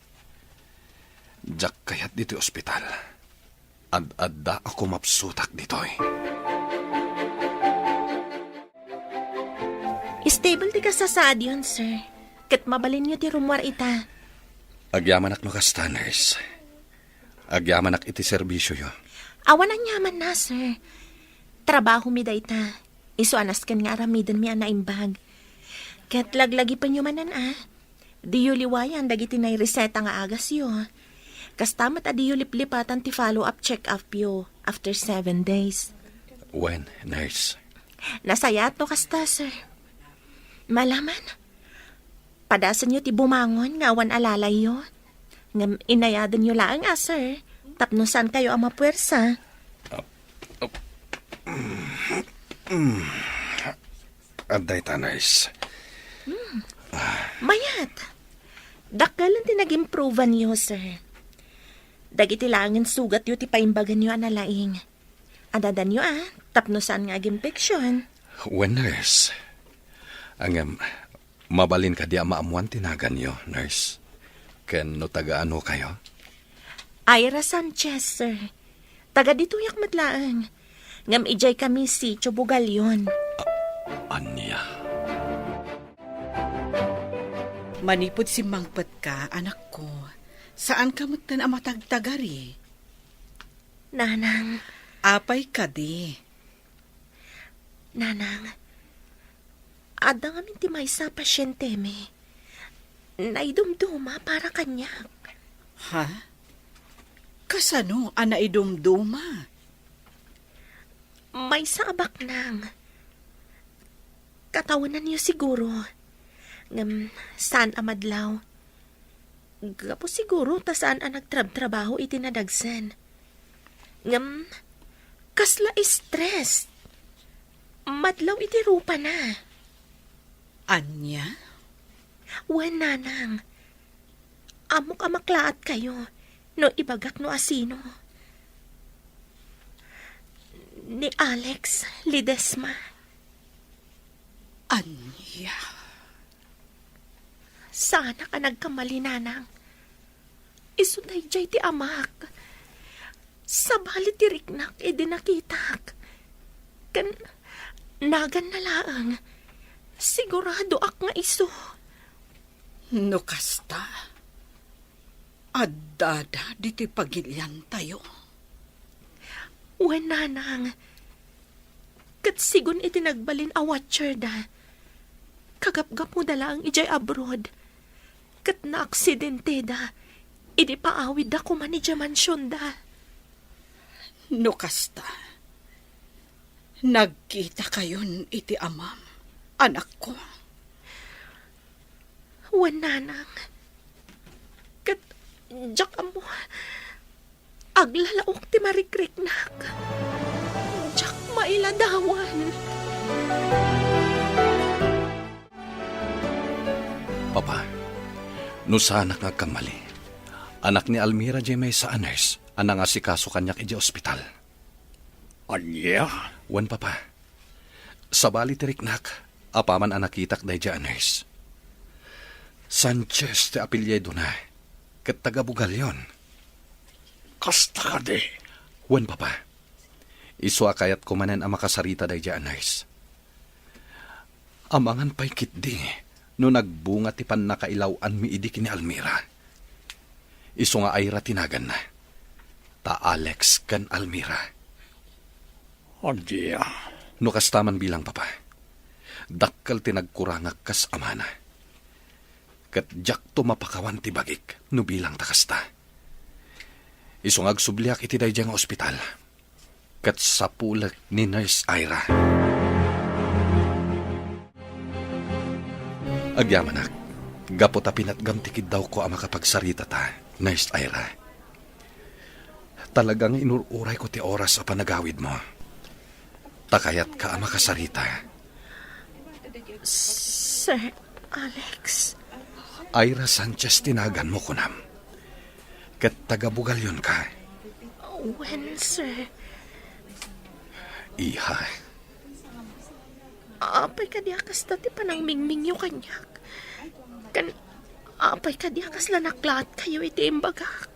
Diak kayat ditoy ospital. Ad-adda a kumapsutak ditoy. Stable ti kasasaadyon, sir. Ket mabalinyo ti rummuar ita. Agyamanak no kasta, nurse. Agyamanak iti serbisioyo. Awan aniamanna, sir. Trabahomi dayta. Isu a nasken nga aramidenmi a naimbag. Ket laglagipenyo manen a, diyo liwayan dagiti naireseta nga agasyo. Kasta met a diyo liplipatan ti follow-up check-upyo after seven days. Wen, nurse. Nasayaat no kasta, sir. Malaman, padasenyo ti bumangon nga awan alalayyo. Ngem inayadenyo laeng a, sir, tapno saankayo a mapuersa. Adda ita, nurse. Mayat. Dakkel ti nag-improveanyo, sir. Dagiti laengen sugatyo ti paimbaganyo a nalaing. Adadanyo a, tapno saan nga aginfection. Wen, nurse. Ngem, mabalin kadi a maammuan ti naganyo, nurse? Ken no taga-ano kayo? Ira Sanchez, sir. Taga ditoyak met laeng. Ngem idiay kami Sitio Bugalion. Ania? Manipud simmangpetka, anakko, saanka metten a matagtagari. Nanang. Apay kadi? Nanang, adda ngamin ti maysa a pasientemi. Naidumduma para kaniak. Ha? Kasano a naidumduma? Maysa a baknang. Katawenanyo siguro. Ngem saan a madlaw. Gapu siguro ta saan a nagtrabtrabaho iti nadagsen. Ngem, kasla stress. Madlaw iti rupana. Ania? Wen, nanang. Ammok a maklaatkayo no ibagak no asino. Ni Alex Ledesma. Ania? Saanak a nagkamali, nanang. Isu daydiay ti amak. Sabali ti riknak idi nakitak. Ken naganna laeng, siguradoak nga isu. No kasta, addada ditoy pagiliantayo. Wen, nanang. Ket sigun iti nagbalin a watcherda, kagapgapuda laeng idiay abroad, ket naaksidenteda idi paawidda koma idiay mansionda. No kasta, nagkitakayon iti amam, anakko? Wen, nanang. Ket Diak ammo. Aglalaok ti marikriknak. Diak mailadawan. Papa, no saanak nga agkammali, anak ni Almira diay maysa a nurse a nangasikaso kaniak idiay ospital. Ania? Wen, Papa. Sabali ti riknak, apaman a nakitak daydiay a nurse. Sanchez ti apelyido na, ket taga Bugallon. Kasta kadi? Wen, Papa. Isu a kayatko manen a makasarita daydiay a nurse. Amangan pay ketdi no nagbunga ti pannakailaw-anmi idi ken ni Almira. Isu nga Ira ti naganna, ta Alex ken Almira. Ania? No kasta man bilang, Papa, dakkel ti nagkurangak kas amana. Ket diakto mapakawan ti bagik no bilangta kasta. Isu nga agsubliak iti daydiay nga ospital, ket sapulek ni Nurse Ira. Agyamanak, gapu ta pinatgam ti kiddawko a makapagsaritata, Nurse Ira. Talaga nga inur-urayko ti oras a panagawidmo. Ta kayatka a makasarita. Sir Alex. Ira Sanchez ti naganmo, kunam. Ket taga Bugallon ka. Wen, sir. Iha. Apay kadi a kasta ti panangmingmingyo kaniak? Ken apay kadi a kasla naklaatkayo iti imbagak?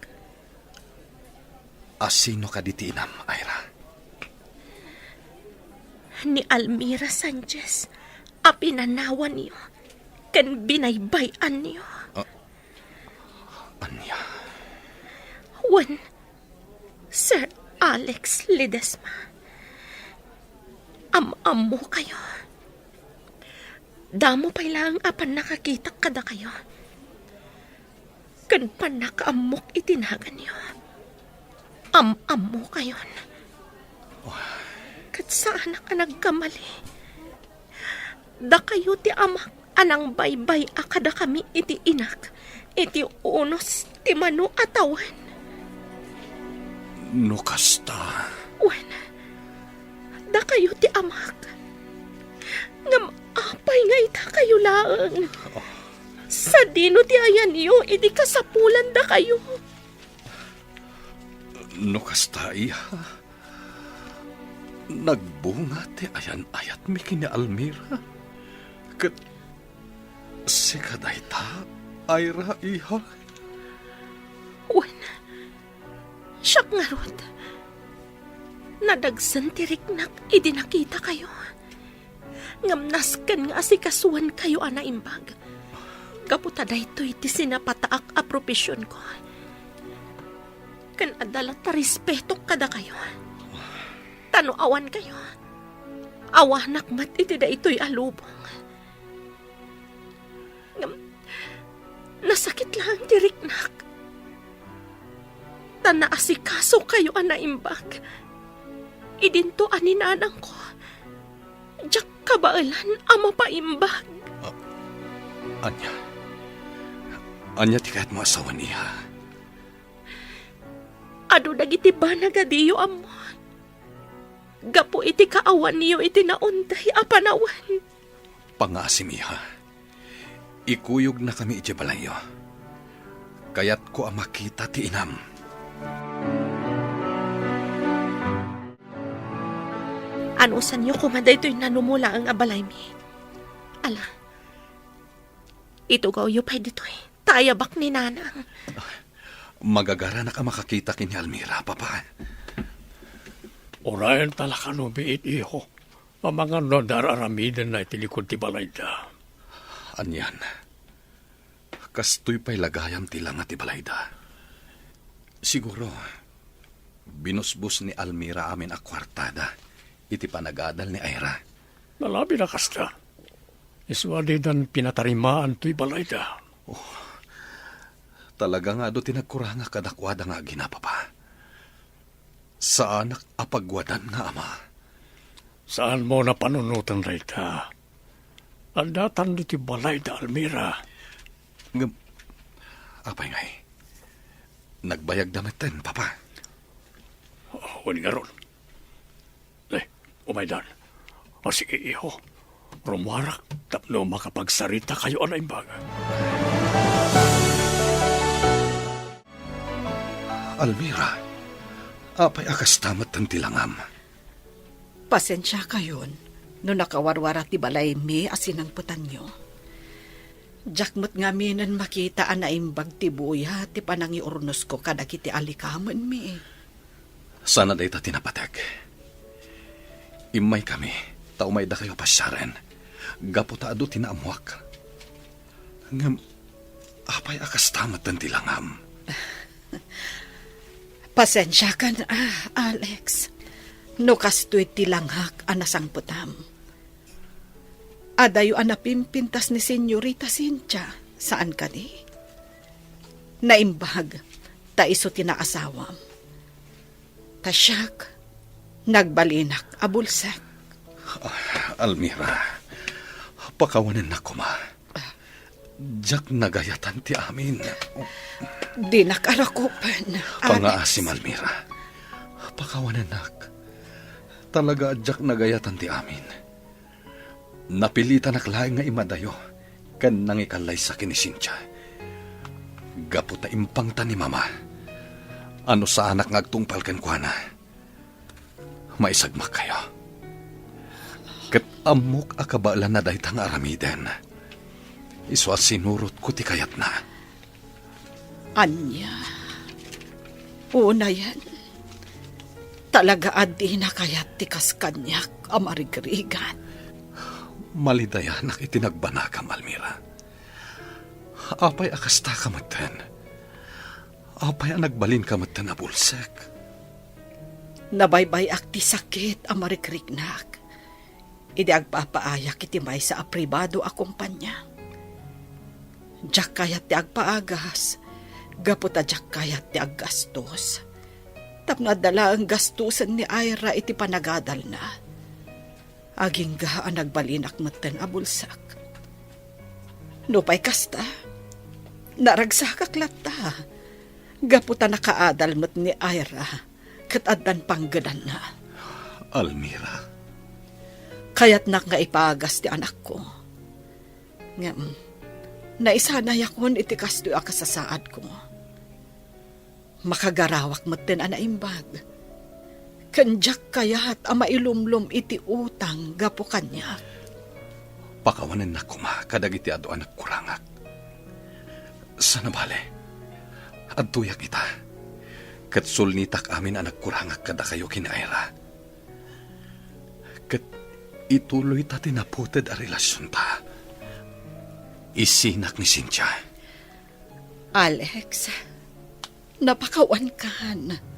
A sino kadi ti inam, Ira? Ni Almira Sanchez a pinanawanyo ken binaybay-anyo. Ah, ania? Wen, Sir Alex Ledesma, am-ammokayo. Damo pay laeng a pannakakitak kadakayo ken pannakaammok iti naganyo. Am-ammokayon. Ket saanak a nagkamali. Dakayo ti amak a nangbaybay-a kadakami iti inak iti unos ti mano a tawen. No kasta. Wen, dakayo ti amak. Ngem apay nga itakayo laeng? Oh. Sadino ti ayanyo idi kasapulan dakayo? No kasta, iha, nagbunga ti ayan-ayatmi ken ni Almira. Ket sika dayta, Ira, iha? Wen, siak ngarud. Nadagsen ti riknak idi nakitakayo. Ngem nasken nga asikasuenkayo a naimbag. Gapu ta daytoy ti sinapataak a profesionko. Ken adda latta respetok kadakayo. Ta no awankayo, awanak met iti daytoy a lubong. Ngem nasakit laeng ti riknak. Ta naasikasokayo a naimbag. Idinto a ni nanangko, diak kabaelan a mapaimbag. Ah, ania? Ania ti kayatmo a sawen, iha? Adu dagiti banag a diyo ammo. Gapu iti kaawanyo iti naunday a panawen. Pangngaasim, iha. Ikuyognakami idiay balayyo. Kayatko a makita ti inam. Anusanyo koma daytoy nanumo laeng a balaymi. Ala, itugawyo pay ditoy. Ta ayabak ni Nanang. Magagaranak a makakita ken ni Almira, Papa. Uray ta la kano biit, iho. Amangan no adda ar-aramidenna iti likud ti balayda. Anian, kastoy pay la gayam ti langa ti balayda. Siguro, binusbos ni Almira amin a kuartada iti panagadal ni Ira. Nalabi na kasta. Isu a didan pinatarimaan toy balayda. Oh, talaga nga adu ti nagkurangak kadakuada nga agina, Papa. Saanak a pagwadan nga ama. Saanmo a panunoten dayta. Addatan ditoy balayda, Almira. Ngem, apay ngay? Nagbayagda metten, Papa. Wen ngarud. Eh, umaydan. O sige, iho. Rummuarak tapno makapagsaritakayo a naimbag. Almira, apay a kasta metten ti langam? Pasensiakayon no nakawarwara ti balaymi a sinangpetanyo. Diak met ngaminen makita a naimbag ti buya ti panangiurnosko kadagiti alikamenmi. Sana dayta ti napatek. Immaykami ta umaydakayo a pasiaren gapu ta adu ti naammuak. Ngem apay a kasta metten ti langam? Pasensiakan, ah, Alex, no kastoy ti langak a nasangpetam. Adayo a napimpintas ni Senyorita Cynthia, saan kadi? Naimbag ta isu ti naasawam. Ta siak, nagbalinak a bulsek. Ah, Almira, pakawanennak koma. Diak nagayatan ti amin. Dinak arakupen, Pangaasim, Alex. Almira. Pakawanennak. Talaga a diak nagayatan ti amin. Napilitanak laeng nga imadayo ken nangikallaysa ken ni Cynthia. Gapu ta impangta ni Mama a no saanak nga agtungpal kenkuana, maisagmakkayo. Ket ammok a kabaelanna dayta nga aramiden. Isu a sinurotko ti kayatna. Ania? Unayen, talaga a dina kayat ti kas kaniak a marigrigat. Malidayanak iti nagbanagam, Almira. Apay a kasta ka metten? Apay a nagbalin ka metten a bulsek? Nabaybay-ak ti sakit a marikriknak idi agpapaayak iti maysa a pribado a kompania. Diak kayat ti agpaagas, gapu ta diak kayat ti aggastos. Tapno adda laeng gastosen ni Ira iti panagadalna. Agingga a nagbalinak metten a bulsek. Nupay kasta, naragsakak latta, gapu ta nakaadal met ni Ira ket addan panggedanna. Almira. Kayatnak nga ipaagas ti anakko. Ngem, naisanayakon iti kastoy a kasasaadko. Makagarawak metten a naimbag. Ken diak kayat a mailumlom iti utang gapu kaniak. Pakawanennak koma kadagiti adu a nagkurangak. Sana bale, adtoyak ita, ket sulnitak amin a nagkurangak kadakayo ken ni Ira. Ket ituloyta ti naputed a relasionta. Isinak ni Cynthia. Alex, napakawankan.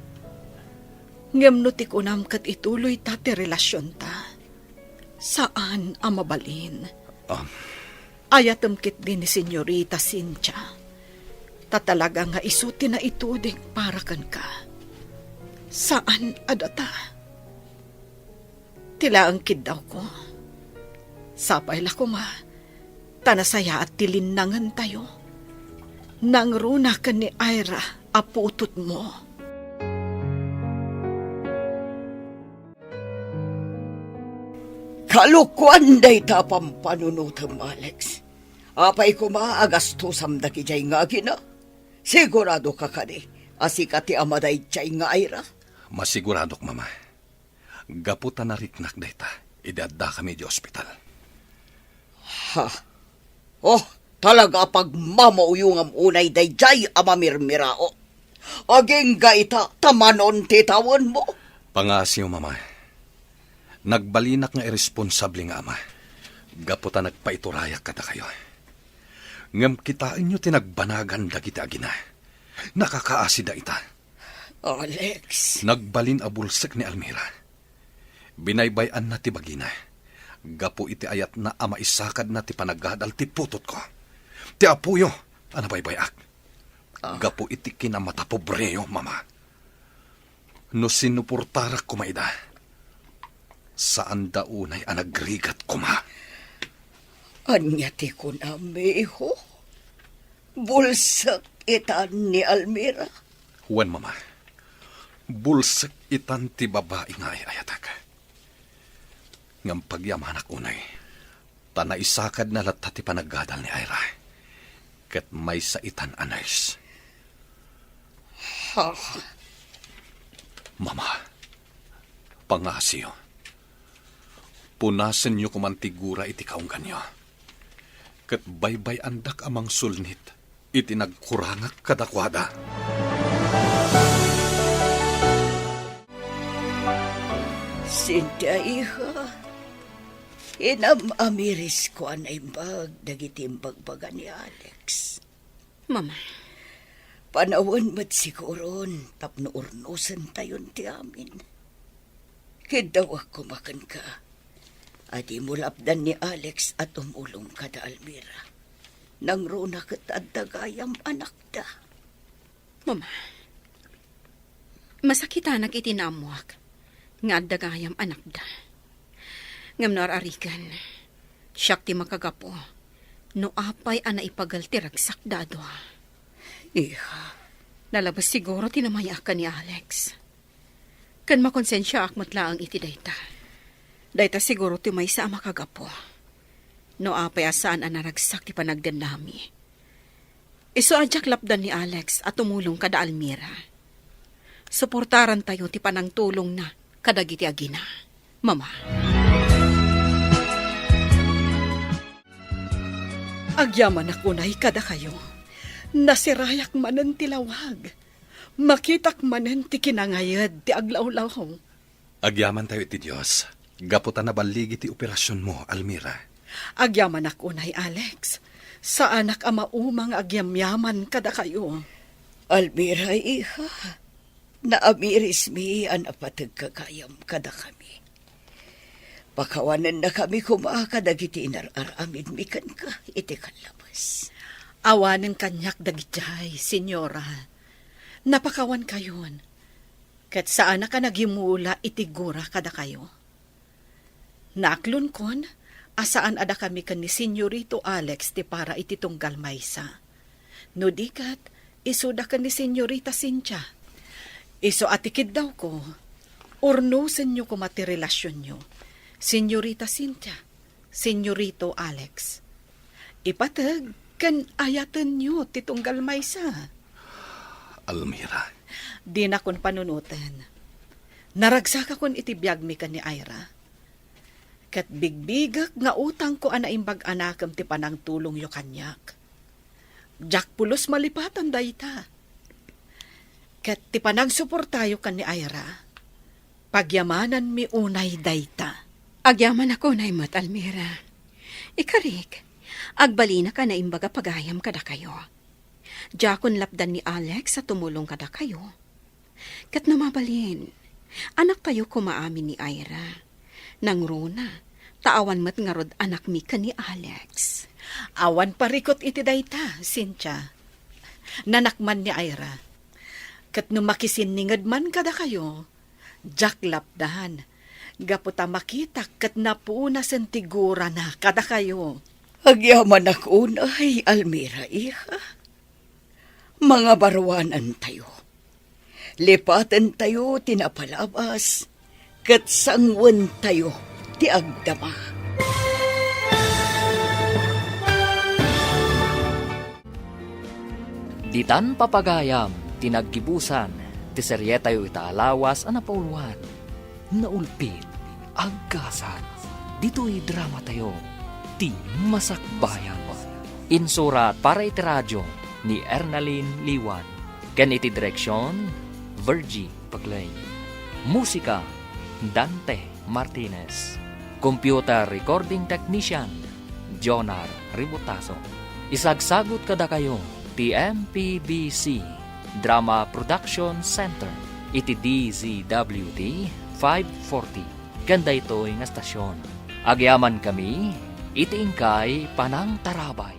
Ngem no ti kunam ket ituloyta ti relasionta, saan a mabalin. Um. Ayatem ketdi ni Senyorita Cynthia. Ta talaga nga isu ti naituding para kenka. Saan a data. Ti laeng kiddawko. Sapay la koma, ta nasayaat ti linnangentayo. Nangruna ken ni Ira a putotmo. Kalokoan dayta a pampanunotem, Alex. Apay koma a gastosam dagidiay nga agina? Sigurado ka kadi a sika ti ama daydiay nga Ira? Masiguradok, Mama. Gapu ta nariknak dayta idi addakami idiay ospital. Ha? Oh, talaga a pagmamauyongam unay daydiay a mamirmirao. Agingga ita ta manon ti tawenmo. Pangasiw, Mama. Nagbalinak nga irresponsable nga ama gapu ta nagpaiturayak kadakayo. Ngem kitaenyo ti nagbanagan dagiti agina. Nakakaasida ita. Alex. Nagbalin a bulsek ni Almira. Binaybay-anna ti bagina gapu iti ayatna a maisakadna ti panagadal ti putotko, ti apoyo a nabaybay-ak. Ah. Gapu iti kinamatapobreyo, Mama. No sinuportarak koma ida, saanda unay a nagrigat koma. Ania ti kunam, miho? Bulsek itan ni Almira? Wen, Mama, bulsek itan ti babai nga ay-ayatek. Ngem pagyamanak unay, ta naisakadna latta ti panaggadal ni Ira, ket maysa itan a nurse. Ha? Mama, pangngasiyo. Punasenyo koman ti gura iti kaungganyo. Ket baybay-andak a mangsulnit iti nagkurangak kadakuada. Cynthia, iha, inam-amirisko a naimbag dagiti imbagbaga ni Alex. Mama. Panawen met siguron tapno urnosentayon ti amin. Kiddawek koma kenka a dimo lapdan ni Alex a tumulong kada Almira. Nangruna ket adda gayam anakda. Mama, masakitanak iti naammoak nga adda gayam anakda. Ngem no ar-ariken, siak ti makagapu no apay a naipagal ti ragsakda a dua. Iha. Nalabes siguro ti namay-ak ken ni Alex. Ken makonsensiaak met laeng iti dayta. Dayta siguro ti maysa a makagapu. No apay a saan a naragsak ti panagdennami. Isu a diak lapdan ni Alex a tumulong kada Almira. Suportarantayo ti panangtulongna kadagiti agina. Mama. Agyamanak unay kadakayo. Nasirayak manen ti lawag. Makitak manen ti kinangayed ti aglawlaw. Agyamantayo iti Dios, gapu ta naballigi ti operasionmo, Almira. Agyamanak unay, Alex. Saanak a mauma nga agyamyaman kadakayo. Almira, iha, naamirismi a napateg ka gayam kadakami. Pakawanennakami koma kadagiti inar-aramidmi kenka iti kallabes. Awanen kaniak dagitiay, Senyora. Napakawankayon. Ket saanak a nagyumula iti gura kadakayo. Naaklonkon a saan a dakami ken ni Senyorito Alex ti para iti tunggal maysa. No di ket, isuda ken ni Senyorita Cynthia. Isu a ti kiddawko, urnosenyo koma ti relasionyo, Senyorita Cynthia. Senyorito Alex. Ipateg ken ayatenyo ti tunggal maysa. Almira. Dinakon panunoten. Naragsakakon iti biagmi ken ni Ira. Ket bigbigek nga utangko a naimbag a nakem ti panangtulongyo kaniak. Diak pulos malipatan dayta. Ket ti panagsuportayo ken ni Ira, pagyamananmi unay dayta. Agyamanak unay met, Almira. Ikarik, agbalinak a naimbag a pagayam kadakayo. Diakon lapdan ni Alex a tumulong kadakayo. Ket no mabalin, anaktayo koma amin ni Ira. Nangruna, ta awan met ngarud anakmi ken ni Alex. Awan parikut iti dayta, Cynthia. Nanak man ni Ira. Ket no makisinninged man kadakayo, diak lapdan. Gapu ta makitak ket napunasen ti gurana kadakayo. Agyamanak unay, Almira, iha. Mangabaruanantayo. Lipatentayo ti napalabas, ket sangwentayo ti agdama. Ditan papagayam ti naggibusan ti serietayo ita a lawas a napauluan. Naulpit, agkasat, ditoy dramatayo, ti Masakbayan. Insurat para iti radio ni Ernalyn Liwan, ken iti direksion, Virgie Paglen. Musika, Dante Martinez. Computer recording technician, Jonar Ributaso. Isagsagut kadakayo ti M P B C Drama Production Center iti D Z W T five forty ken daytoy nga stasyon. Agyamankami iti inkay panangtarabay.